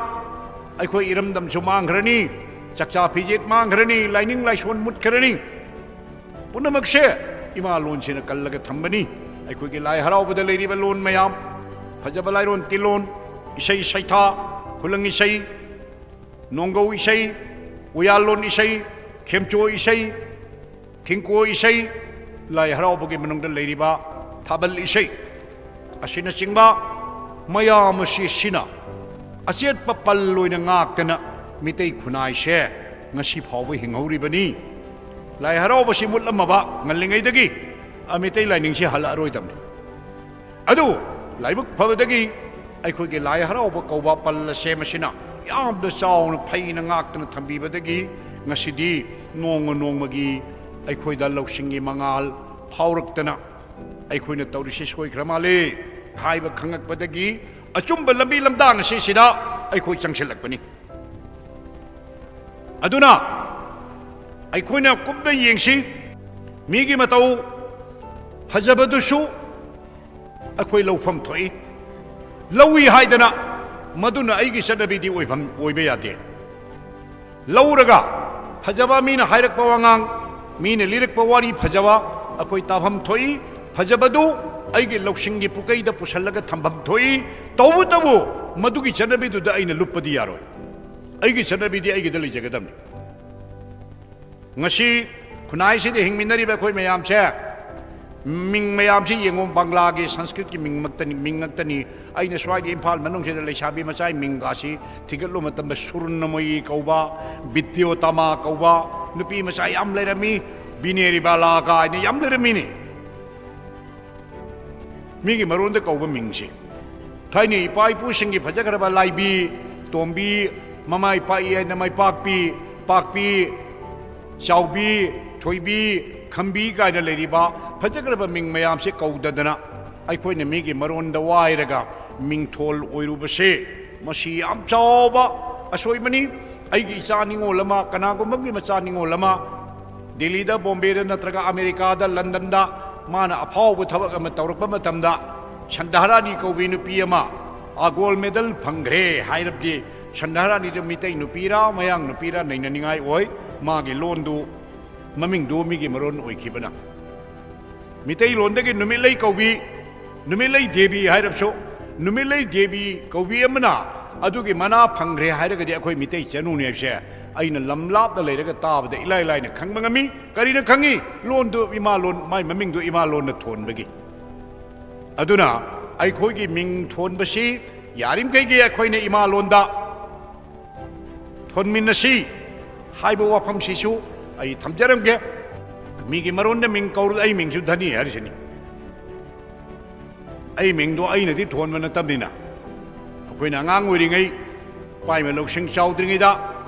ꯑꯩꯈꯣꯏ ꯏꯔꯝꯗꯝꯁꯨ ꯃꯥꯡꯈ꯭ꯔꯅꯤ, ꯆꯥꯛꯆꯥ ꯐꯤꯖꯦꯠ ꯃꯥꯡꯈ꯭ꯔꯅꯤ, ꯂꯥꯏꯅꯤꯡ ꯂꯥꯏꯁꯣꯟ ꯃꯨꯠꯈ꯭ꯔꯅꯤ꯫ ꯄꯨꯝꯅꯃꯛꯁꯦ ꯏꯃꯥ ꯂꯣꯟꯁꯤꯅ ꯀꯜꯂꯒ ꯊꯝꯕꯅꯤ꯫ ꯑꯩꯈꯣꯏꯒꯤ ꯂꯥꯏ ꯍꯔꯥꯎꯕꯗ ꯂꯩꯔꯤꯕ ꯂꯣꯟ ꯃꯌꯥꯝ, ꯐꯖꯕ ꯂꯥꯏꯔꯣꯟ ꯇꯤꯂꯣꯟ, ꯏꯁꯩ ꯁꯩꯊꯥ, ꯈꯨꯂꯪ ꯏꯁꯩ, ꯅꯣꯡꯒꯧ ꯏꯁꯩ, ꯎꯌꯥꯜꯂꯣꯟ ꯏꯁꯩ, ꯈꯦꯝꯆꯣ ꯏꯁꯩ, ꯊꯤꯡꯀꯣ ꯏꯁꯩ, ꯂꯥꯏ ꯍꯔꯥꯎꯕꯒꯤ ꯃꯅꯨꯡꯗ ꯂꯩꯔꯤꯕ ꯊꯥꯕꯜ ꯏꯁꯩ ꯑꯁꯤꯅꯆꯤꯡꯕ ꯃꯌꯥꯝ ꯑꯁꯤ ꯁꯤꯅ ꯑꯆꯦꯠꯄ ꯄꯜ ꯑꯣꯏꯅ ꯉꯥꯛꯇꯅ ꯃꯤꯇꯩ ꯈꯨꯟꯅꯥꯏꯁꯦ ꯉꯁꯤ ꯐꯥꯎꯕ ꯍꯤꯡꯍꯧꯔꯤꯕꯅꯤ꯫ ꯂꯥꯏ ꯍꯔꯥꯎꯕꯁꯤ ꯃꯨꯠꯂꯝꯃꯕ ꯉꯜꯂꯤꯉꯩꯗꯒꯤ ꯑ, ꯃꯤꯇꯩ ꯂꯥꯏꯅꯤꯡꯁꯤ ꯍꯜꯂꯛꯑꯔꯣꯏꯗꯕꯅꯤ꯫ ꯑꯗꯨ ꯂꯥꯏꯕꯛ ꯐꯕꯗꯒꯤ ꯑꯩꯈꯣꯏꯒꯤ ꯂꯥꯏ ꯍꯔꯥꯎꯕ ꯀꯧꯕ ꯄꯜ ꯑꯁꯦ ꯃꯁꯤꯅ ꯌꯥꯝꯅ ꯆꯥꯎꯅ ꯐꯩꯅ ꯉꯥꯛꯇꯅ ꯊꯝꯕꯤꯕꯗꯒꯤ ꯉꯁꯤꯗꯤ ꯅꯣꯡꯃ ꯅꯣꯡꯃꯒꯤ ꯑꯩꯈꯣꯏꯗ ꯂꯧꯁꯤꯡꯒꯤ ꯃꯉꯥꯜ ꯐꯥꯎꯔꯛꯇꯅ ꯑꯩꯈꯣꯏꯅ ꯇꯧꯔꯤꯁꯤ ꯁꯣꯏꯈ꯭ꯔ ꯃꯥꯜꯂꯦ ꯍꯥꯏꯕ ꯈꯪꯉꯛꯄꯗꯒꯤ ꯑꯆꯨꯝꯕ ꯂꯝꯕꯤ ꯂꯝꯗꯥꯡ ꯑꯁꯤꯁꯤꯗ ꯑꯩꯈꯣꯏ ꯆꯪꯁꯤꯜꯂꯛꯄꯅꯤ꯫ ꯑꯗꯨꯅ ꯑꯩꯈꯣꯏꯅ ꯀꯨꯞꯅ ꯌꯦꯡꯁꯤ꯫ ꯃꯤꯒꯤ ꯃꯇꯧ ꯐꯖꯕꯗꯨꯁꯨ ꯑꯩꯈꯣꯏ ꯂꯧꯐꯝ ꯊꯣꯛꯏ꯫ ꯂꯧꯏ ꯍꯥꯏꯗꯅ ꯃꯗꯨꯅ ꯑꯩꯒꯤ ꯆꯠꯅꯕꯤꯗꯤ ꯑꯣꯏꯐꯝ, ꯑꯣꯏꯕ ꯌꯥꯗꯦ꯫ ꯂꯧꯔꯒ ꯐꯖꯕ ꯃꯤꯅ ꯍꯥꯏꯔꯛꯄ ꯋꯥꯉꯥꯡ, ꯃꯤꯅ ꯂꯤꯔꯛꯄ ꯋꯥꯔꯤ ꯐꯖꯕ ꯑꯩꯈꯣꯏ ꯇꯥꯐꯝ ꯊꯣꯛꯏ꯫ ꯐꯖꯕꯗꯨ ꯑꯩꯒꯤ ꯂꯧꯁꯤꯡꯒꯤ ꯄꯨꯀꯩꯗ ꯄꯨꯁꯜꯂꯒ ꯊꯝꯐꯝ ꯊꯣꯛꯏ꯫ ꯇꯧꯕꯇꯕꯨ ꯃꯗꯨꯒꯤ ꯆꯠꯅꯕꯤꯗꯨꯗ ꯑꯩꯅ ꯂꯨꯞꯄꯗꯤ ꯌꯥꯔꯣꯏ꯫ ꯑꯩꯒꯤ ꯆꯠꯅꯕꯤꯗꯤ ꯑꯩꯒꯤꯗ ꯂꯩꯖꯒꯗꯕꯅꯤ꯫ ꯉꯁꯤ ꯈꯨꯟꯅꯥꯏꯁꯤꯗ ꯍꯤꯡꯃꯤꯟꯅꯔꯤꯕ ꯑꯩꯈꯣꯏ ꯃꯌꯥꯝꯁꯦ, ꯃꯤꯡ ꯃꯌꯥꯝꯁꯤ ꯌꯦꯡꯉꯨ, ꯕꯪꯒ꯭ꯂꯥꯒꯤ, ꯁꯪꯁꯀ꯭ꯔꯤꯠꯀꯤ ꯃꯤꯡ ꯃꯛꯇꯅꯤ, ꯃꯤꯡ ꯉꯛꯇꯅꯤ꯫ ꯑꯩꯅ ꯁ꯭ꯋꯥꯏꯗ ꯏꯝꯐꯥꯜ ꯃꯅꯨꯡꯁꯤꯗ ꯂꯩꯁꯥꯕꯤ ꯃꯆꯥꯒꯤ ꯃꯤꯡꯒꯥꯁꯤ ꯊꯤꯒꯠꯂꯨ ꯃꯇꯝꯗ ꯁꯨꯔꯨꯅꯃꯣꯌꯤ ꯀꯧꯕ, ꯕꯤꯗ꯭ꯌꯣꯇꯃꯥ ꯀꯧꯕ, ꯅꯨꯄꯤ ꯃꯆꯥ ꯌꯥꯝ ꯂꯩꯔꯝꯃꯤ, ꯕꯤꯅꯦꯔꯤꯕꯥꯂꯥ ꯀꯥꯏꯅ ꯌꯥꯝ ꯂꯩꯔꯝꯃꯤꯅꯤ꯫ ꯃꯤꯒꯤ ꯃꯔꯣꯟꯗ ꯀꯧꯕ ꯃꯤꯡꯁꯦ꯫ ꯊꯥꯏꯅ ꯏꯄꯥ ꯏꯄꯨꯁꯤꯡꯒꯤ ꯐꯖꯈ꯭ꯔꯕ ꯂꯥꯏꯕꯤ, ꯇꯣꯝꯕꯤ, ꯃꯃꯥꯏ ꯄꯥꯛꯏ ꯍꯥꯏꯅ ꯃꯥꯏꯄꯥꯛꯄꯤ, ꯄꯥꯛꯄꯤ, ꯆꯥꯎꯕꯤ, ꯊꯣꯏꯕꯤ, ꯈꯝꯕꯤ ꯀꯥꯏꯅ ꯂꯩꯔꯤꯕ ꯐꯖꯈ꯭ꯔꯕ ꯃꯤꯡ ꯃꯌꯥꯝꯁꯦ ꯀꯧꯗꯗꯅ ꯑꯩꯈꯣꯏꯅ ꯃꯤꯒꯤ ꯃꯔꯣꯟꯗ ꯋꯥꯏꯔꯒ ꯃꯤꯡꯊꯣꯜ ꯑꯣꯏꯔꯨꯕꯁꯦ, ꯃꯁꯤ ꯌꯥꯝ ꯆꯥꯎꯕ ꯑꯁꯣꯏꯕꯅꯤ꯫ ꯑꯩꯒꯤ ꯏꯆꯥ ꯅꯤꯉꯣꯜ ꯑꯃ, ꯀꯅꯥꯒꯨꯝꯕꯒꯤ ꯃꯆꯥ ꯅꯤꯉꯣꯜ ꯑꯃ ꯗꯤꯜꯂꯤꯗ, ꯕꯣꯝꯕꯦꯗ ꯅꯠꯇ꯭ꯔꯒ ꯑꯃꯦꯔꯤꯀꯥꯗ, ꯂꯟꯗꯟꯗ ꯃꯥꯅ ꯑꯐꯥꯎꯕ ꯊꯕꯛ ꯑꯃ ꯇꯧꯔꯛꯄ ꯃꯇꯝꯗ, ꯁꯟꯙꯥꯔꯥꯅꯤ ꯀꯧꯕꯤ ꯅꯨꯄꯤ ꯑꯃ ꯑ, ꯒꯣꯜ ꯃꯦꯗꯜ ꯐꯪꯈ꯭ꯔꯦ ꯍꯥꯏꯔꯕꯗꯤ, ꯁꯟꯙꯥꯔꯥꯅꯤꯗꯨ ꯃꯤꯇꯩ ꯅꯨꯄꯤꯔꯥ, ꯃꯌꯥꯡ ꯅꯨꯄꯤꯔꯥ ꯅꯩꯅꯅꯤꯡꯉꯥꯏ ꯑꯣꯏ꯫ ꯃꯥꯒꯤ ꯂꯣꯟꯗꯨ, ꯃꯃꯤꯡꯗꯨ ꯃꯤꯒꯤ ꯃꯔꯣꯟ ꯑꯣꯏꯈꯤꯕꯅ꯫ ꯃꯤꯇꯩꯂꯣꯟꯗꯒꯤ ꯅꯨꯃꯤꯠꯂꯩ ꯀꯧꯕꯤ, ꯅꯨꯃꯤꯠꯂꯩ ꯗꯦꯕꯤ ꯍꯥꯏꯔꯕꯁꯨ, ꯅꯨꯃꯤꯠꯂꯩ ꯗꯦꯕꯤ ꯀꯧꯕꯤ ꯑꯃꯅ ꯑꯗꯨꯒꯤ ꯃꯅꯥ ꯐꯪꯈ꯭ꯔꯦ ꯍꯥꯏꯔꯒꯗꯤ ꯑꯩꯈꯣꯏ ꯃꯤꯇꯩ ꯆꯅꯨꯅꯤ ꯍꯥꯏꯕꯁꯦ ꯑꯩꯅ ꯂꯝ ꯂꯥꯞꯅ ꯂꯩꯔꯒ ꯇꯥꯕꯗ ꯏꯂꯥꯏ ꯂꯥꯏꯅ ꯈꯪꯕ ꯉꯝꯃꯤ꯫ ꯀꯔꯤꯅ ꯈꯪꯉꯤ? ꯂꯣꯟꯗꯨ ꯏꯃꯥ ꯂꯣꯟ, ꯃꯥꯏ ꯃꯃꯤꯡꯗꯨ ꯏꯃꯥ ꯂꯣꯟꯅ ꯊꯣꯟꯕꯒꯤ꯫ ꯑꯗꯨꯅ ꯑꯩꯈꯣꯏꯒꯤ ꯃꯤꯡ ꯊꯣꯟꯕꯁꯤ ꯌꯥꯔꯤꯃꯈꯩꯒꯤ ꯑꯩꯈꯣꯏꯅ ꯏꯃꯥ ꯂꯣꯟꯗ ꯊꯣꯟꯃꯤꯟꯅꯁꯤ ꯍꯥꯏꯕ ꯋꯥꯐꯝꯁꯤꯁꯨ ꯑꯩ ꯊꯝꯖꯔꯝꯒꯦ꯫ ꯃꯤꯒꯤ ꯃꯔꯣꯟꯗ ꯃꯤꯡ ꯀꯧꯔ ꯑꯩ ꯃꯤꯡꯁꯨ ꯙꯅꯤ ꯍꯥꯏꯔꯤꯁꯤꯅꯤ꯫ ꯑꯩ ꯃꯤꯡꯗꯣ ꯑꯩꯅꯗꯤ ꯊꯣꯟꯕ ꯅꯠꯇꯕꯅꯤꯅ, ꯑꯩꯈꯣꯏꯅ ꯑꯉꯥꯡ ꯑꯣꯏꯔꯤꯉꯩ ꯄꯥꯏꯕ ꯂꯧꯁꯤꯡ ꯆꯥꯎꯗ꯭ꯔꯤꯉꯩꯗ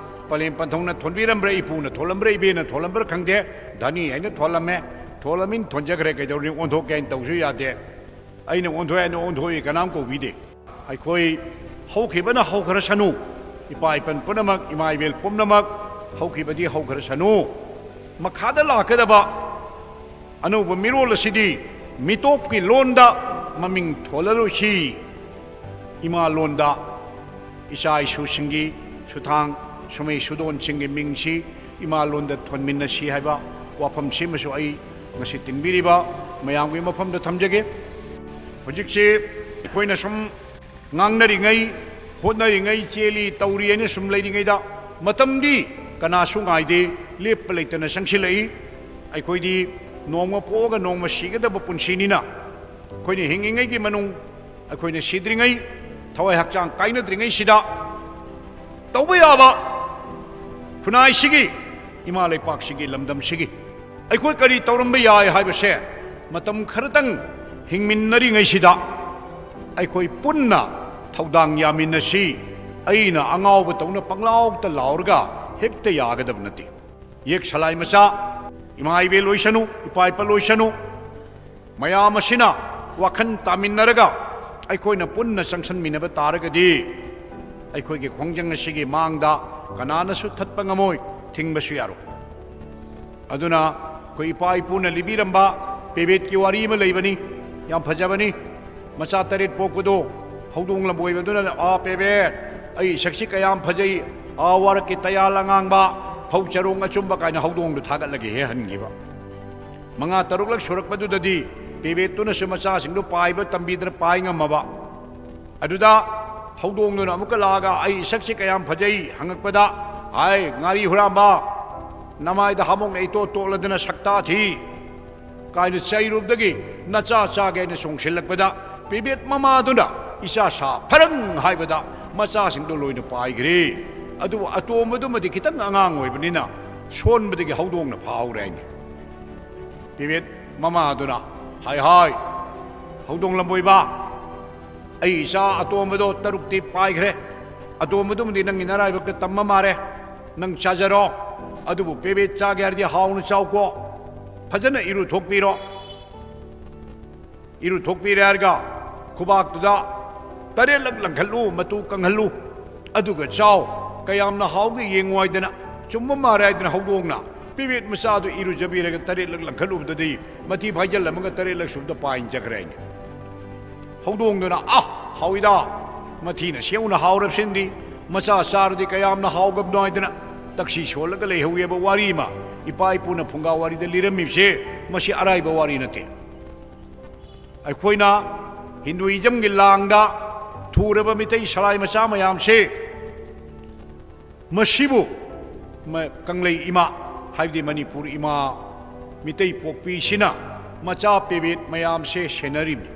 ꯄꯂꯦꯝ ꯄꯟꯊꯧꯅ ꯊꯣꯟꯕꯤꯔꯝꯕ꯭ꯔꯥ, ꯏꯄꯨꯅ ꯊꯣꯜꯂꯝꯕ꯭ꯔꯥ, ꯏꯕꯦꯅ ꯊꯣꯜꯂꯝꯕ꯭ꯔꯥ ꯈꯪꯗꯦ, ꯙꯅꯤ ꯍꯥꯏꯅ ꯊꯣꯜꯂꯝꯃꯦ꯫ ꯊꯣꯜꯂꯝꯃꯤꯅ ꯊꯣꯟꯖꯈ꯭ꯔꯦ, ꯀꯩꯗꯧꯔꯨꯅꯤ, ꯑꯣꯟꯊꯣꯛꯀꯦ ꯍꯥꯏꯅ ꯇꯧꯁꯨ ꯌꯥꯗꯦ꯫ ꯑꯩꯅ ꯑꯣꯟꯊꯣꯛꯑꯦ, ꯑꯩꯅ ꯑꯣꯟꯊꯣꯛꯏ, ꯀꯅꯥꯝ ꯀꯧꯕꯤꯗꯦ꯫ ꯑꯩꯈꯣꯏ ꯍꯧꯈꯤꯕꯅ ꯍꯧꯈ꯭ꯔꯁꯅꯨ, ꯏꯄꯥ ꯏꯄꯟ ꯄꯨꯝꯅꯃꯛ, ꯏꯃꯥ ꯏꯕꯦꯜ ꯄꯨꯝꯅꯃꯛ, ꯍꯧꯈꯤꯕꯗꯤ ꯍꯧꯈ꯭ꯔꯁꯅꯨ꯫ ꯃꯈꯥꯗ ꯂꯥꯛꯀꯗꯕ ꯑꯅꯧꯕ ꯃꯤꯔꯣꯜ ꯑꯁꯤꯗꯤ ꯃꯤꯇꯣꯞꯀꯤ ꯂꯣꯟꯗ ꯃꯃꯤꯡ ꯊꯣꯜꯂꯔꯣꯏꯁꯤ꯫ ꯏꯃꯥ ꯂꯣꯟꯗ ꯏꯆꯥ ꯏꯁꯨꯁꯤꯡꯒꯤ ꯁꯨꯊꯥꯡ ꯁꯨꯃꯩ ꯁꯨꯗꯣꯟꯁꯤꯡꯒꯤ ꯃꯤꯡꯁꯤ ꯏꯃꯥ ꯂꯣꯟꯗ ꯊꯣꯟꯃꯤꯟꯅꯁꯤ ꯍꯥꯏꯕ ꯋꯥꯐꯝꯁꯤꯃꯁꯨ ꯑꯩ ꯉꯁꯤ ꯇꯤꯟꯕꯤꯔꯤꯕ ꯃꯌꯥꯝꯒꯤ ꯃꯐꯝꯗ ꯊꯝꯖꯒꯦ꯫ ꯍꯧꯖꯤꯛꯁꯤ ꯑꯩꯈꯣꯏꯅ ꯁꯨꯝ ꯉꯥꯡꯅꯔꯤꯉꯩ, ꯍꯣꯠꯅꯔꯤꯉꯩ, ꯆꯦꯜꯂꯤ ꯇꯧꯔꯤ ꯍꯥꯏꯅ ꯁꯨꯝ ꯂꯩꯔꯤꯉꯩꯗ ꯃꯇꯝꯗꯤ ꯀꯅꯥꯁꯨ ꯉꯥꯏꯗꯦ, ꯂꯦꯞꯄ ꯂꯩꯇꯅ ꯆꯪꯁꯤꯜꯂꯛꯏ꯫ ꯑꯩꯈꯣꯏꯗꯤ ꯅꯣꯡꯃ ꯄꯣꯛꯑꯒ ꯅꯣꯡꯃ ꯁꯤꯒꯗꯕ ꯄꯨꯟꯁꯤꯅꯤꯅ, ꯑꯩꯈꯣꯏꯅ ꯍꯤꯡꯉꯤꯉꯩꯒꯤ ꯃꯅꯨꯡ, ꯑꯩꯈꯣꯏꯅ ꯁꯤꯗ꯭ꯔꯤꯉꯩ, ꯊꯋꯥꯏ ꯍꯛꯆꯥꯡ ꯀꯥꯏꯅꯗ꯭ꯔꯤꯉꯩꯁꯤꯗ ꯇꯧꯕ ꯌꯥꯕ ꯈꯨꯟꯅꯥꯏꯁꯤꯒꯤ, ꯏꯃꯥ ꯂꯩꯄꯥꯛꯁꯤꯒꯤ, ꯂꯝꯗꯝꯁꯤꯒꯤ ꯑꯩꯈꯣꯏ ꯀꯔꯤ ꯇꯧꯔꯝꯕ ꯌꯥꯏ ꯍꯥꯏꯕꯁꯦ ꯃꯇꯝ ꯈꯔꯇꯪ ꯍꯤꯡꯃꯤꯟꯅꯔꯤꯉꯩꯁꯤꯗ ꯑꯩꯈꯣꯏ ꯄꯨꯟꯅ ꯊꯧꯗꯥꯡ ꯌꯥꯃꯤꯟꯅꯁꯤ꯫ ꯑꯩꯅ ꯑꯉꯥꯎꯕ ꯇꯧꯅ ꯄꯪꯂꯥꯎꯇ ꯂꯥꯎꯔꯒ ꯍꯦꯛꯇ ꯌꯥꯒꯗꯕ ꯅꯠꯇꯦ꯫ ꯌꯦꯛ ꯁꯂꯥꯏ ꯃꯆꯥ, ꯏꯃꯥ ꯏꯕꯦꯜ ꯑꯣꯏꯁꯅꯨ, ꯏꯄꯥ ꯏꯄꯜ ꯑꯣꯏꯁꯅꯨ, ꯃꯌꯥꯝ ꯑꯁꯤꯅ ꯋꯥꯈꯜ ꯇꯥꯃꯤꯟꯅꯔꯒ ꯑꯩꯈꯣꯏꯅ ꯄꯨꯟꯅ ꯆꯪꯁꯟꯃꯤꯟꯅꯕ ꯇꯥꯔꯒꯗꯤ ꯑꯩꯈꯣꯏꯒꯤ ꯈꯣꯡꯖꯪ ꯑꯁꯤꯒꯤ ꯃꯥꯡꯗ ꯀꯅꯥꯅꯁꯨ ꯊꯠꯄ ꯉꯝꯃꯣꯏ, ꯊꯤꯡꯕꯁꯨ ꯌꯥꯔꯣꯏ꯫ ꯑꯗꯨꯅ ꯑꯩꯈꯣꯏ ꯏꯄꯥ ꯏꯄꯨꯅ ꯂꯤꯕꯤꯔꯝꯕ ꯄꯦꯕꯦꯠꯀꯤ ꯋꯥꯔꯤ ꯑꯃ ꯂꯩꯕꯅꯤ, ꯌꯥꯝ ꯐꯖꯕꯅꯤ꯫ ꯃꯆꯥ ꯇꯔꯦꯠ ꯄꯣꯛꯄꯗꯣ ꯍꯧꯗꯣꯡ ꯂꯝꯕꯣꯏꯕꯗꯨꯅ, "ꯑꯥ ꯄꯦꯕꯦꯠ, ꯑꯩ ꯏꯁꯛꯁꯤ ꯀꯌꯥꯝ ꯐꯖꯩ, ꯑꯥ ꯋꯥꯔꯛꯀꯤ ꯇꯌꯥꯜ ꯑꯉꯥꯡꯕ, ꯐꯧ ꯆꯔꯣꯡ ꯑꯆꯨꯝꯕ" ꯀꯥꯏꯅ ꯍꯧꯗꯣꯡꯗꯣ ꯊꯥꯒꯠꯂꯒ ꯍꯦꯛ ꯍꯟꯈꯤꯕ꯫ ꯃꯉꯥ ꯇꯔꯨꯛꯂꯛ ꯁꯨꯔꯛꯄꯗꯨꯗꯗꯤ ꯄꯦꯕꯦꯠꯇꯨꯅꯁꯨ ꯃꯆꯥꯁꯤꯡꯗꯨ ꯄꯥꯏꯕ ꯇꯝꯕꯤꯗꯅ ꯄꯥꯏ ꯉꯝꯃꯕ꯫ ꯑꯗꯨꯗ ꯍꯧꯗꯣꯡꯗꯨꯅ ꯑꯃꯨꯛꯀ ꯂꯥꯛꯑꯒ, "ꯑꯩ ꯏꯁꯛꯁꯤ ꯀꯌꯥꯝ ꯐꯖꯩ" ꯍꯪꯉꯛꯄꯗ, "ꯍꯥꯏ ꯉꯥꯔꯤ ꯍꯨꯔꯥꯟꯕ, ꯅꯃꯥꯏꯗ ꯍꯥꯃꯣꯡꯅ ꯏꯇꯣꯠ ꯇꯣꯠꯂꯗꯅ ꯁꯛꯇꯥ ꯊꯤ" ꯀꯥꯏꯅ ꯆꯩꯔꯨꯕꯗꯒꯤ ꯅꯆꯥ ꯆꯥꯒꯦ ꯍꯥꯏꯅ ꯆꯣꯡꯁꯤꯜꯂꯛꯄꯗ ꯄꯦꯕꯦꯠ ꯃꯃꯥꯗꯨꯅ ꯏꯆꯥ ꯁꯥ ꯐꯔꯪ ꯍꯥꯏꯕꯗ ꯃꯆꯥꯁꯤꯡꯗꯣ ꯂꯣꯏꯅ ꯄꯥꯏꯈ꯭ꯔꯦ꯫ ꯑꯗꯨꯕꯨ ꯑꯇꯣꯝꯕꯗꯨꯃꯗꯤ ꯈꯤꯇꯪ ꯑꯉꯥꯡ ꯑꯣꯏꯕꯅꯤꯅ ꯁꯣꯟꯕꯗꯒꯤ ꯍꯧꯗꯣꯡꯅ ꯐꯥꯍꯧꯔꯦ ꯍꯥꯏꯅꯤ꯫ ꯄꯦꯕꯦꯠ ꯃꯃꯥꯗꯨꯅ, "ꯍꯥꯏ ꯍꯥꯏ, ꯍꯧꯗꯣꯡ ꯂꯝꯕꯣꯏꯕ, ꯑꯩ ꯏꯆꯥ ꯑꯇꯣꯝꯕꯗꯣ ꯇꯔꯨꯛꯇꯤ ꯄꯥꯏꯈ꯭ꯔꯦ꯫ ꯑꯇꯣꯝꯕꯗꯨꯃꯗꯤ ꯅꯪꯒꯤ ꯅꯔꯥꯏꯕꯛꯇ ꯇꯝꯕ ꯃꯥꯔꯦ꯫ ꯅꯪ ꯆꯥꯖꯔꯣ꯫ ꯑꯗꯨꯕꯨ ꯄꯦꯕꯦꯠ ꯆꯥꯒꯦ ꯍꯥꯏꯔꯗꯤ ꯍꯥꯎꯅ ꯆꯥꯎꯀꯣ꯫ ꯐꯖꯅ ꯏꯔꯨ ꯊꯣꯛꯄꯤꯔꯣ꯫ ꯏꯔꯨ ꯊꯣꯛꯄꯤꯔꯦ ꯍꯥꯏꯔꯒ ꯈꯨꯕꯥꯛꯇꯨꯗ ꯇꯔꯦꯠꯂꯛ ꯂꯪꯈꯠꯂꯨ, ꯃꯇꯨ ꯀꯪꯍꯜꯂꯨ, ꯑꯗꯨꯒ ꯆꯥꯎ꯫ ꯀꯌꯥꯝꯅ ꯍꯥꯎꯒꯦ ꯌꯦꯡꯉꯨ" ꯍꯥꯏꯗꯅ, ꯆꯨꯝꯕ ꯃꯥꯜꯂꯦ ꯍꯥꯏꯗꯅ ꯍꯧꯗꯣꯡꯅ ꯄꯦꯕꯦꯠ ꯃꯆꯥꯗꯨ ꯏꯔꯨꯖꯕꯤꯔꯒ ꯇꯔꯦꯠꯂꯛ ꯂꯪꯈꯠꯂꯨꯕꯗꯗꯤ ꯃꯊꯤ ꯐꯥꯏꯖꯤꯜꯂꯝꯃꯒ ꯇꯔꯦꯠꯂꯛ ꯁꯨꯕꯗ ꯄꯥꯏꯅ ꯆꯠꯈ꯭ꯔꯦ ꯍꯥꯏꯅꯤ꯫ ꯍꯧꯗꯣꯡꯗꯨꯅ, "ꯑꯥ, ꯍꯥꯎꯏꯗ, ꯃꯊꯤꯅ ꯁꯦꯡꯅ ꯍꯥꯎꯔꯕꯁꯤꯡꯗꯤ, ꯃꯆꯥ ꯆꯥꯔꯗꯤ ꯀꯌꯥꯝꯅ ꯍꯥꯎꯒꯕꯅꯣ" ꯍꯥꯏꯗꯅ ꯇꯛꯁꯤ ꯁꯣꯜꯂꯒ ꯂꯩꯍꯧꯋꯦꯕ꯫ ꯋꯥꯔꯤ ꯑꯃ ꯏꯄꯥ ꯏꯄꯨꯅ ꯐꯨꯡꯒꯥ ꯋꯥꯔꯤꯗ ꯂꯤꯔꯝꯃꯤꯕꯁꯦ, ꯃꯁꯤ ꯑꯔꯥꯏꯕ ꯋꯥꯔꯤ ꯅꯠꯇꯦ꯫ ꯑꯩꯈꯣꯏꯅ ꯍꯤꯟꯗꯨꯏꯖꯝꯒꯤ ꯂꯥꯡꯗ ꯊꯨꯔꯕ ꯃꯤꯇꯩ ꯁꯂꯥꯏ ꯃꯆꯥ ꯃꯌꯥꯝꯁꯦ, ꯃꯁꯤꯕꯨ ꯃ-, ꯀꯪꯂꯩ ꯏꯃꯥ, ꯍꯥꯏꯕꯗꯤ ꯃꯅꯤꯄꯨꯔ ꯏꯃꯥ, ꯃꯤꯇꯩ ꯄꯣꯛꯄꯤꯁꯤꯅ ꯃꯆꯥ ꯄꯦꯕꯦꯠ ꯃꯌꯥꯝꯁꯦ ꯁꯦꯟꯅꯔꯤꯕꯅꯤ꯫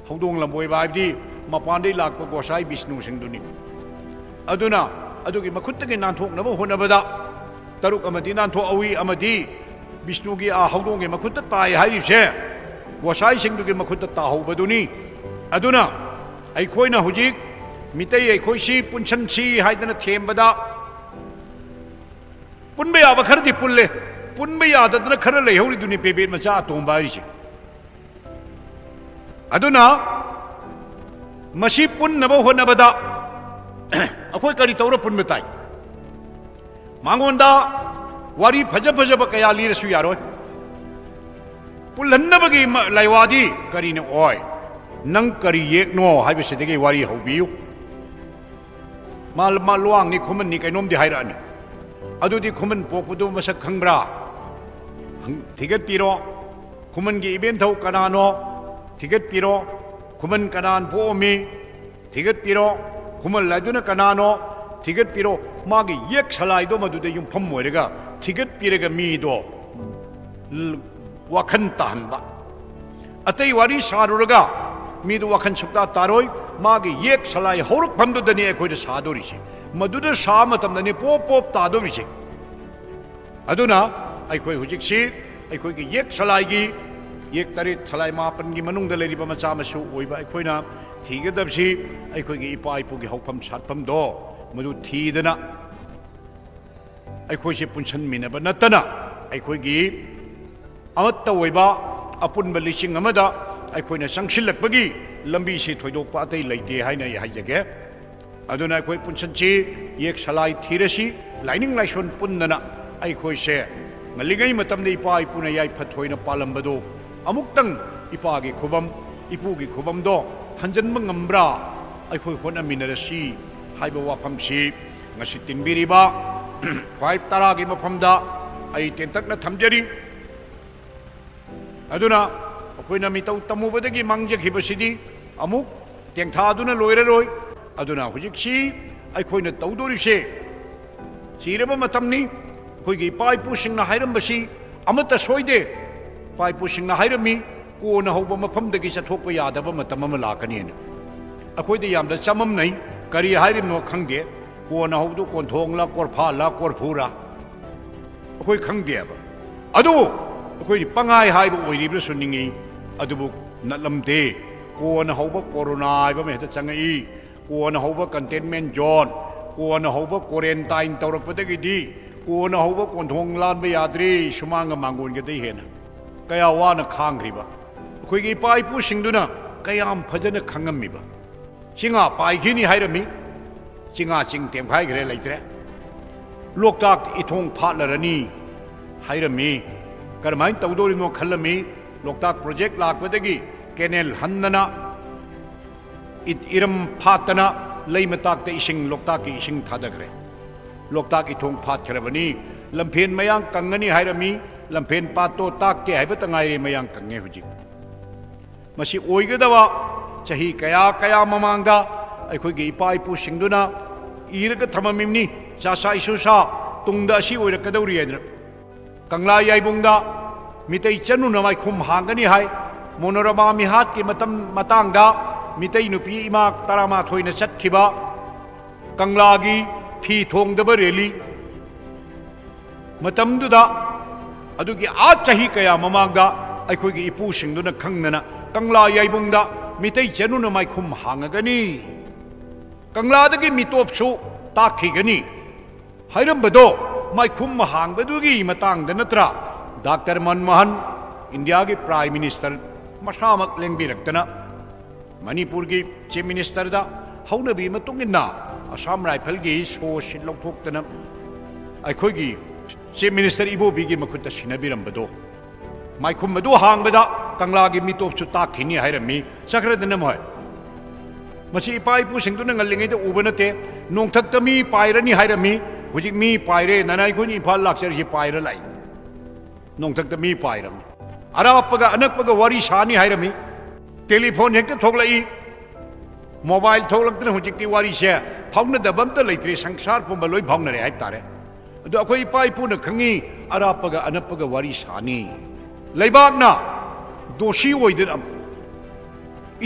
ꯍꯧꯗꯣꯡ ꯂꯝꯕꯣꯏꯕ ꯍꯥꯏꯕꯗꯤ ꯃꯄꯥꯟꯗꯒꯤ ꯂꯥꯛꯄ ꯒꯣꯁꯥꯏ ꯕꯤꯁꯅꯨꯁꯤꯡꯗꯨꯅꯤ꯫ ꯑꯗꯨꯅ ꯑꯗꯨꯒꯤ ꯃꯈꯨꯠꯇꯒꯤ ꯅꯥꯟꯊꯣꯛꯅꯕ ꯍꯣꯠꯅꯕꯗ ꯇꯔꯨꯛ ꯑꯃꯗꯤ ꯅꯥꯟꯊꯣꯛꯍꯧꯏ, ꯑꯃꯗꯤ ꯕꯤꯁꯅꯨꯒꯤ, ꯑꯥ, ꯍꯧꯗꯣꯡꯒꯤ ꯃꯈꯨꯠꯇ ꯇꯥꯏ ꯍꯥꯏꯔꯤꯕꯁꯦ ꯒꯣꯁꯥꯏꯁꯤꯡꯗꯨꯒꯤ ꯃꯈꯨꯠꯇ ꯇꯥꯍꯧꯕꯗꯨꯅꯤ꯫ ꯑꯗꯨꯅ ꯑꯩꯈꯣꯏꯅ ꯍꯧꯖꯤꯛ ꯃꯤꯇꯩ ꯑꯩꯈꯣꯏꯁꯤ ꯄꯨꯟꯁꯟꯁꯤ ꯍꯥꯏꯗꯅ ꯊꯦꯝꯕꯗ ꯄꯨꯟꯕ ꯌꯥꯕ ꯈꯔꯗꯤ ꯄꯨꯜꯂꯦ, ꯄꯨꯟꯕ ꯌꯥꯗꯗꯅ ꯈꯔ ꯂꯩꯍꯧꯔꯤꯗꯨꯅꯤ ꯄꯦꯕꯦꯠ ꯃꯆꯥ ꯑꯇꯣꯝꯕ ꯍꯥꯏꯔꯤꯁꯦ꯫ ꯑꯗꯨꯅ ꯃꯁꯤ ꯄꯨꯟꯅꯕ ꯍꯣꯠꯅꯕꯗ ꯑꯩꯈꯣꯏ ꯀꯔꯤ ꯇꯧꯔ ꯄꯨꯟꯕ ꯇꯥꯏ? ꯃꯉꯣꯟꯗ ꯋꯥꯔꯤ ꯐꯖ ꯐꯖꯕ ꯀꯌꯥ ꯂꯤꯔꯁꯨ ꯌꯥꯔꯣꯏ꯫ ꯄꯨꯜꯍꯟꯅꯕꯒꯤ ꯃ-, ꯂꯥꯏꯋꯥꯗꯤ ꯀꯔꯤꯅ ꯑꯣꯏ? ꯅꯪ ꯀꯔꯤ ꯌꯦꯛꯅꯣ ꯍꯥꯏꯕꯁꯤꯗꯒꯤ ꯋꯥꯔꯤ ꯍꯧꯕꯤꯌꯨ꯫ ꯃꯥ, ꯃꯥ ꯂꯨꯋꯥꯡꯅꯤ, ꯈꯨꯃꯟꯅꯤ, ꯀꯩꯅꯣꯝꯗꯤ ꯍꯥꯏꯔꯛꯑꯅꯤ꯫ ꯑꯗꯨꯗꯤ ꯈꯨꯃꯟ ꯄꯣꯛꯄꯗꯨ ꯃꯁꯛ ꯈꯪꯕ꯭ꯔꯥ? ꯍꯪ-, ꯊꯤꯒꯠꯄꯤꯔꯣ꯫ ꯈꯨꯃꯟꯒꯤ ꯏꯕꯦꯟꯊꯧ ꯀꯅꯥꯅꯣ? ꯊꯤꯒꯠꯄꯤꯔꯣ꯫ ꯈꯨꯃꯟ ꯀꯅꯥꯅ ꯄꯣꯛꯑꯝꯃꯤ? ꯊꯤꯒꯠꯄꯤꯔꯣ꯫ ꯈꯨꯃꯟ ꯂꯥꯏꯗꯨꯅ ꯀꯅꯥꯅꯣ? ꯊꯤꯒꯠꯄꯤꯔꯣ꯫ ꯃꯥꯒꯤ ꯌꯦꯛ ꯁꯂꯥꯏꯗꯣ ꯃꯗꯨꯗ ꯌꯨꯝꯐꯝ ꯑꯣꯏꯔꯒ ꯊꯤꯒꯠꯄꯤꯔꯒ ꯃꯤꯗꯣ ꯋꯥꯈꯜ ꯇꯥꯍꯟꯕ꯫ ꯑꯇꯩ ꯋꯥꯔꯤ ꯁꯥꯔꯨꯔꯒ ꯃꯤꯗꯨ ꯋꯥꯈꯜ ꯁꯨꯛꯇꯥ ꯇꯥꯔꯣꯏ꯫ ꯃꯥꯒꯤ ꯌꯦꯛ ꯁꯂꯥꯏ ꯍꯧꯔꯛꯐꯝꯗꯨꯗꯅꯤ ꯑꯩꯈꯣꯏꯅ ꯁꯥꯗꯣꯔꯤꯁꯦ꯫ ꯃꯗꯨꯗ ꯁꯥꯕ ꯃꯇꯝꯗꯅꯤ ꯄꯣꯞ ꯄꯣꯞ ꯇꯥꯗꯣꯔꯤꯁꯦ꯫ ꯑꯗꯨꯅ ꯑꯩꯈꯣꯏ ꯍꯧꯖꯤꯛꯁꯤ ꯑꯩꯈꯣꯏꯒꯤ ꯌꯦꯛ ꯁꯂꯥꯏꯒꯤ, ꯌꯦꯛ ꯇꯔꯦꯠ ꯁꯂꯥꯏ ꯃꯥꯄꯟꯒꯤ ꯃꯅꯨꯡꯗ ꯂꯩꯔꯤꯕ ꯃꯆꯥ ꯃꯁꯨ ꯑꯣꯏꯕ ꯑꯩꯈꯣꯏꯅ ꯊꯤꯒꯗꯕꯁꯤ ꯑꯩꯈꯣꯏꯒꯤ ꯏꯄꯥ ꯏꯄꯨꯒꯤ ꯍꯧꯐꯝ ꯁꯥꯠꯐꯝꯗꯣ ꯃꯗꯨ ꯊꯤꯗꯅ ꯑꯩꯈꯣꯏꯁꯦ ꯄꯨꯟꯁꯟꯃꯤꯟꯅꯕ ꯅꯠꯇꯅ ꯑꯩꯈꯣꯏꯒꯤ ꯑꯃꯠꯇ ꯑꯣꯏꯕ ꯑꯄꯨꯟꯕ ꯂꯤꯁꯤꯡ ꯑꯃꯗ ꯑꯩꯈꯣꯏꯅ ꯆꯪꯁꯤꯜꯂꯛꯄꯒꯤ ꯂꯝꯕꯤꯁꯤ ꯊꯣꯏꯗꯣꯛꯄ ꯑꯇꯩ ꯂꯩꯇꯦ ꯍꯥꯏꯅ ꯑꯩ ꯍꯥꯏꯖꯒꯦ꯫ ꯑꯗꯨꯅ ꯑꯩꯈꯣꯏ ꯄꯨꯟꯁꯟꯁꯤ, ꯌꯦꯛ ꯁꯂꯥꯏ ꯊꯤꯔꯁꯤ, ꯂꯥꯏꯅꯤꯡ ꯂꯥꯏꯁꯣꯟ ꯄꯨꯟꯗꯅ ꯑꯩꯈꯣꯏꯁꯦ ꯉꯜꯂꯤꯉꯩ ꯃꯇꯝꯗ ꯏꯄꯥ ꯏꯄꯨꯅ ꯌꯥꯏꯐ ꯊꯣꯏꯅ ꯄꯥꯜꯂꯝꯕꯗꯨ ꯑꯃꯨꯛꯇꯪ ꯏꯄꯥꯒꯤ ꯈꯨꯕꯝ, ꯏꯄꯨꯒꯤ ꯈꯨꯕꯝꯗꯣ ꯍꯟꯖꯟꯕ ꯉꯝꯕ꯭ꯔꯥ ꯑꯩꯈꯣꯏ ꯍꯣꯠꯅꯃꯤꯟꯅꯔꯁꯤ ꯍꯥꯏꯕ ꯋꯥꯐꯝꯁꯤ ꯉꯁꯤ ꯇꯤꯟꯕꯤꯔꯤꯕ ꯈ꯭ꯋꯥꯏ ꯇꯔꯥꯒꯤ ꯃꯐꯝꯗ ꯑꯩ ꯇꯦꯟꯇꯛꯅ ꯊꯝꯖꯔꯤ꯫ ꯑꯗꯨꯅ ꯑꯩꯈꯣꯏꯅ ꯃꯤꯇꯧ ꯇꯝꯃꯨꯕꯗꯒꯤ ꯃꯥꯡꯖꯈꯤꯕꯁꯤꯗꯤ ꯑꯃꯨꯛ ꯇꯦꯡꯊꯥꯗꯨꯅ ꯂꯣꯏꯔꯔꯣꯏ꯫ ꯑꯗꯨꯅ ꯍꯧꯖꯤꯛꯁꯤ ꯑꯩꯈꯣꯏꯅ ꯇꯧꯗꯣꯔꯤꯁꯦ ꯆꯤꯔꯕ ꯃꯇꯝꯅꯤ꯫ ꯑꯩꯈꯣꯏꯒꯤ ꯏꯄꯥ ꯏꯄꯨꯁꯤꯡꯅ ꯍꯥꯏꯔꯝꯕꯁꯤ ꯑꯃꯠꯇ ꯁꯣꯏꯗꯦ꯫ ꯏꯄꯥ ꯏꯄꯨꯁꯤꯡꯅ ꯍꯥꯏꯔꯝꯃꯤ, "ꯀꯣꯟꯅ ꯍꯧꯕ ꯃꯐꯝꯗꯒꯤ ꯆꯠꯊꯣꯛꯄ ꯌꯥꯗꯕ ꯃꯇꯝ ꯑꯃ ꯂꯥꯛꯀꯅꯤꯅ"꯫ ꯑꯩꯈꯣꯏꯗ ꯌꯥꯝꯅ ꯆꯃꯝꯅꯩ, ꯀꯔꯤ ꯍꯥꯏꯔꯤꯕꯅꯣ ꯈꯪꯗꯦ꯫ ꯀꯣꯟꯅ ꯍꯧꯕꯗꯨ ꯀꯣꯟꯊꯣꯡꯂ, ꯀꯣꯔꯐꯥꯂ, ꯀꯣꯔꯐꯨꯔ? ꯑꯩꯈꯣꯏ ꯈꯪꯗꯦꯕ꯫ ꯑꯗꯨꯕꯨ ꯑꯩꯈꯣꯏꯗꯤ ꯄꯪꯍꯥꯏ ꯍꯥꯏꯕ ꯑꯣꯏꯔꯤꯕ꯭ꯔꯥꯁꯨ ꯅꯤꯡꯏ꯫ ꯑꯗꯨꯕꯨ ꯅꯠꯂꯝꯗꯦ꯫ ꯀꯣꯟꯅ ꯍꯧꯕ ꯀꯣꯔꯣꯅꯥ ꯍꯥꯏꯕ ꯑꯃ ꯍꯦꯛꯇ ꯆꯪꯉꯛꯏ꯫ ꯀꯣꯟꯅ ꯍꯧꯕ containment zone, ꯀꯣꯟꯅ ꯍꯧꯕ quarantine ꯇꯧꯔꯛꯄꯗꯒꯤꯗꯤ ꯀꯣꯟꯅ ꯍꯧꯕ ꯀꯣꯟꯊꯣꯡ ꯂꯥꯟꯕ ꯌꯥꯗ꯭ꯔꯦ, ꯁꯨꯃꯥꯡꯒ ꯃꯥꯡꯒꯣꯟꯒꯗꯩ ꯍꯦꯟꯅ꯫ ꯀꯌꯥ ꯋꯥꯅ ꯈꯥꯡꯈ꯭ꯔꯤꯕ꯫ ꯑꯩꯈꯣꯏꯒꯤ ꯏꯄꯥ ꯏꯄꯨꯁꯤꯡꯗꯨꯅ ꯀꯌꯥꯝ ꯐꯖꯅ ꯈꯪꯉꯝꯃꯤꯕ꯫ ꯆꯤꯡꯉꯥ ꯄꯥꯏꯈꯤꯅꯤ ꯍꯥꯏꯔꯝꯃꯤ, ꯆꯤꯡꯉꯥ ꯆꯤꯡ ꯇꯦꯝꯈꯥꯏꯈ꯭ꯔꯦ, ꯂꯩꯇ꯭ꯔꯦ꯫ ꯂꯣꯛꯇꯥꯛ ꯏꯊꯣꯡ ꯐꯥꯠꯂꯔꯅꯤ ꯍꯥꯏꯔꯝꯃꯤ꯫ ꯀꯔꯝꯍꯥꯏꯅ ꯇꯧꯗꯣꯔꯤꯅꯣ ꯈꯜꯂꯝꯃꯤ꯫ ꯂꯣꯛꯇꯥꯛ project ꯂꯥꯛꯄꯗꯒꯤ canal ꯍꯟꯗꯅ ꯏ-, ꯏꯔꯝ ꯐꯥꯠꯇꯅ ꯂꯩ ꯃꯇꯥꯛꯇ ꯏꯁꯤꯡ, ꯂꯣꯛꯇꯥꯛꯀꯤ ꯏꯁꯤꯡ ꯊꯥꯗꯈ꯭ꯔꯦ꯫ ꯂꯣꯛꯇꯥꯛ ꯏꯊꯣꯡ ꯐꯥꯠꯈ꯭ꯔꯕꯅꯤ꯫ ꯂꯝꯐꯦꯟ ꯃꯌꯥꯡ ꯀꯪꯒꯅꯤ ꯍꯥꯏꯔꯝꯃꯤ, ꯂꯝꯐꯦꯟ ꯄꯥꯠꯇꯣ ꯇꯥꯛꯇꯦ ꯍꯥꯏꯕꯇ ꯉꯥꯏꯔꯦ, ꯃꯌꯥꯡ ꯀꯪꯉꯦ ꯍꯧꯖꯤꯛ꯫ ꯃꯁꯤ ꯑꯣꯏꯒꯗꯕ ꯆꯍꯤ ꯀꯌꯥ ꯀꯌꯥ ꯃꯃꯥꯡꯗ ꯑꯩꯈꯣꯏꯒꯤ ꯏꯄꯥ ꯏꯄꯨꯁꯤꯡꯗꯨꯅ ꯏꯔꯒ ꯊꯝꯃꯝꯃꯤꯕꯅꯤ, ꯆꯥꯁꯥ ꯏꯁꯨꯁꯥ ꯇꯨꯡꯗ ꯑꯁꯤ ꯑꯣꯏꯔꯛꯀꯗꯧꯔꯤ ꯍꯥꯏꯗꯅ꯫ ꯀꯪꯂꯥ ꯌꯥꯏꯕꯨꯡꯗ ꯃꯤꯇꯩ ꯆꯅꯨꯅ ꯃꯥꯏꯈꯨꯝ ꯍꯥꯡꯒꯅꯤ ꯍꯥꯏ, ꯃꯣꯅꯣꯔꯃꯥ ꯃꯤꯍꯥꯠꯀꯤ ꯃꯇꯝ ꯃꯇꯥꯡꯗ ꯃꯤꯇꯩ ꯅꯨꯄꯤ ꯏꯃꯥ ꯇꯔꯥꯃꯥꯊꯣꯏꯅ ꯆꯠꯈꯤꯕ ꯀꯪꯂꯥꯒꯤ ꯐꯤ ꯊꯣꯡꯗꯕ ꯔꯦꯂꯤ, ꯃꯇꯝꯗꯨꯗ ꯑꯗꯨꯒꯤ ꯑꯥ ꯆꯍꯤ ꯀꯌꯥ ꯃꯃꯥꯡꯗ ꯑꯩꯈꯣꯏꯒꯤ ꯏꯄꯨꯁꯤꯡꯗꯨꯅ ꯈꯪꯗꯅ ꯀꯪꯂꯥ ꯌꯥꯏꯕꯨꯡꯗ ꯃꯤꯇꯩ ꯆꯅꯨꯅ ꯃꯥꯏꯈꯨꯝ ꯍꯥꯡꯉꯒꯅꯤ, ꯀꯪꯂꯥꯗꯒꯤ ꯃꯤꯇꯣꯞꯁꯨ ꯇꯥꯛꯈꯤꯒꯅꯤ ꯍꯥꯏꯔꯝꯕꯗꯣ, ꯃꯥꯏꯈꯨꯝ ꯍꯥꯡꯕꯗꯨꯒꯤ ꯃꯇꯥꯡꯗ ꯅꯠꯇ꯭ꯔꯥ ꯗꯥꯛꯇꯔ ꯃꯟꯃꯣꯍꯟ, ꯏꯟꯗꯤꯌꯥꯒꯤ ꯄ꯭ꯔꯥꯏꯝ ꯃꯤꯅꯤꯁꯇꯔ ꯃꯁꯥꯃꯛ ꯂꯦꯡꯕꯤꯔꯛꯇꯅ ꯃꯅꯤꯄꯨꯔꯒꯤ ꯆꯤꯐ ꯃꯤꯅꯤꯁꯇꯔꯗ ꯍꯧꯅꯕꯤ ꯃꯇꯨꯡ ꯏꯟꯅ ꯑꯁꯥꯝ ꯔꯥꯏꯐꯜꯒꯤ ꯁꯣ ꯁꯤꯠ ꯂꯧꯊꯣꯛꯇꯅ ꯑꯩꯈꯣꯏꯒꯤ ꯆꯤꯐ ꯃꯤꯅꯤꯁꯇꯔ ꯏꯕꯣꯕꯤꯒꯤ ꯃꯈꯨꯠꯇ ꯁꯤꯟꯅꯕꯤꯔꯝꯕꯗꯣ, ꯃꯥꯏꯈꯨꯝ ꯑꯗꯨ ꯍꯥꯡꯕꯗ ꯀꯪꯂꯥꯒꯤ ꯃꯤꯇꯣꯞꯁꯨ ꯇꯥꯛꯈꯤꯅꯤ ꯍꯥꯏꯔꯝꯃꯤ꯫ ꯆꯠꯈ꯭ꯔꯗꯅ ꯃꯣꯏ꯫ ꯃꯁꯤ ꯏꯄꯥ ꯏꯄꯨꯁꯤꯡꯗꯨꯅ ꯉꯜꯂꯤꯉꯩꯗ ꯎꯕ ꯅꯠꯇꯦ꯫ ꯅꯣꯡꯊꯛꯇ ꯃꯤ ꯄꯥꯏꯔꯅꯤ ꯍꯥꯏꯔꯝꯃꯤ꯫ ꯍꯧꯖꯤꯛ ꯃꯤ ꯄꯥꯏꯔꯦ꯫ ꯅꯅꯥ ꯑꯩꯈꯣꯏꯅ ꯏꯝꯐꯥꯜ ꯂꯥꯛꯆꯔꯤꯁꯤ ꯄꯥꯏꯔ ꯂꯥꯛꯏ꯫ ꯅꯣꯡꯊꯛꯇ ꯃꯤ ꯄꯥꯏꯔꯝꯃꯤ꯫ ꯑꯔꯥꯞꯄꯒ ꯑꯅꯛꯄꯒ ꯋꯥꯔꯤ ꯁꯥꯅꯤ ꯍꯥꯏꯔꯝꯃꯤ꯫ ꯇꯦꯂꯤꯐꯣꯟ ꯍꯦꯛꯇ ꯊꯣꯛꯂꯛꯏ꯫ ꯃꯣꯕꯥꯏꯜ ꯊꯣꯛꯂꯛꯇꯅ ꯍꯧꯖꯤꯛꯇꯤ ꯋꯥꯔꯤꯁꯦ ꯐꯥꯎꯅꯗꯕ ꯑꯝꯇ ꯂꯩꯇ꯭ꯔꯦ꯫ ꯁꯪꯁꯥꯔ ꯄꯨꯝꯕ ꯂꯣꯏ ꯐꯥꯎꯅꯔꯦ ꯍꯥꯏꯕ ꯇꯥꯔꯦ꯫ ꯑꯗꯣ ꯑꯩꯈꯣꯏ ꯏꯄꯥ ꯏꯄꯨꯅ ꯈꯪꯉꯤ, ꯑꯔꯥꯞꯄꯒ ꯑꯅꯛꯄꯒ ꯋꯥꯔꯤ ꯁꯥꯅꯤ꯫ ꯂꯩꯕꯥꯛꯅ ꯗꯣꯁꯤ ꯑꯣꯏꯗꯅ,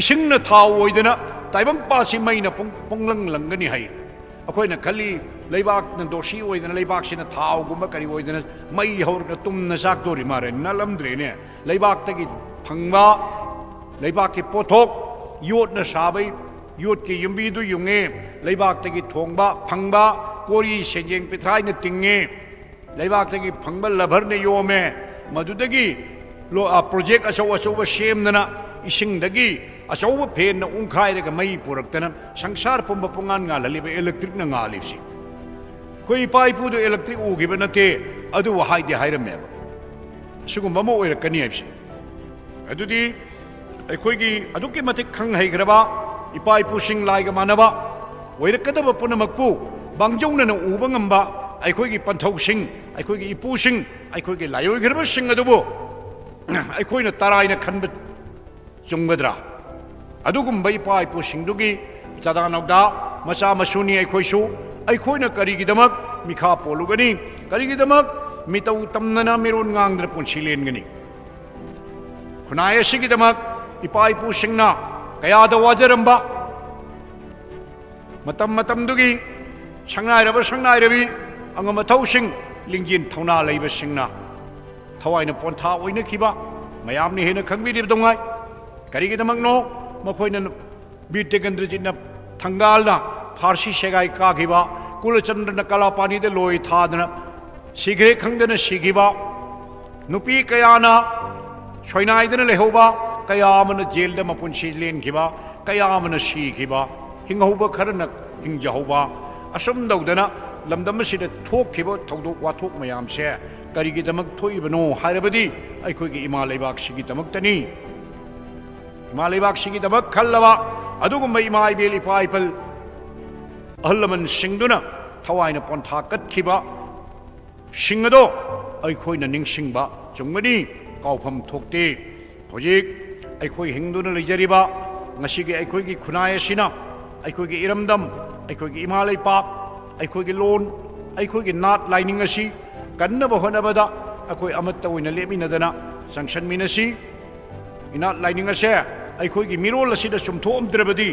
ꯏꯁꯤꯡꯅ ꯊꯥꯎ ꯑꯣꯏꯗꯅ, ꯇꯥꯏꯕꯪꯄꯥꯁꯤ ꯃꯩꯅ ꯄꯨꯡ-, ꯄꯨꯡꯂꯪ ꯂꯪꯒꯅꯤ ꯍꯥꯏ꯫ ꯑꯩꯈꯣꯏꯅ ꯈꯜꯂꯤ, ꯂꯩꯕꯥꯛꯅ ꯗꯣꯁꯤ ꯑꯣꯏꯗꯅ, ꯂꯩꯕꯥꯛꯁꯤꯅ ꯊꯥꯎꯒꯨꯝꯕ ꯀꯔꯤ ꯑꯣꯏꯗꯅ ꯃꯩ ꯍꯧꯔꯒ ꯇꯨꯝꯅ ꯆꯥꯛꯇꯣꯔꯤ ꯃꯥꯜꯂꯦ꯫ ꯅꯠꯂꯝꯗ꯭ꯔꯦꯅꯦ꯫ ꯂꯩꯕꯥꯛꯇꯒꯤ ꯐꯪꯕ, ꯂꯩꯕꯥꯛꯀꯤ ꯄꯣꯠꯊꯣꯛ, ꯌꯣꯠꯅ ꯁꯥꯕ ꯌꯣꯠꯀꯤ ꯌꯨꯝꯕꯤꯗꯨ ꯌꯨꯡꯉꯦ꯫ ꯂꯩꯕꯥꯛꯇꯒꯤ ꯊꯣꯡꯕ, ꯐꯪꯕ ꯀꯣꯔꯤ, ꯁꯦꯟꯖꯦꯡ, ꯄꯤꯊ꯭ꯔꯥꯏꯅ ꯇꯤꯡꯉꯦ꯫ ꯂꯩꯕꯥꯛꯇꯒꯤ ꯐꯪꯕ ꯂꯕꯔꯅ ꯌꯣꯝꯃꯦ꯫ ꯃꯗꯨꯗꯒꯤ ꯂꯣ-, ꯑ, ꯄ꯭ꯔꯣꯖꯦꯛ ꯑꯆꯧ ꯑꯆꯧꯕ ꯁꯦꯝꯗꯅ, ꯏꯁꯤꯡꯗꯒꯤ ꯑꯆꯧꯕ ꯐꯦꯟꯅ ꯎꯪꯈꯥꯏꯔꯒ ꯃꯩ ꯄꯨꯔꯛꯇꯅ ꯁꯪꯁꯥꯔ ꯄꯨꯝꯕ ꯄꯨꯡꯉꯥꯟ ꯉꯥꯜꯍꯜꯂꯤꯕ ꯏꯂꯦꯛꯇ꯭ꯔꯤꯛꯅ ꯉꯥꯜꯂꯤꯕꯁꯤ꯫ ꯑꯩꯈꯣꯏ ꯏꯄꯥ ꯏꯄꯨꯗꯨ ꯏꯂꯦꯛꯇ꯭ꯔꯤꯛ ꯎꯈꯤꯕ ꯅꯠꯇꯦ, ꯑꯗꯨꯕꯨ ꯍꯥꯏꯗꯤ ꯍꯥꯏꯔꯝꯃꯦꯕ꯫ ꯑꯁꯤꯒꯨꯝꯕ ꯑꯃ ꯑꯣꯏꯔꯛꯀꯅꯤ ꯍꯥꯏꯕꯁꯦ꯫ ꯑꯗꯨꯗꯤ ꯑꯩꯈꯣꯏꯒꯤ ꯑꯗꯨꯛꯀꯤ ꯃꯇꯤꯛ ꯈꯪ ꯍꯩꯈ꯭ꯔꯕ ꯏꯄꯥ ꯏꯄꯨꯁꯤꯡ ꯂꯥꯏꯒ ꯃꯥꯟꯅꯕ ꯑꯣꯏꯔꯛꯀꯗꯕ ꯄꯨꯝꯅꯃꯛꯄꯨ ꯃꯥꯡꯖꯧꯅꯅ ꯎꯕ ꯉꯝꯕ ꯑꯩꯈꯣꯏꯒꯤ ꯄꯟꯊꯧꯁꯤꯡ, ꯑꯩꯈꯣꯏꯒꯤ ꯏꯄꯨꯁꯤꯡ, ꯑꯩꯈꯣꯏꯒꯤ ꯂꯥꯏꯑꯣꯏꯈ꯭ꯔꯕꯁꯤꯡ ꯑꯗꯨꯕꯨ ꯑꯩꯈꯣꯏꯅ ꯇꯔꯥꯏꯅ ꯈꯟꯕ ꯆꯨꯝꯒꯗ꯭ꯔꯥ? ꯑꯗꯨꯒꯨꯝꯕ ꯏꯄꯥ ꯏꯄꯨꯁꯤꯡꯗꯨꯒꯤ ꯆꯥꯗꯥ ꯅꯧꯗꯥ, ꯃꯆꯥ ꯃꯁꯨꯅꯤ ꯑꯩꯈꯣꯏꯁꯨ꯫ ꯑꯩꯈꯣꯏꯅ ꯀꯔꯤꯒꯤꯗꯃꯛ ꯃꯤꯈꯥ ꯄꯣꯜꯂꯨꯒꯅꯤ? ꯀꯔꯤꯒꯤꯗꯃꯛ ꯃꯤꯇꯧ ꯇꯝꯗꯅ ꯃꯤꯔꯣꯟ ꯉꯥꯡꯗꯅ ꯄꯨꯟꯁꯤ ꯂꯦꯟꯒꯅꯤ? ꯈꯨꯟꯅꯥꯏ ꯑꯁꯤꯒꯤꯗꯃꯛ ꯏꯄꯥ ꯏꯄꯨꯁꯤꯡꯅ ꯀꯌꯥꯗ ꯋꯥꯖꯔꯝꯕ, ꯃꯇꯝ ꯃꯇꯝꯗꯨꯒꯤ ꯁꯪꯅꯥꯏꯔꯕ ꯁꯪꯅꯥꯏꯔꯕꯤ, ꯑꯉꯝ ꯑꯊꯧꯁꯤꯡ, ꯂꯤꯡꯖꯦꯜ ꯊꯧꯅꯥ ꯂꯩꯕꯁꯤꯡꯅ ꯊꯋꯥꯏꯅ ꯄꯣꯟꯊꯥ ꯑꯣꯏꯅꯈꯤꯕ ꯃꯌꯥꯝꯅ ꯍꯦꯟꯅ ꯈꯪꯕꯤꯔꯤꯕꯗꯧꯉꯥꯏ꯫ ꯀꯔꯤꯒꯤꯗꯃꯛꯅꯣ? ꯃꯈꯣꯏꯅ ꯕꯤꯔ ꯇꯤꯀꯦꯟꯗ꯭ꯔꯖꯤꯠꯅ ꯊꯪꯒꯥꯜꯅ ꯐꯥꯔꯁꯤ ꯁꯦꯒꯥꯏ ꯀꯥꯈꯤꯕ, ꯀꯨꯂꯆꯟꯗ꯭ꯔꯅ ꯀꯂꯥꯄꯥꯅꯤꯗ ꯂꯣꯏ ꯊꯥꯗꯅ ꯁꯤꯈ꯭ꯔꯦ ꯈꯪꯗꯅ ꯁꯤꯈꯤꯕ, ꯅꯨꯄꯤ ꯀꯌꯥꯅ ꯁꯣꯏꯅꯥꯏꯗꯅ ꯂꯩꯍꯧꯕ, ꯀꯌꯥ ꯑꯃꯅ ꯖꯦꯜꯗ ꯃꯄꯨꯟꯁꯤ ꯂꯦꯟꯈꯤꯕ, ꯀꯌꯥ ꯑꯃꯅ ꯁꯤꯈꯤꯕ, ꯍꯤꯡꯍꯧꯕ ꯈꯔꯅ ꯍꯤꯡꯖꯍꯧꯕ, ꯑꯁꯨꯝ ꯇꯧꯗꯅ ꯂꯝꯗꯝ ꯑꯁꯤꯗ ꯊꯣꯛꯈꯤꯕ ꯊꯧꯗꯣꯛ ꯋꯥꯊꯣꯛ ꯃꯌꯥꯝꯁꯦ ꯀꯔꯤꯒꯤꯗꯃꯛ ꯊꯣꯛꯏꯕꯅꯣ ꯍꯥꯏꯔꯕꯗꯤ ꯑꯩꯈꯣꯏꯒꯤ ꯏꯃꯥ ꯂꯩꯕꯥꯛꯁꯤꯒꯤꯗꯃꯛꯇꯅꯤ꯫ ꯏꯃꯥ ꯂꯩꯕꯥꯛꯁꯤꯒꯤꯗꯃꯛ ꯈꯜꯂꯕ ꯑꯗꯨꯒꯨꯝꯕ ꯏꯃꯥ ꯏꯕꯦꯜ ꯏꯄꯥ ꯏꯄꯜ ꯑꯍꯜ ꯂꯃꯟꯁꯤꯡꯗꯨꯅ ꯊꯋꯥꯏꯅ ꯄꯣꯟꯊꯥ ꯀꯠꯈꯤꯕ ꯁꯤꯡ ꯑꯗꯣ ꯑꯩꯈꯣꯏꯅ ꯅꯤꯡꯁꯤꯡꯕ ꯆꯨꯝꯒꯅꯤ, ꯀꯥꯎꯐꯝ ꯊꯣꯛꯇꯦ꯫ ꯍꯧꯖꯤꯛ ꯑꯩꯈꯣꯏ ꯍꯤꯡꯗꯨꯅ ꯂꯩꯖꯔꯤꯕ ꯉꯁꯤꯒꯤ ꯑꯩꯈꯣꯏꯒꯤ ꯈꯨꯟꯅꯥꯏ ꯑꯁꯤꯅ ꯑꯩꯈꯣꯏꯒꯤ ꯏꯔꯝꯗꯝ, ꯑꯩꯈꯣꯏꯒꯤ ꯏꯃꯥ ꯂꯩꯄꯥꯛ, ꯑꯩꯈꯣꯏꯒꯤ ꯂꯣꯟ, ꯑꯩꯈꯣꯏꯒꯤ ꯅꯥꯠ ꯂꯥꯏꯅꯤꯡ ꯑꯁꯤ ꯀꯟꯅꯕ ꯍꯣꯠꯅꯕꯗ ꯑꯩꯈꯣꯏ ꯑꯃꯠꯇ ꯑꯣꯏꯅ ꯂꯦꯞꯃꯤꯟꯅꯗꯅ ꯆꯪꯁꯟꯃꯤꯟꯅꯁꯤ꯫ ꯏꯅꯥꯠ ꯂꯥꯏꯅꯤꯡ ꯑꯁꯦ ꯑꯩꯈꯣꯏꯒꯤ ꯃꯤꯔꯣꯜ ꯑꯁꯤꯗ ꯆꯨꯝꯊꯣꯛꯑꯝꯗ꯭ꯔꯕꯗꯤ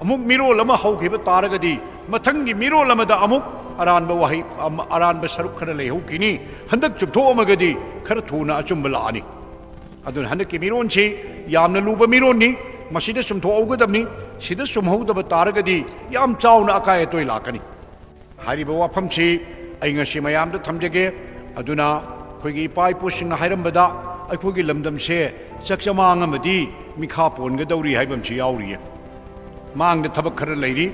ꯑꯃꯨꯛ ꯃꯤꯔꯣꯜ ꯑꯃ ꯍꯧꯈꯤꯕ ꯇꯥꯔꯒꯗꯤ ꯃꯊꯪꯒꯤ ꯃꯤꯔꯣꯜ ꯑꯃꯗ ꯑꯃꯨꯛ ꯑꯔꯥꯟꯕ ꯋꯥꯍꯩ, ꯑꯃ, ꯑꯔꯥꯟꯕ ꯁꯔꯨꯛ ꯈꯔ ꯂꯩꯍꯧꯈꯤꯅꯤ꯫ ꯍꯟꯗꯛ ꯆꯨꯝꯊꯣꯛꯑꯝꯃꯒꯗꯤ ꯈꯔ ꯊꯨꯅ ꯑꯆꯨꯝꯕ ꯂꯥꯛꯑꯅꯤ꯫ ꯑꯗꯨꯅ ꯍꯟꯗꯛꯀꯤ ꯃꯤꯔꯣꯟꯁꯤ ꯌꯥꯝꯅ ꯂꯨꯕ ꯃꯤꯔꯣꯟꯅꯤ꯫ ꯃꯁꯤꯗ ꯆꯨꯝꯊꯣꯛꯍꯧꯒꯗꯕꯅꯤ꯫ ꯁꯤꯗ ꯆꯨꯝꯍꯧꯗꯕ ꯇꯥꯔꯒꯗꯤ ꯌꯥꯝ ꯆꯥꯎꯅ ꯑꯀꯥꯏ ꯑꯇꯣꯏ ꯂꯥꯛꯀꯅꯤ꯫ ꯍꯥꯏꯔꯤꯕ ꯋꯥꯐꯝꯁꯤ ꯑꯩ ꯉꯁꯤ ꯃꯌꯥꯝꯗ ꯊꯝꯖꯒꯦ꯫ ꯑꯗꯨꯅ ꯑꯩꯈꯣꯏꯒꯤ ꯏꯄꯥ ꯏꯄꯨꯁꯤꯡꯅ ꯍꯥꯏꯔꯝꯕꯗ ꯑꯩꯈꯣꯏꯒꯤ ꯂꯝꯗꯝꯁꯦ ꯆꯥꯛ ꯆꯃꯥꯡ ꯑꯃꯗꯤ ꯃꯤꯈꯥ ꯄꯣꯟꯒꯗꯧꯔꯤ ꯍꯥꯏꯕ ꯑꯃꯁꯨ ꯌꯥꯎꯔꯤꯌꯦ꯫ ꯃꯥꯡꯗ ꯊꯕꯛ ꯈꯔ ꯂꯩꯔꯤ꯫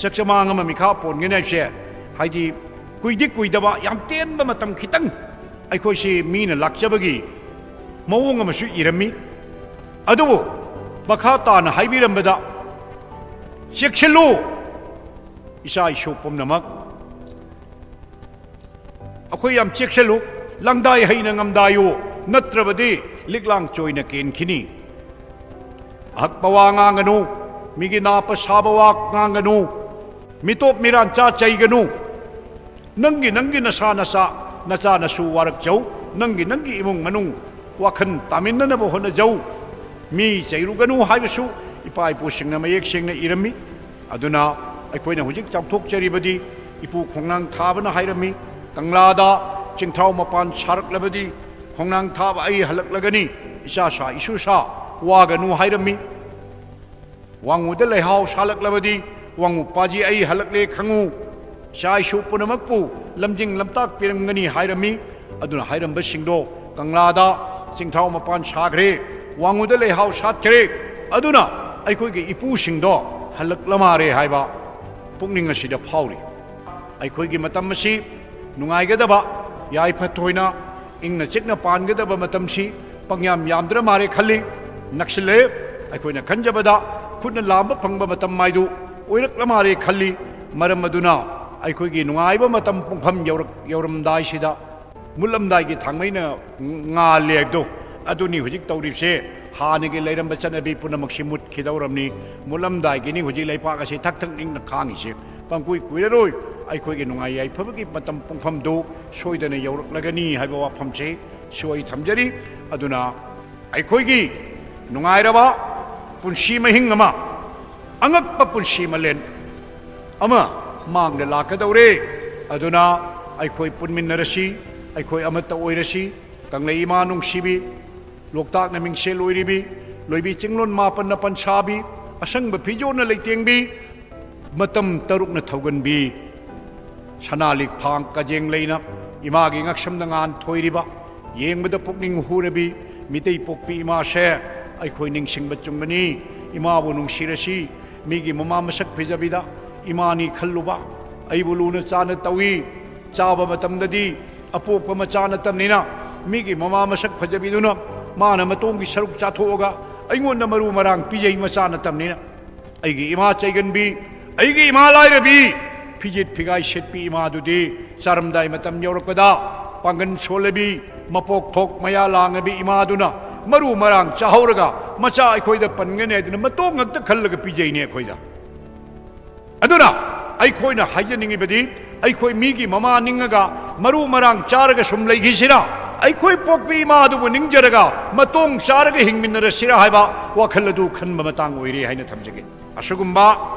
ꯆꯥꯛ ꯆꯃꯥꯡ ꯑꯃ ꯃꯤꯈꯥ ꯄꯣꯟꯒꯅꯤ ꯍꯥꯏꯕꯁꯦ, ꯍꯥꯏꯗꯤ ꯀꯨꯏꯗꯤ ꯀꯨꯏꯗꯕ, ꯌꯥꯝ ꯇꯦꯟꯕ ꯃꯇꯝ ꯈꯤꯇꯪ ꯑꯩꯈꯣꯏꯁꯤ ꯃꯤꯅ ꯂꯥꯛꯆꯕꯒꯤ ꯃꯑꯣꯡ ꯑꯃꯁꯨ ꯏꯔꯝꯃꯤ꯫ ꯑꯗꯨꯕꯨ ꯃꯈꯥ ꯇꯥꯅ ꯍꯥꯏꯕꯤꯔꯝꯕꯗ, ꯆꯦꯛꯁꯤꯜꯂꯨ ꯏꯆꯥ ꯏꯁꯨ ꯄꯨꯝꯅꯃꯛ꯫ ꯑꯩꯈꯣꯏ ꯌꯥꯝ ꯆꯦꯛꯁꯤꯜꯂꯨ, ꯂꯪꯗꯥꯏ ꯍꯩꯅ ꯉꯝꯗꯥꯏꯌꯨ, ꯅꯠꯇ꯭ꯔꯕꯗꯤ ꯂꯤꯛꯂꯥꯡ ꯆꯣꯏꯅ ꯀꯦꯟꯈꯤꯅꯤ꯫ ꯑꯍꯛꯄ ꯋꯥ ꯉꯥꯡꯒꯅꯨ, ꯃꯤꯒꯤ ꯅꯥꯞꯄ ꯁꯥꯕ ꯋꯥ ꯉꯥꯡꯒꯅꯨ, ꯃꯤꯇꯣꯞ ꯃꯤꯔꯥꯟꯆꯥ ꯆꯩꯒꯅꯨ꯫ ꯅꯪꯒꯤ, ꯅꯪꯒꯤ ꯅꯁꯥ ꯅꯁꯥ, ꯅꯆꯥ ꯅꯁꯨ ꯋꯥꯔꯛꯆꯧ, ꯅꯪꯒꯤ, ꯅꯪꯒꯤ ꯏꯃꯨꯡ ꯃꯅꯨꯡ ꯋꯥꯈꯜ ꯇꯥꯃꯤꯟꯅꯅꯕ ꯍꯣꯠꯅꯖꯧ꯫ ꯃꯤ ꯆꯩꯔꯨꯒꯅꯨ ꯍꯥꯏꯕꯁꯨ ꯏꯄꯥ ꯏꯄꯨꯁꯤꯡꯅ ꯃꯌꯦꯛ ꯁꯦꯡꯅ ꯏꯔꯝꯃꯤ꯫ ꯑꯗꯨꯅ ꯑꯩꯈꯣꯏꯅ ꯍꯧꯖꯤꯛ ꯆꯥꯎꯊꯣꯛꯆꯔꯤꯕꯗꯤ ꯏꯄꯨ ꯈꯣꯡꯅꯥꯡ ꯊꯥꯕꯅ ꯍꯥꯏꯔꯝꯃꯤ, "ꯀꯪꯂꯥꯗ ꯆꯤꯡꯊ꯭ꯔꯥꯎ ꯃꯄꯥꯟ ꯁꯥꯔꯛꯂꯕꯗꯤ ꯈꯣꯡꯅꯥꯡ ꯊꯥꯕ ꯑꯩ ꯍꯜꯂꯛꯂꯒꯅꯤ, ꯏꯆꯥ ꯁꯥ ꯏꯁꯨ ꯁꯥ ꯋꯥꯒꯅꯨ" ꯍꯥꯏꯔꯝꯃꯤ꯫ "ꯋꯥꯡꯉꯨꯗ ꯂꯩꯍꯥꯎ ꯁꯥꯠꯂꯛꯂꯕꯗꯤ ꯋꯥꯡꯉꯨ ꯄꯥꯖꯤ ꯑꯩ ꯍꯜꯂꯛꯂꯦ ꯈꯪꯉꯨ, ꯏꯆꯥ ꯏꯁꯨ ꯄꯨꯝꯅꯃꯛꯄꯨ ꯂꯝꯖꯤꯡ ꯂꯝꯇꯥꯛꯄꯤꯔꯝꯒꯅꯤ" ꯍꯥꯏꯔꯝꯃꯤ꯫ ꯑꯗꯨꯅ ꯍꯥꯏꯔꯝꯕꯁꯤꯡꯗꯣ ꯀꯪꯂꯥꯗ ꯆꯤꯡꯊ꯭ꯔꯥꯎ ꯃꯄꯥꯟ ꯁꯥꯈ꯭ꯔꯦ, ꯋꯥꯡꯉꯨꯗ ꯂꯩꯍꯥꯎ ꯁꯥꯠꯈ꯭ꯔꯦ꯫ ꯑꯗꯨꯅ ꯑꯩꯈꯣꯏꯒꯤ ꯏꯄꯨꯁꯤꯡꯗꯣ ꯍꯜꯂꯛꯂ ꯃꯥꯔꯦ ꯍꯥꯏꯕ ꯄꯨꯛꯅꯤꯡ ꯑꯁꯤꯗ ꯐꯥꯎꯔꯤ꯫ ꯑꯩꯈꯣꯏꯒꯤ ꯃꯇꯝ ꯑꯁꯤ ꯅꯨꯡꯉꯥꯏꯒꯗꯕ, ꯌꯥꯏꯐ ꯊꯣꯏꯅ ꯏꯪꯅ ꯆꯤꯛꯅ ꯄꯥꯟꯒꯗꯕ ꯃꯇꯝꯁꯤ ꯄꯪꯌꯥꯝ ꯌꯥꯝꯗ꯭ꯔ ꯃꯥꯜꯂꯦ ꯈꯜꯂꯤ꯫ ꯅꯛꯁꯤꯜꯂꯦ꯫ ꯑꯩꯈꯣꯏꯅ ꯈꯟꯖꯕꯗ ꯈꯨꯠꯅ ꯂꯥꯝꯕ ꯐꯪꯕ ꯃꯇꯝ ꯍꯥꯏꯗꯨ ꯑꯣꯏꯔꯛꯂ ꯃꯥꯜꯂꯦ ꯈꯜꯂꯤ꯫ ꯃꯔꯝ ꯑꯗꯨꯅ ꯑꯩꯈꯣꯏꯒꯤ ꯅꯨꯡꯉꯥꯏꯕ ꯃꯇꯝ ꯄꯨꯡꯐꯝ ꯌꯧꯔꯛ-, ꯌꯧꯔꯝꯗꯥꯏꯁꯤꯗ ꯃꯨꯠꯂꯝꯗꯥꯏꯒꯤ ꯊꯥꯡꯃꯩꯅ ꯉꯥꯜꯂꯦ ꯍꯥꯏꯕꯗꯣ ꯑꯗꯨꯅꯤ ꯍꯧꯖꯤꯛ ꯇꯧꯔꯤꯕꯁꯦ꯫ ꯍꯥꯟꯅꯒꯤ ꯂꯩꯔꯝꯕ ꯆꯠꯅꯕꯤ ꯄꯨꯝꯅꯃꯛꯁꯤ ꯃꯨꯠꯈꯤꯗꯧꯔꯕꯅꯤ꯫ ꯃꯨꯠꯂꯝꯗꯥꯏꯒꯤꯅꯤ ꯍꯧꯖꯤꯛ ꯂꯩꯄꯥꯛ ꯑꯁꯤ ꯊꯛ ꯊꯛ ꯅꯤꯛꯅ ꯈꯥꯡꯉꯤꯁꯦ꯫ ꯄꯪꯀꯨꯏ ꯀꯨꯏꯔꯔꯣꯏ꯫ ꯑꯩꯈꯣꯏꯒꯤ ꯅꯨꯡꯉꯥꯏ ꯌꯥꯏꯐꯕꯒꯤ ꯃꯇꯝ ꯄꯨꯡꯐꯝꯗꯨ ꯁꯣꯏꯗꯅ ꯌꯧꯔꯛꯂꯒꯅꯤ ꯍꯥꯏꯕ ꯋꯥꯐꯝꯁꯤ ꯁꯨ ꯑꯩ ꯊꯝꯖꯔꯤ꯫ ꯑꯗꯨꯅ ꯑꯩꯈꯣꯏꯒꯤ ꯅꯨꯡꯉꯥꯏꯔꯕ ꯄꯨꯟꯁꯤ ꯃꯍꯤꯡ ꯑꯃ, ꯑꯉꯛꯄ ꯄꯨꯟꯁꯤ ꯃꯂꯦꯟ ꯑꯃ ꯃꯥꯡꯗ ꯂꯥꯛꯀꯗꯧꯔꯦ꯫ ꯑꯗꯨꯅ ꯑꯩꯈꯣꯏ ꯄꯨꯟꯃꯤꯟꯅꯔꯁꯤ, ꯑꯩꯈꯣꯏ ꯑꯃꯠꯇ ꯑꯣꯏꯔꯁꯤ꯫ ꯀꯪꯂꯩ ꯏꯃꯥ ꯅꯨꯡꯁꯤꯕꯤ, ꯂꯣꯛꯇꯥꯛꯅ ꯃꯤꯡꯁꯦꯜ ꯑꯣꯏꯔꯤꯕꯤ, ꯂꯣꯏꯕꯤ ꯆꯤꯡꯂꯣꯟ ꯃꯥꯄꯟꯅ ꯄꯟꯁꯥꯕꯤ, ꯑꯁꯪꯕ ꯐꯤꯖꯣꯜꯅ ꯂꯩꯇꯦꯡꯕꯤ, ꯃꯇꯝ ꯇꯔꯨꯛꯅ ꯊꯧꯒꯟꯕꯤ, ꯁꯅꯥ ꯂꯤꯛꯐꯥꯡ ꯀꯖꯦꯡ ꯂꯩꯅ ꯏꯃꯥꯒꯤ ꯉꯛꯁꯝꯗ ꯉꯥꯟ ꯊꯣꯏꯔꯤꯕ, ꯌꯦꯡꯕꯗ ꯄꯨꯛꯅꯤꯡ ꯍꯨꯔꯕꯤ ꯃꯤꯇꯩ ꯄꯣꯛꯄꯤ ꯏꯃꯥꯁꯦ ꯑꯩꯈꯣꯏ ꯅꯤꯡꯁꯤꯡꯕ ꯆꯨꯝꯕꯅꯤ꯫ ꯏꯃꯥꯕꯨ ꯅꯨꯡꯁꯤꯔꯁꯤ꯫ ꯃꯤꯒꯤ ꯃꯃꯥ ꯃꯁꯛ ꯐꯖꯕꯤꯗ ꯏꯃꯥꯅꯤ ꯈꯜꯂꯨꯕ, ꯑꯩꯕꯨ ꯂꯨꯅ ꯆꯥꯅ ꯇꯧꯏ꯫ ꯆꯥꯕ ꯃꯇꯝꯗꯗꯤ ꯑꯄꯣꯛꯄ ꯃꯆꯥ ꯅꯠꯇꯕꯅꯤꯅ ꯃꯤꯒꯤ ꯃꯃꯥ ꯃꯁꯛ ꯐꯖꯕꯤꯗꯨꯅ ꯃꯥꯅ ꯃꯇꯣꯡꯒꯤ ꯁꯔꯨꯛ ꯆꯥꯊꯣꯛꯑꯒ ꯑꯩꯉꯣꯟꯗ ꯃꯔꯨ ꯃꯔꯥꯡ ꯄꯤꯖꯩ, ꯃꯆꯥ ꯅꯠꯇꯕꯅꯤꯅ꯫ ꯑꯩꯒꯤ ꯏꯃꯥ ꯆꯩꯒꯟꯕꯤ, ꯑꯩꯒꯤ ꯏꯃꯥ ꯂꯥꯏꯔꯕꯤ, ꯐꯤꯖꯦꯠ ꯐꯤꯒꯥꯏ ꯁꯦꯠꯄꯤ ꯏꯃꯥꯗꯨꯗꯤ ꯆꯥꯔꯝꯗꯥꯏ ꯃꯇꯝ ꯌꯧꯔꯛꯄꯗ ꯄꯥꯡꯒꯜ ꯁꯣꯜꯂꯕꯤ, ꯃꯄꯣꯛ ꯊꯣꯛ ꯃꯌꯥ ꯂꯥꯡꯉꯕꯤ ꯏꯃꯥꯗꯨꯅ ꯃꯔꯨ ꯃꯔꯥꯡ ꯆꯥꯍꯧꯔꯒ ꯃꯆꯥ ꯑꯩꯈꯣꯏꯗ ꯄꯟꯒꯅꯤ ꯍꯥꯏꯗꯨꯅ ꯃꯇꯣꯡ ꯉꯛꯇ ꯈꯜꯂꯒ ꯄꯤꯖꯩꯅꯦ ꯑꯩꯈꯣꯏꯗ꯫ ꯑꯗꯨꯅ ꯑꯩꯈꯣꯏꯅ ꯍꯥꯏꯖꯅꯤꯡꯉꯤꯕꯗꯤ, ꯑꯩꯈꯣꯏ ꯃꯤꯒꯤ ꯃꯃꯥ ꯅꯤꯡꯉꯒ ꯃꯔꯨ ꯃꯔꯥꯡ ꯆꯥꯔꯒ ꯁꯨꯝ ꯂꯩꯈꯤꯁꯤꯔꯥ? ꯑꯩꯈꯣꯏ ꯄꯣꯛꯄꯤ ꯏꯃꯥꯗꯨꯕꯨ ꯅꯤꯡꯖꯔꯒ ꯃꯇꯣꯡ ꯆꯥꯔꯒ ꯍꯤꯡꯃꯤꯟꯅꯔꯁꯤꯔꯥ ꯍꯥꯏꯕ ꯋꯥꯈꯜ ꯑꯗꯨ ꯈꯟꯕ ꯃꯇꯥꯡ ꯑꯣꯏꯔꯦ ꯍꯥꯏꯅ ꯊꯝꯖꯒꯦ꯫ ꯑꯁꯤꯒꯨꯝꯕ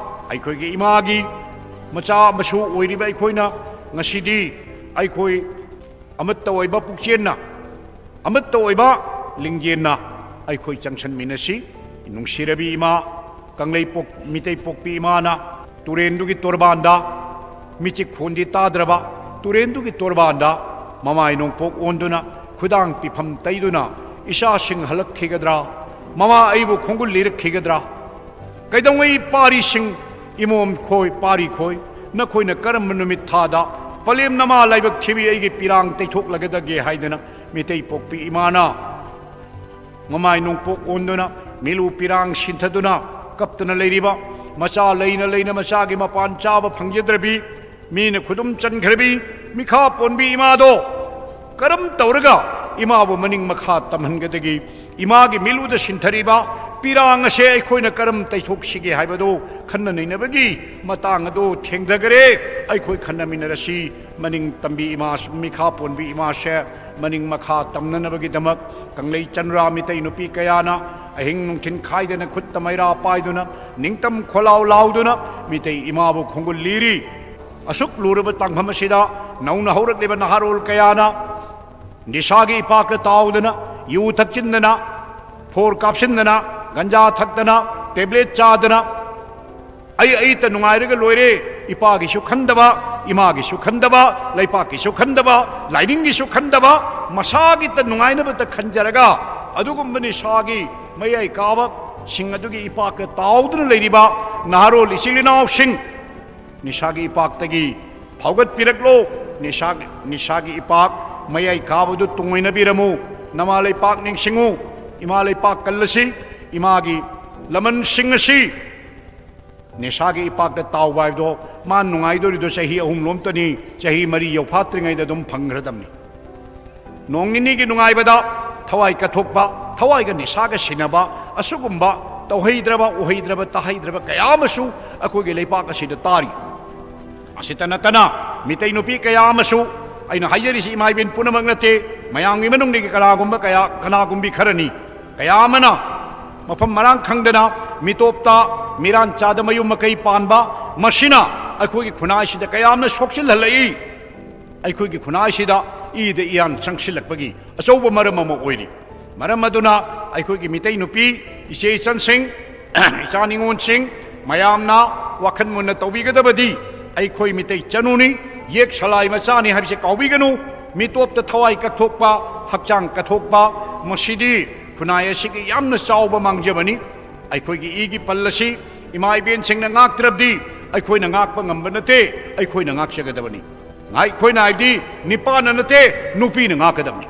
ꯑꯩꯈꯣꯏꯒꯤ ꯏꯃꯥꯒꯤ ꯃꯆꯥ ꯃꯁꯨ ꯑꯣꯏꯔꯤꯕ ꯑꯩꯈꯣꯏꯅ ꯉꯁꯤꯗꯤ ꯑꯩꯈꯣꯏ ꯑꯃꯠꯇ ꯑꯣꯏꯕ ꯄꯨꯛꯆꯦꯟꯅ, ꯑꯃꯠꯇ ꯑꯣꯏꯕ ꯂꯤꯡꯖꯦꯜꯅ ꯑꯩꯈꯣꯏ ꯆꯪꯁꯟꯃꯤꯟꯅꯁꯤ꯫ ꯅꯨꯡꯁꯤꯔꯕꯤ ꯏꯃꯥ, ꯀꯪꯂꯩ ꯄꯣꯛ-, ꯃꯤꯇꯩ ꯄꯣꯛꯄꯤ ꯏꯃꯥꯅ ꯇꯨꯔꯦꯟꯗꯨꯒꯤ ꯇꯣꯔꯕꯥꯟꯗ, ꯃꯤꯆꯤꯛ ꯈꯣꯟꯗꯤ ꯇꯥꯗ꯭ꯔꯕ ꯇꯨꯔꯦꯟꯗꯨꯒꯤ ꯇꯣꯔꯕꯥꯟꯗ ꯃꯃꯥꯏ ꯅꯣꯡꯄꯣꯛ ꯑꯣꯟꯗꯨꯅ, ꯈꯨꯗꯥꯡ ꯄꯤꯐꯝ ꯇꯩꯗꯨꯅ, "ꯏꯆꯥꯁꯤꯡ ꯍꯜꯂꯛꯈꯤꯒꯗ꯭ꯔꯥ? ꯃꯃꯥ ꯑꯩꯕꯨ ꯈꯣꯡꯒꯨꯜ ꯂꯤꯔꯛꯈꯤꯒꯗ꯭ꯔꯥ? ꯀꯩꯗꯧꯉꯩ ꯄꯥꯔꯤꯁꯤꯡ, ꯏꯃꯣꯝ ꯈꯣꯏ, ꯄꯥꯔꯤ ꯈꯣꯏ, ꯅꯈꯣꯏꯅ ꯀꯔꯝꯕ ꯅꯨꯃꯤꯠ ꯊꯥꯗ ꯄꯂꯦꯝ ꯅꯃꯥ ꯂꯥꯏꯕꯛ ꯊꯤꯕꯤ ꯑꯩꯒꯤ ꯄꯤꯔꯥꯡ ꯇꯩꯊꯣꯛꯂꯒꯗꯒꯦ?" ꯍꯥꯏꯗꯅ ꯃꯤꯇꯩ ꯄꯣꯛꯄꯤ ꯏꯃꯥꯅ ꯃꯃꯥꯏ ꯅꯣꯡꯄꯣꯛ ꯑꯣꯟꯗꯨꯅ, ꯃꯤꯂꯨ ꯄꯤꯔꯥꯡ ꯁꯤꯟꯊꯗꯨꯅ ꯀꯞꯇꯨꯅ ꯂꯩꯔꯤꯕ, ꯃꯆꯥ ꯂꯩꯅ ꯂꯩꯅ ꯃꯆꯥꯒꯤ ꯃꯄꯥꯟ ꯆꯥꯕ ꯐꯪꯖꯗ꯭ꯔꯕꯤ, ꯃꯤꯅ ꯈꯨꯗꯨꯝ ꯆꯟꯈ꯭ꯔꯕꯤ ꯃꯤꯈꯥ ꯄꯣꯟꯕꯤ ꯏꯃꯥꯗꯣ ꯀꯔꯝ ꯇꯧꯔꯒ ꯏꯃꯥꯕꯨ ꯃꯅꯤꯡ ꯃꯈꯥ ꯇꯝꯍꯟꯒꯗꯒꯦ? ꯏꯃꯥꯒꯤ ꯃꯤꯠꯂꯨꯗ ꯁꯤꯟꯊꯔꯤꯕ ꯄꯤꯔꯥꯡ ꯑꯁꯦ ꯑꯩꯈꯣꯏꯅ ꯀꯔꯝ ꯇꯩꯊꯣꯛꯁꯤꯒꯦ ꯍꯥꯏꯕꯗꯨ ꯈꯟꯅ ꯅꯩꯅꯕꯒꯤ ꯃꯇꯥꯡ ꯑꯗꯨ ꯊꯦꯡꯊꯈꯔꯦ꯫ ꯑꯩꯈꯣꯏ ꯈꯟꯅꯃꯤꯟꯅꯔꯁꯤ꯫ ꯃꯅꯤꯡ ꯇꯝꯕꯤ ꯏꯃꯥ, ꯃꯤꯈꯥ ꯄꯣꯟꯕꯤ ꯏꯃꯥꯁꯦ ꯃꯅꯤꯡ ꯃꯈꯥ ꯇꯝꯅꯅꯕꯒꯤꯗꯃꯛ ꯀꯪꯂꯩ ꯆꯅꯨꯔꯥ ꯃꯤꯇꯩ ꯅꯨꯄꯤ ꯀꯌꯥꯅ ꯑꯍꯤꯡ ꯅꯨꯡꯊꯤꯜ ꯈꯥꯏꯗꯅ ꯈꯨꯠꯇ ꯃꯩꯔꯥ ꯄꯥꯏꯗꯨꯅ, ꯅꯤꯡꯇꯝ ꯈꯣꯜꯂꯥꯎ ꯂꯥꯎꯗꯨꯅ ꯃꯤꯇꯩ ꯏꯃꯥꯕꯨ ꯈꯣꯡꯒꯨꯜ ꯂꯤꯔꯤ꯫ ꯑꯁꯨꯛ ꯂꯨꯔꯕ ꯇꯥꯡꯐꯝ ꯑꯁꯤꯗ ꯅꯧꯅ ꯍꯧꯔꯛꯂꯤꯕ ꯅꯍꯥꯔꯣꯜ ꯀꯌꯥꯅ ꯅꯤꯁꯥꯒꯤ ꯏꯄꯥꯛꯇ ꯇꯥꯎꯗꯅ, ꯌꯨ ꯊꯛꯆꯤꯟꯗꯅ, ꯐꯣꯔ ꯀꯥꯞꯁꯤꯟꯗꯅ, ꯒꯟꯖꯥ ꯊꯛꯇꯅ, ꯇꯦꯕ꯭ꯂꯦꯠ ꯆꯥꯗꯅ, ꯑꯩ ꯑꯩꯇ ꯅꯨꯡꯉꯥꯏꯔꯒ ꯂꯣꯏꯔꯦ꯫ ꯏꯄꯥꯒꯤꯁꯨ ꯈꯟꯗꯕ, ꯏꯃꯥꯒꯤꯁꯨ ꯈꯟꯗꯕ, ꯂꯩꯄꯥꯛꯀꯤꯁꯨ ꯈꯟꯗꯕ, ꯂꯥꯏꯅꯤꯡꯒꯤꯁꯨ ꯈꯟꯗꯕ, ꯃꯁꯥꯒꯤꯇ ꯅꯨꯡꯉꯥꯏꯅꯕꯇ ꯈꯟꯖꯔꯒ, ꯑꯗꯨꯒꯨꯝꯕ ꯅꯤꯁꯥꯒꯤ ꯃꯌꯥꯏ ꯀꯥꯕꯁꯤꯡ ꯑꯗꯨꯒꯤ ꯏꯄꯥꯛꯇ ꯇꯥꯎꯗꯨꯅ ꯂꯩꯔꯤꯕ ꯅꯍꯥꯔꯣꯜ ꯏꯆꯤꯜ ꯏꯅꯥꯎꯁꯤꯡ, ꯅꯤꯁꯥꯒꯤ ꯏꯄꯥꯛꯇꯒꯤ ꯐꯥꯎꯒꯠꯄꯤꯔꯛꯂꯣ꯫ ꯅꯤꯁꯥ-, ꯅꯤꯁꯥꯒꯤ ꯏꯄꯥꯛ ꯃꯌꯥꯏ ꯀꯥꯕꯗꯨ ꯇꯨꯡꯑꯣꯏꯅꯕꯤꯔꯝꯃꯨ꯫ ꯅꯃꯥ ꯂꯩꯄꯥꯛ ꯅꯤꯡꯁꯤꯡꯉꯨ꯫ ꯏꯃꯥ ꯂꯩꯄꯥꯛ ꯀꯜꯂꯁꯤ꯫ ꯏꯃꯥꯒꯤ ꯂꯃꯟꯁꯤꯡ ꯑꯁꯤ ꯅꯤꯁꯥꯒꯤ ꯏꯄꯥꯛꯇ ꯇꯥꯎꯕ ꯍꯥꯏꯕꯗꯣ ꯃꯥ ꯅꯨꯡꯉꯥꯏꯗꯣꯔꯤꯗꯣ ꯆꯍꯤ ꯑꯍꯨꯝ ꯂꯣꯝꯇꯅꯤ, ꯆꯍꯤ ꯃꯔꯤ ꯌꯧꯐꯥꯠꯇ꯭ꯔꯤꯉꯩꯗ ꯑꯗꯨꯝ ꯐꯪꯈ꯭ꯔꯗꯕꯅꯤ꯫ ꯅꯣꯡ ꯅꯤꯅꯤꯒꯤ ꯅꯨꯡꯉꯥꯏꯕꯗ ꯊꯋꯥꯏ ꯀꯠꯊꯣꯛꯄ, ꯊꯋꯥꯏꯒ ꯅꯤꯁꯥꯒ ꯁꯤꯟꯅꯕ, ꯑꯁꯤꯒꯨꯝꯕ ꯇꯧꯍꯩꯗ꯭ꯔꯕ, ꯎꯍꯩꯗ꯭ꯔꯕ, ꯇꯥꯍꯩꯗ꯭ꯔꯕ ꯀꯌꯥ ꯑꯃꯁꯨ ꯑꯩꯈꯣꯏꯒꯤ ꯂꯩꯄꯥꯛ ꯑꯁꯤꯗ ꯇꯥꯔꯤ꯫ ꯑꯁꯤꯇ ꯅꯠꯇꯅ ꯃꯤꯇꯩ ꯅꯨꯄꯤ ꯀꯌꯥ ꯑꯃꯁꯨ, ꯑꯩꯅ ꯍꯥꯏꯖꯔꯤꯁꯤ ꯏꯃꯥ ꯏꯕꯦꯟ ꯄꯨꯝꯅꯃꯛ ꯅꯠꯇꯦ, ꯃꯌꯥꯝꯒꯤ ꯃꯅꯨꯡꯗꯒꯤ ꯀꯅꯥꯒꯨꯝꯕ ꯀꯌꯥ, ꯀꯅꯥꯒꯨꯝꯕꯤ ꯈꯔꯅꯤ, ꯀꯌꯥ ꯑꯃꯅ ꯃꯐꯝ ꯃꯔꯥꯡ ꯈꯪꯗꯅ ꯃꯤꯇꯣꯞꯇ ꯃꯤꯔꯥꯟ ꯆꯥꯗ ꯃꯌꯨꯝ ꯃꯀꯩ ꯄꯥꯟꯕ, ꯃꯁꯤꯅ ꯑꯩꯈꯣꯏꯒꯤ ꯈꯨꯟꯅꯥꯏꯁꯤꯗ ꯀꯌꯥ ꯑꯃꯅ ꯁꯣꯛꯆꯤꯜꯍꯜꯂꯛꯏ꯫ ꯑꯩꯈꯣꯏꯒꯤ ꯈꯨꯟꯅꯥꯏꯁꯤꯗ ꯏꯗ ꯏꯌꯥꯟ ꯆꯪꯁꯤꯜꯂꯛꯄꯒꯤ ꯑꯆꯧꯕ ꯃꯔꯝ ꯑꯃ ꯑꯣꯏꯔꯤ꯫ ꯃꯔꯝ ꯑꯗꯨꯅ ꯑꯩꯈꯣꯏꯒꯤ ꯃꯤꯇꯩ ꯅꯨꯄꯤ ꯏꯆꯦ ꯏꯆꯟꯁꯤꯡ, ꯏꯆꯥ ꯅꯤꯉꯣꯜꯁꯤꯡ, ꯃꯌꯥꯝꯅ ꯋꯥꯈꯜ ꯃꯨꯟꯅ ꯇꯧꯕꯤꯒꯗꯕꯗꯤ ꯑꯩꯈꯣꯏ ꯃꯤꯇꯩ ꯆꯅꯨꯅꯤ, ꯌꯦꯛ ꯁꯂꯥꯏ ꯃꯆꯥꯅꯤ ꯍꯥꯏꯕꯁꯤ ꯀꯥꯎꯕꯤꯒꯅꯨ꯫ ꯃꯤꯇꯣꯞꯇ ꯊꯋꯥꯏ ꯀꯠꯊꯣꯛꯄ, ꯍꯛꯆꯥꯡ ꯀꯠꯊꯣꯛꯄ, ꯃꯁꯤꯗꯤ ꯈꯨꯟꯅꯥꯏ ꯑꯁꯤꯒꯤ ꯌꯥꯝꯅ ꯆꯥꯎꯕ ꯃꯥꯡꯖꯕꯅꯤ꯫ ꯑꯩꯈꯣꯏꯒꯤ ꯏꯒꯤ ꯄꯜ ꯑꯁꯤ ꯏꯃꯥ ꯏꯕꯦꯟꯁꯤꯡꯅ ꯉꯥꯛꯇ꯭ꯔꯕꯗꯤ ꯑꯩꯈꯣꯏꯅ ꯉꯥꯛꯄ ꯉꯝꯕ ꯅꯠꯇꯦ, ꯑꯩꯈꯣꯏꯅ ꯉꯥꯛꯆꯒꯗꯕꯅꯤ꯫ ꯉꯥꯏ-, ꯑꯩꯈꯣꯏꯅ ꯍꯥꯏꯗꯤ ꯅꯤꯄꯥꯅ ꯅꯠꯇꯦ, ꯅꯨꯄꯤꯅ ꯉꯥꯛꯀꯗꯕꯅꯤ꯫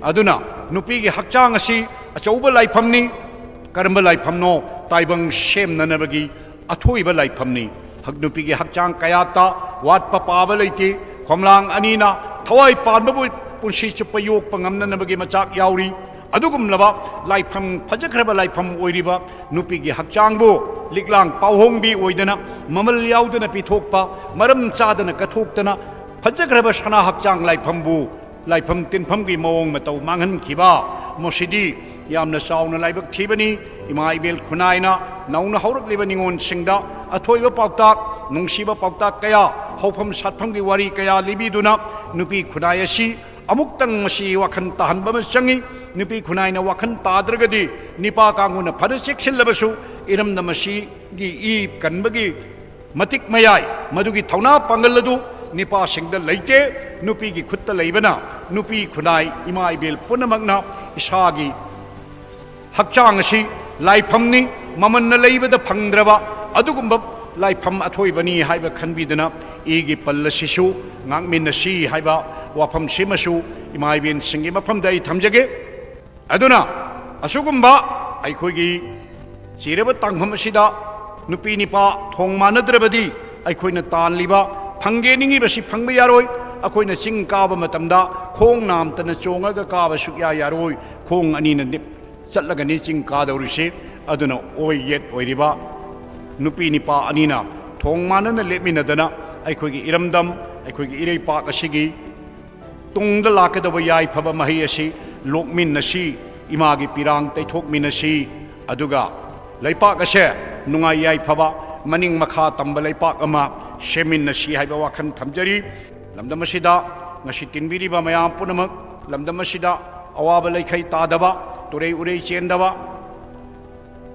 ꯑꯗꯨꯅ ꯅꯨꯄꯤꯒꯤ ꯍꯛꯆꯥꯡ ꯑꯁꯤ ꯑꯆꯧꯕ ꯂꯥꯏꯐꯝꯅꯤ꯫ ꯀꯔꯝꯕ ꯂꯥꯏꯐꯝꯅꯣ? ꯇꯥꯏꯕꯪ ꯁꯦꯝꯅꯅꯕꯒꯤ ꯑꯊꯣꯏꯕ ꯂꯥꯏꯐꯝꯅꯤ꯫ ꯍꯛ-, ꯅꯨꯄꯤꯒꯤ ꯍꯛꯆꯥꯡ ꯀꯌꯥꯠꯇ ꯋꯥꯠꯄ ꯄꯥꯕ ꯂꯩꯇꯦ꯫ ꯈꯣꯝꯂꯥꯡ ꯑꯅꯤꯅ ꯊꯋꯥꯏ ꯄꯥꯟꯕꯕꯨ ꯄꯨꯟꯁꯤ ꯆꯨꯞꯄ ꯌꯣꯛꯄ ꯉꯝꯅꯅꯕꯒꯤ ꯃꯆꯥꯛ ꯌꯥꯎꯔꯤ꯫ ꯑꯗꯨꯒꯨꯝꯂꯕ ꯂꯥꯏꯐꯝ, ꯐꯖꯈ꯭ꯔꯕ ꯂꯥꯏꯐꯝ ꯑꯣꯏꯔꯤꯕ ꯅꯨꯄꯤꯒꯤ ꯍꯛꯆꯥꯡꯕꯨ ꯂꯤꯛꯂꯥꯡ ꯄꯥꯎꯍꯣꯡꯕꯤ ꯑꯣꯏꯗꯅ, ꯃꯃꯜ ꯌꯥꯎꯗꯅ ꯄꯤꯊꯣꯛꯄ, ꯃꯔꯝ ꯆꯥꯗꯅ ꯀꯠꯊꯣꯛꯇꯅ, ꯐꯖꯈ꯭ꯔꯕ ꯁꯅꯥ ꯍꯛꯆꯥꯡ ꯂꯥꯏꯐꯝꯕꯨ ꯂꯥꯏꯐꯝ ꯇꯤꯟꯐꯝꯒꯤ ꯃꯑꯣꯡ ꯃꯇꯧ ꯃꯥꯡꯍꯟꯈꯤꯕ, ꯃꯁꯤꯗꯤ ꯌꯥꯝꯅ ꯆꯥꯎꯅ ꯂꯥꯏꯕꯛ ꯊꯤꯕꯅꯤ꯫ ꯏꯃꯥ ꯏꯕꯦꯜ ꯈꯨꯟꯅꯥꯏꯅ ꯅꯧꯅ ꯍꯧꯔꯛꯂꯤꯕ ꯅꯤꯉꯣꯜꯁꯤꯡꯗ ꯑꯊꯣꯏꯕ ꯄꯥꯎꯇꯥꯛ, ꯅꯨꯡꯁꯤꯕ ꯄꯥꯎꯇꯥꯛ ꯀꯌꯥ, ꯍꯧꯐꯝ ꯁꯥꯠꯐꯝꯒꯤ ꯋꯥꯔꯤ ꯀꯌꯥ ꯂꯤꯕꯤꯗꯨꯅ ꯅꯨꯄꯤ ꯈꯨꯟꯅꯥꯏ ꯑꯁꯤ ꯑꯃꯨꯛꯇꯪ ꯃꯁꯤ ꯋꯥꯈꯜ ꯇꯥꯍꯟꯕ ꯑꯃ ꯆꯪꯏ꯫ ꯅꯨꯄꯤ ꯈꯨꯟꯅꯥꯏꯅ ꯋꯥꯈꯜ ꯇꯥꯗ꯭ꯔꯒꯗꯤ ꯅꯤꯄꯥ ꯀꯥꯡꯕꯨꯅ ꯐꯅ ꯆꯦꯛꯁꯤꯜꯂꯕꯁꯨ ꯏꯔꯝꯗꯝ ꯑꯁꯤꯒꯤ ꯏ ꯀꯟꯕꯒꯤ ꯃꯇꯤꯛ ꯃꯌꯥꯏ, ꯃꯗꯨꯒꯤ ꯊꯧꯅꯥ ꯄꯥꯡꯒꯜ ꯑꯗꯨ ꯅꯤꯄꯥꯁꯤꯡꯗ ꯂꯩꯇꯦ꯫ ꯅꯨꯄꯤꯒꯤ ꯈꯨꯠꯇ ꯂꯩꯕꯅ ꯅꯨꯄꯤ ꯈꯨꯟꯅꯥꯏ ꯏꯃꯥ ꯏꯕꯦꯜ ꯄꯨꯝꯅꯃꯛꯅ ꯏꯁꯥꯒꯤ ꯍꯛꯆꯥꯡ ꯑꯁꯤ ꯂꯥꯏꯐꯝꯅꯤ, ꯃꯃꯟꯅ ꯂꯩꯕꯗ ꯐꯪꯗ꯭ꯔꯕ ꯑꯗꯨꯒꯨꯝꯕ ꯂꯥꯏꯐꯝ ꯑꯊꯣꯏꯕꯅꯤ ꯍꯥꯏꯕ ꯈꯟꯕꯤꯗꯨꯅ ꯏꯒꯤ ꯄꯜ ꯑꯁꯤꯁꯨ ꯉꯥꯛꯃꯤꯟꯅꯁꯤ ꯍꯥꯏꯕ ꯋꯥꯐꯝꯁꯤꯃꯁꯨ ꯏꯃꯥ ꯏꯕꯦꯟꯁꯤꯡꯒꯤ ꯃꯐꯝꯗ ꯑꯩ ꯊꯝꯖꯒꯦ꯫ ꯑꯗꯨꯅ ꯑꯁꯤꯒꯨꯝꯕ ꯑꯩꯈꯣꯏꯒꯤ ꯆꯤꯔꯕ ꯇꯥꯡꯐꯝ ꯑꯁꯤꯗ ꯅꯨꯄꯤ ꯅꯤꯄꯥ ꯊꯣꯡ ꯃꯥꯟꯅꯗ꯭ꯔꯕꯗꯤ ꯑꯩꯈꯣꯏꯅ ꯇꯥꯜꯂꯤꯕ, ꯐꯪꯒꯦ ꯅꯤꯡꯉꯤꯕꯁꯤ ꯐꯪꯕ ꯌꯥꯔꯣꯏ꯫ ꯑꯩꯈꯣꯏꯅ ꯆꯤꯡ ꯀꯥꯕ ꯃꯇꯝꯗ ꯈꯣꯡ ꯅꯥꯝꯇꯅ ꯆꯣꯡꯉꯒ ꯀꯥꯕ ꯁꯨꯛꯌꯥ ꯌꯥꯔꯣꯏ꯫ ꯈꯣꯡ ꯑꯅꯤꯅ ꯅꯤꯞ-, ꯆꯠꯂꯒꯅꯤ ꯆꯤꯡ ꯀꯥꯗꯧꯔꯤꯁꯤ꯫ ꯑꯗꯨꯅ ꯑꯣꯏ ꯌꯦꯠ ꯑꯣꯏꯔꯤꯕ ꯅꯨꯄꯤ ꯅꯤꯄꯥ ꯑꯅꯤꯅ ꯊꯣꯡ ꯃꯥꯟꯅꯅ ꯂꯦꯞꯃꯤꯟꯅꯗꯅ ꯑꯩꯈꯣꯏꯒꯤ ꯏꯔꯝꯗꯝ, ꯑꯩꯈꯣꯏꯒꯤ ꯏꯔꯩꯄꯥꯛ ꯑꯁꯤꯒꯤ ꯇꯨꯡꯗ ꯂꯥꯛꯀꯗꯕ ꯌꯥꯏꯐꯕ ꯃꯍꯩ ꯑꯁꯤ ꯂꯣꯛꯃꯤꯟꯅꯁꯤ, ꯏꯃꯥꯒꯤ ꯄꯤꯔꯥꯡ ꯇꯩꯊꯣꯛꯃꯤꯟꯅꯁꯤ, ꯑꯗꯨꯒ ꯂꯩꯄꯥꯛ ꯑꯁꯦ ꯅꯨꯡꯉꯥꯏ ꯌꯥꯏꯐꯕ, ꯃꯅꯤꯡ ꯃꯈꯥ ꯇꯝꯕ ꯂꯩꯄꯥꯛ ꯑꯃ ꯁꯦꯝꯃꯤꯟꯅꯁꯤ ꯍꯥꯏꯕ ꯋꯥꯈꯜ ꯊꯝꯖꯔꯤ꯫ ꯂꯝꯗꯝ ꯑꯁꯤꯗ ꯉꯁꯤ ꯇꯤꯟꯕꯤꯔꯤꯕ ꯃꯌꯥꯝ ꯄꯨꯝꯅꯃꯛ, ꯂꯝꯗꯝ ꯑꯁꯤꯗ ꯑꯋꯥꯕ ꯂꯩꯈꯩ ꯇꯥꯗꯕ, ꯇꯨꯔꯩ ꯎꯔꯩ ꯆꯦꯟꯗꯕ,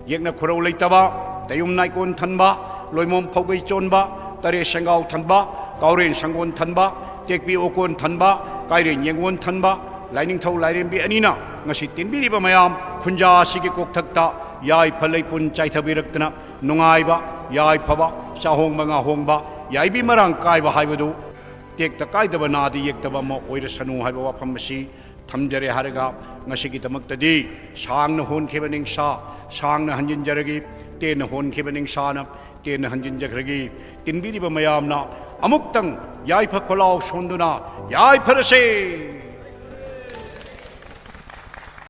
ꯌꯦꯛꯅ ꯈꯨꯔꯧ ꯂꯩꯇꯕ, ꯇꯌꯨꯝ ꯅꯥꯏꯀꯣꯟ ꯊꯟꯕ, ꯂꯣꯏꯃꯣꯝ ꯐꯧꯒꯩ ꯆꯣꯟꯕ, ꯇꯔꯦꯠ ꯁꯦꯡꯒꯥꯎ ꯊꯟꯕ, ꯀꯥꯎꯔꯦꯟ ꯁꯪꯒꯣꯟ ꯊꯟꯕ, ꯇꯦꯛꯄꯤ ꯑꯣꯀꯣꯟ ꯊꯟꯕ, ꯀꯥꯏꯔꯦꯟ ꯌꯦꯡꯒꯣꯟ ꯊꯟꯕ, ꯂꯥꯏꯅꯤꯡꯊꯧ ꯂꯥꯏꯔꯦꯝꯕꯤ ꯑꯅꯤꯅ ꯉꯁꯤ ꯇꯤꯟꯕꯤꯔꯤꯕ ꯃꯌꯥꯝ ꯈꯨꯟꯖꯥ ꯑꯁꯤꯒꯤ ꯀꯣꯛꯊꯛꯇ ꯌꯥꯏꯐ ꯂꯩꯄꯨꯟ ꯆꯥꯏꯊꯕꯤꯔꯛꯇꯅ ꯅꯨꯡꯉꯥꯏꯕ, ꯌꯥꯏꯐꯕ, ꯆꯥꯍꯣꯡꯕ ꯉꯥꯍꯣꯡꯕ, ꯌꯥꯏꯕꯤ ꯃꯔꯥꯡ ꯀꯥꯏꯕ ꯍꯥꯏꯕꯗꯨ ꯇꯦꯛꯇ ꯀꯥꯏꯗꯕ ꯅꯥꯗ ꯌꯦꯛꯇꯕ ꯑꯃ ꯑꯣꯏꯔꯁꯅꯨ ꯍꯥꯏꯕ ꯋꯥꯐꯝ ꯑꯁꯤ ꯊꯝꯖꯔꯦ ꯍꯥꯏꯔꯒ, ꯉꯁꯤꯒꯤꯗꯃꯛꯇꯗꯤ ꯁꯥꯡꯅ ꯍꯣꯟꯈꯤꯕ ꯅꯤꯡꯁꯥ ꯁꯥꯡꯅ ꯍꯟꯖꯤꯟꯖꯔꯒꯦ, ꯇꯦꯟꯅ ꯍꯣꯟꯈꯤꯕ ꯅꯤꯡꯁꯥꯅ ꯇꯦꯟꯅ ꯍꯟꯖꯤꯟꯖꯈ꯭ꯔꯒꯦ꯫ ꯇꯤꯟꯕꯤꯔꯤꯕ ꯃꯌꯥꯝꯅ ꯑꯃꯨꯛꯇꯪ ꯌꯥꯏꯐ ꯈꯣꯜꯂꯥꯎ ꯁꯣꯟꯗꯨꯅ ꯌꯥꯏꯐꯔꯁꯦ!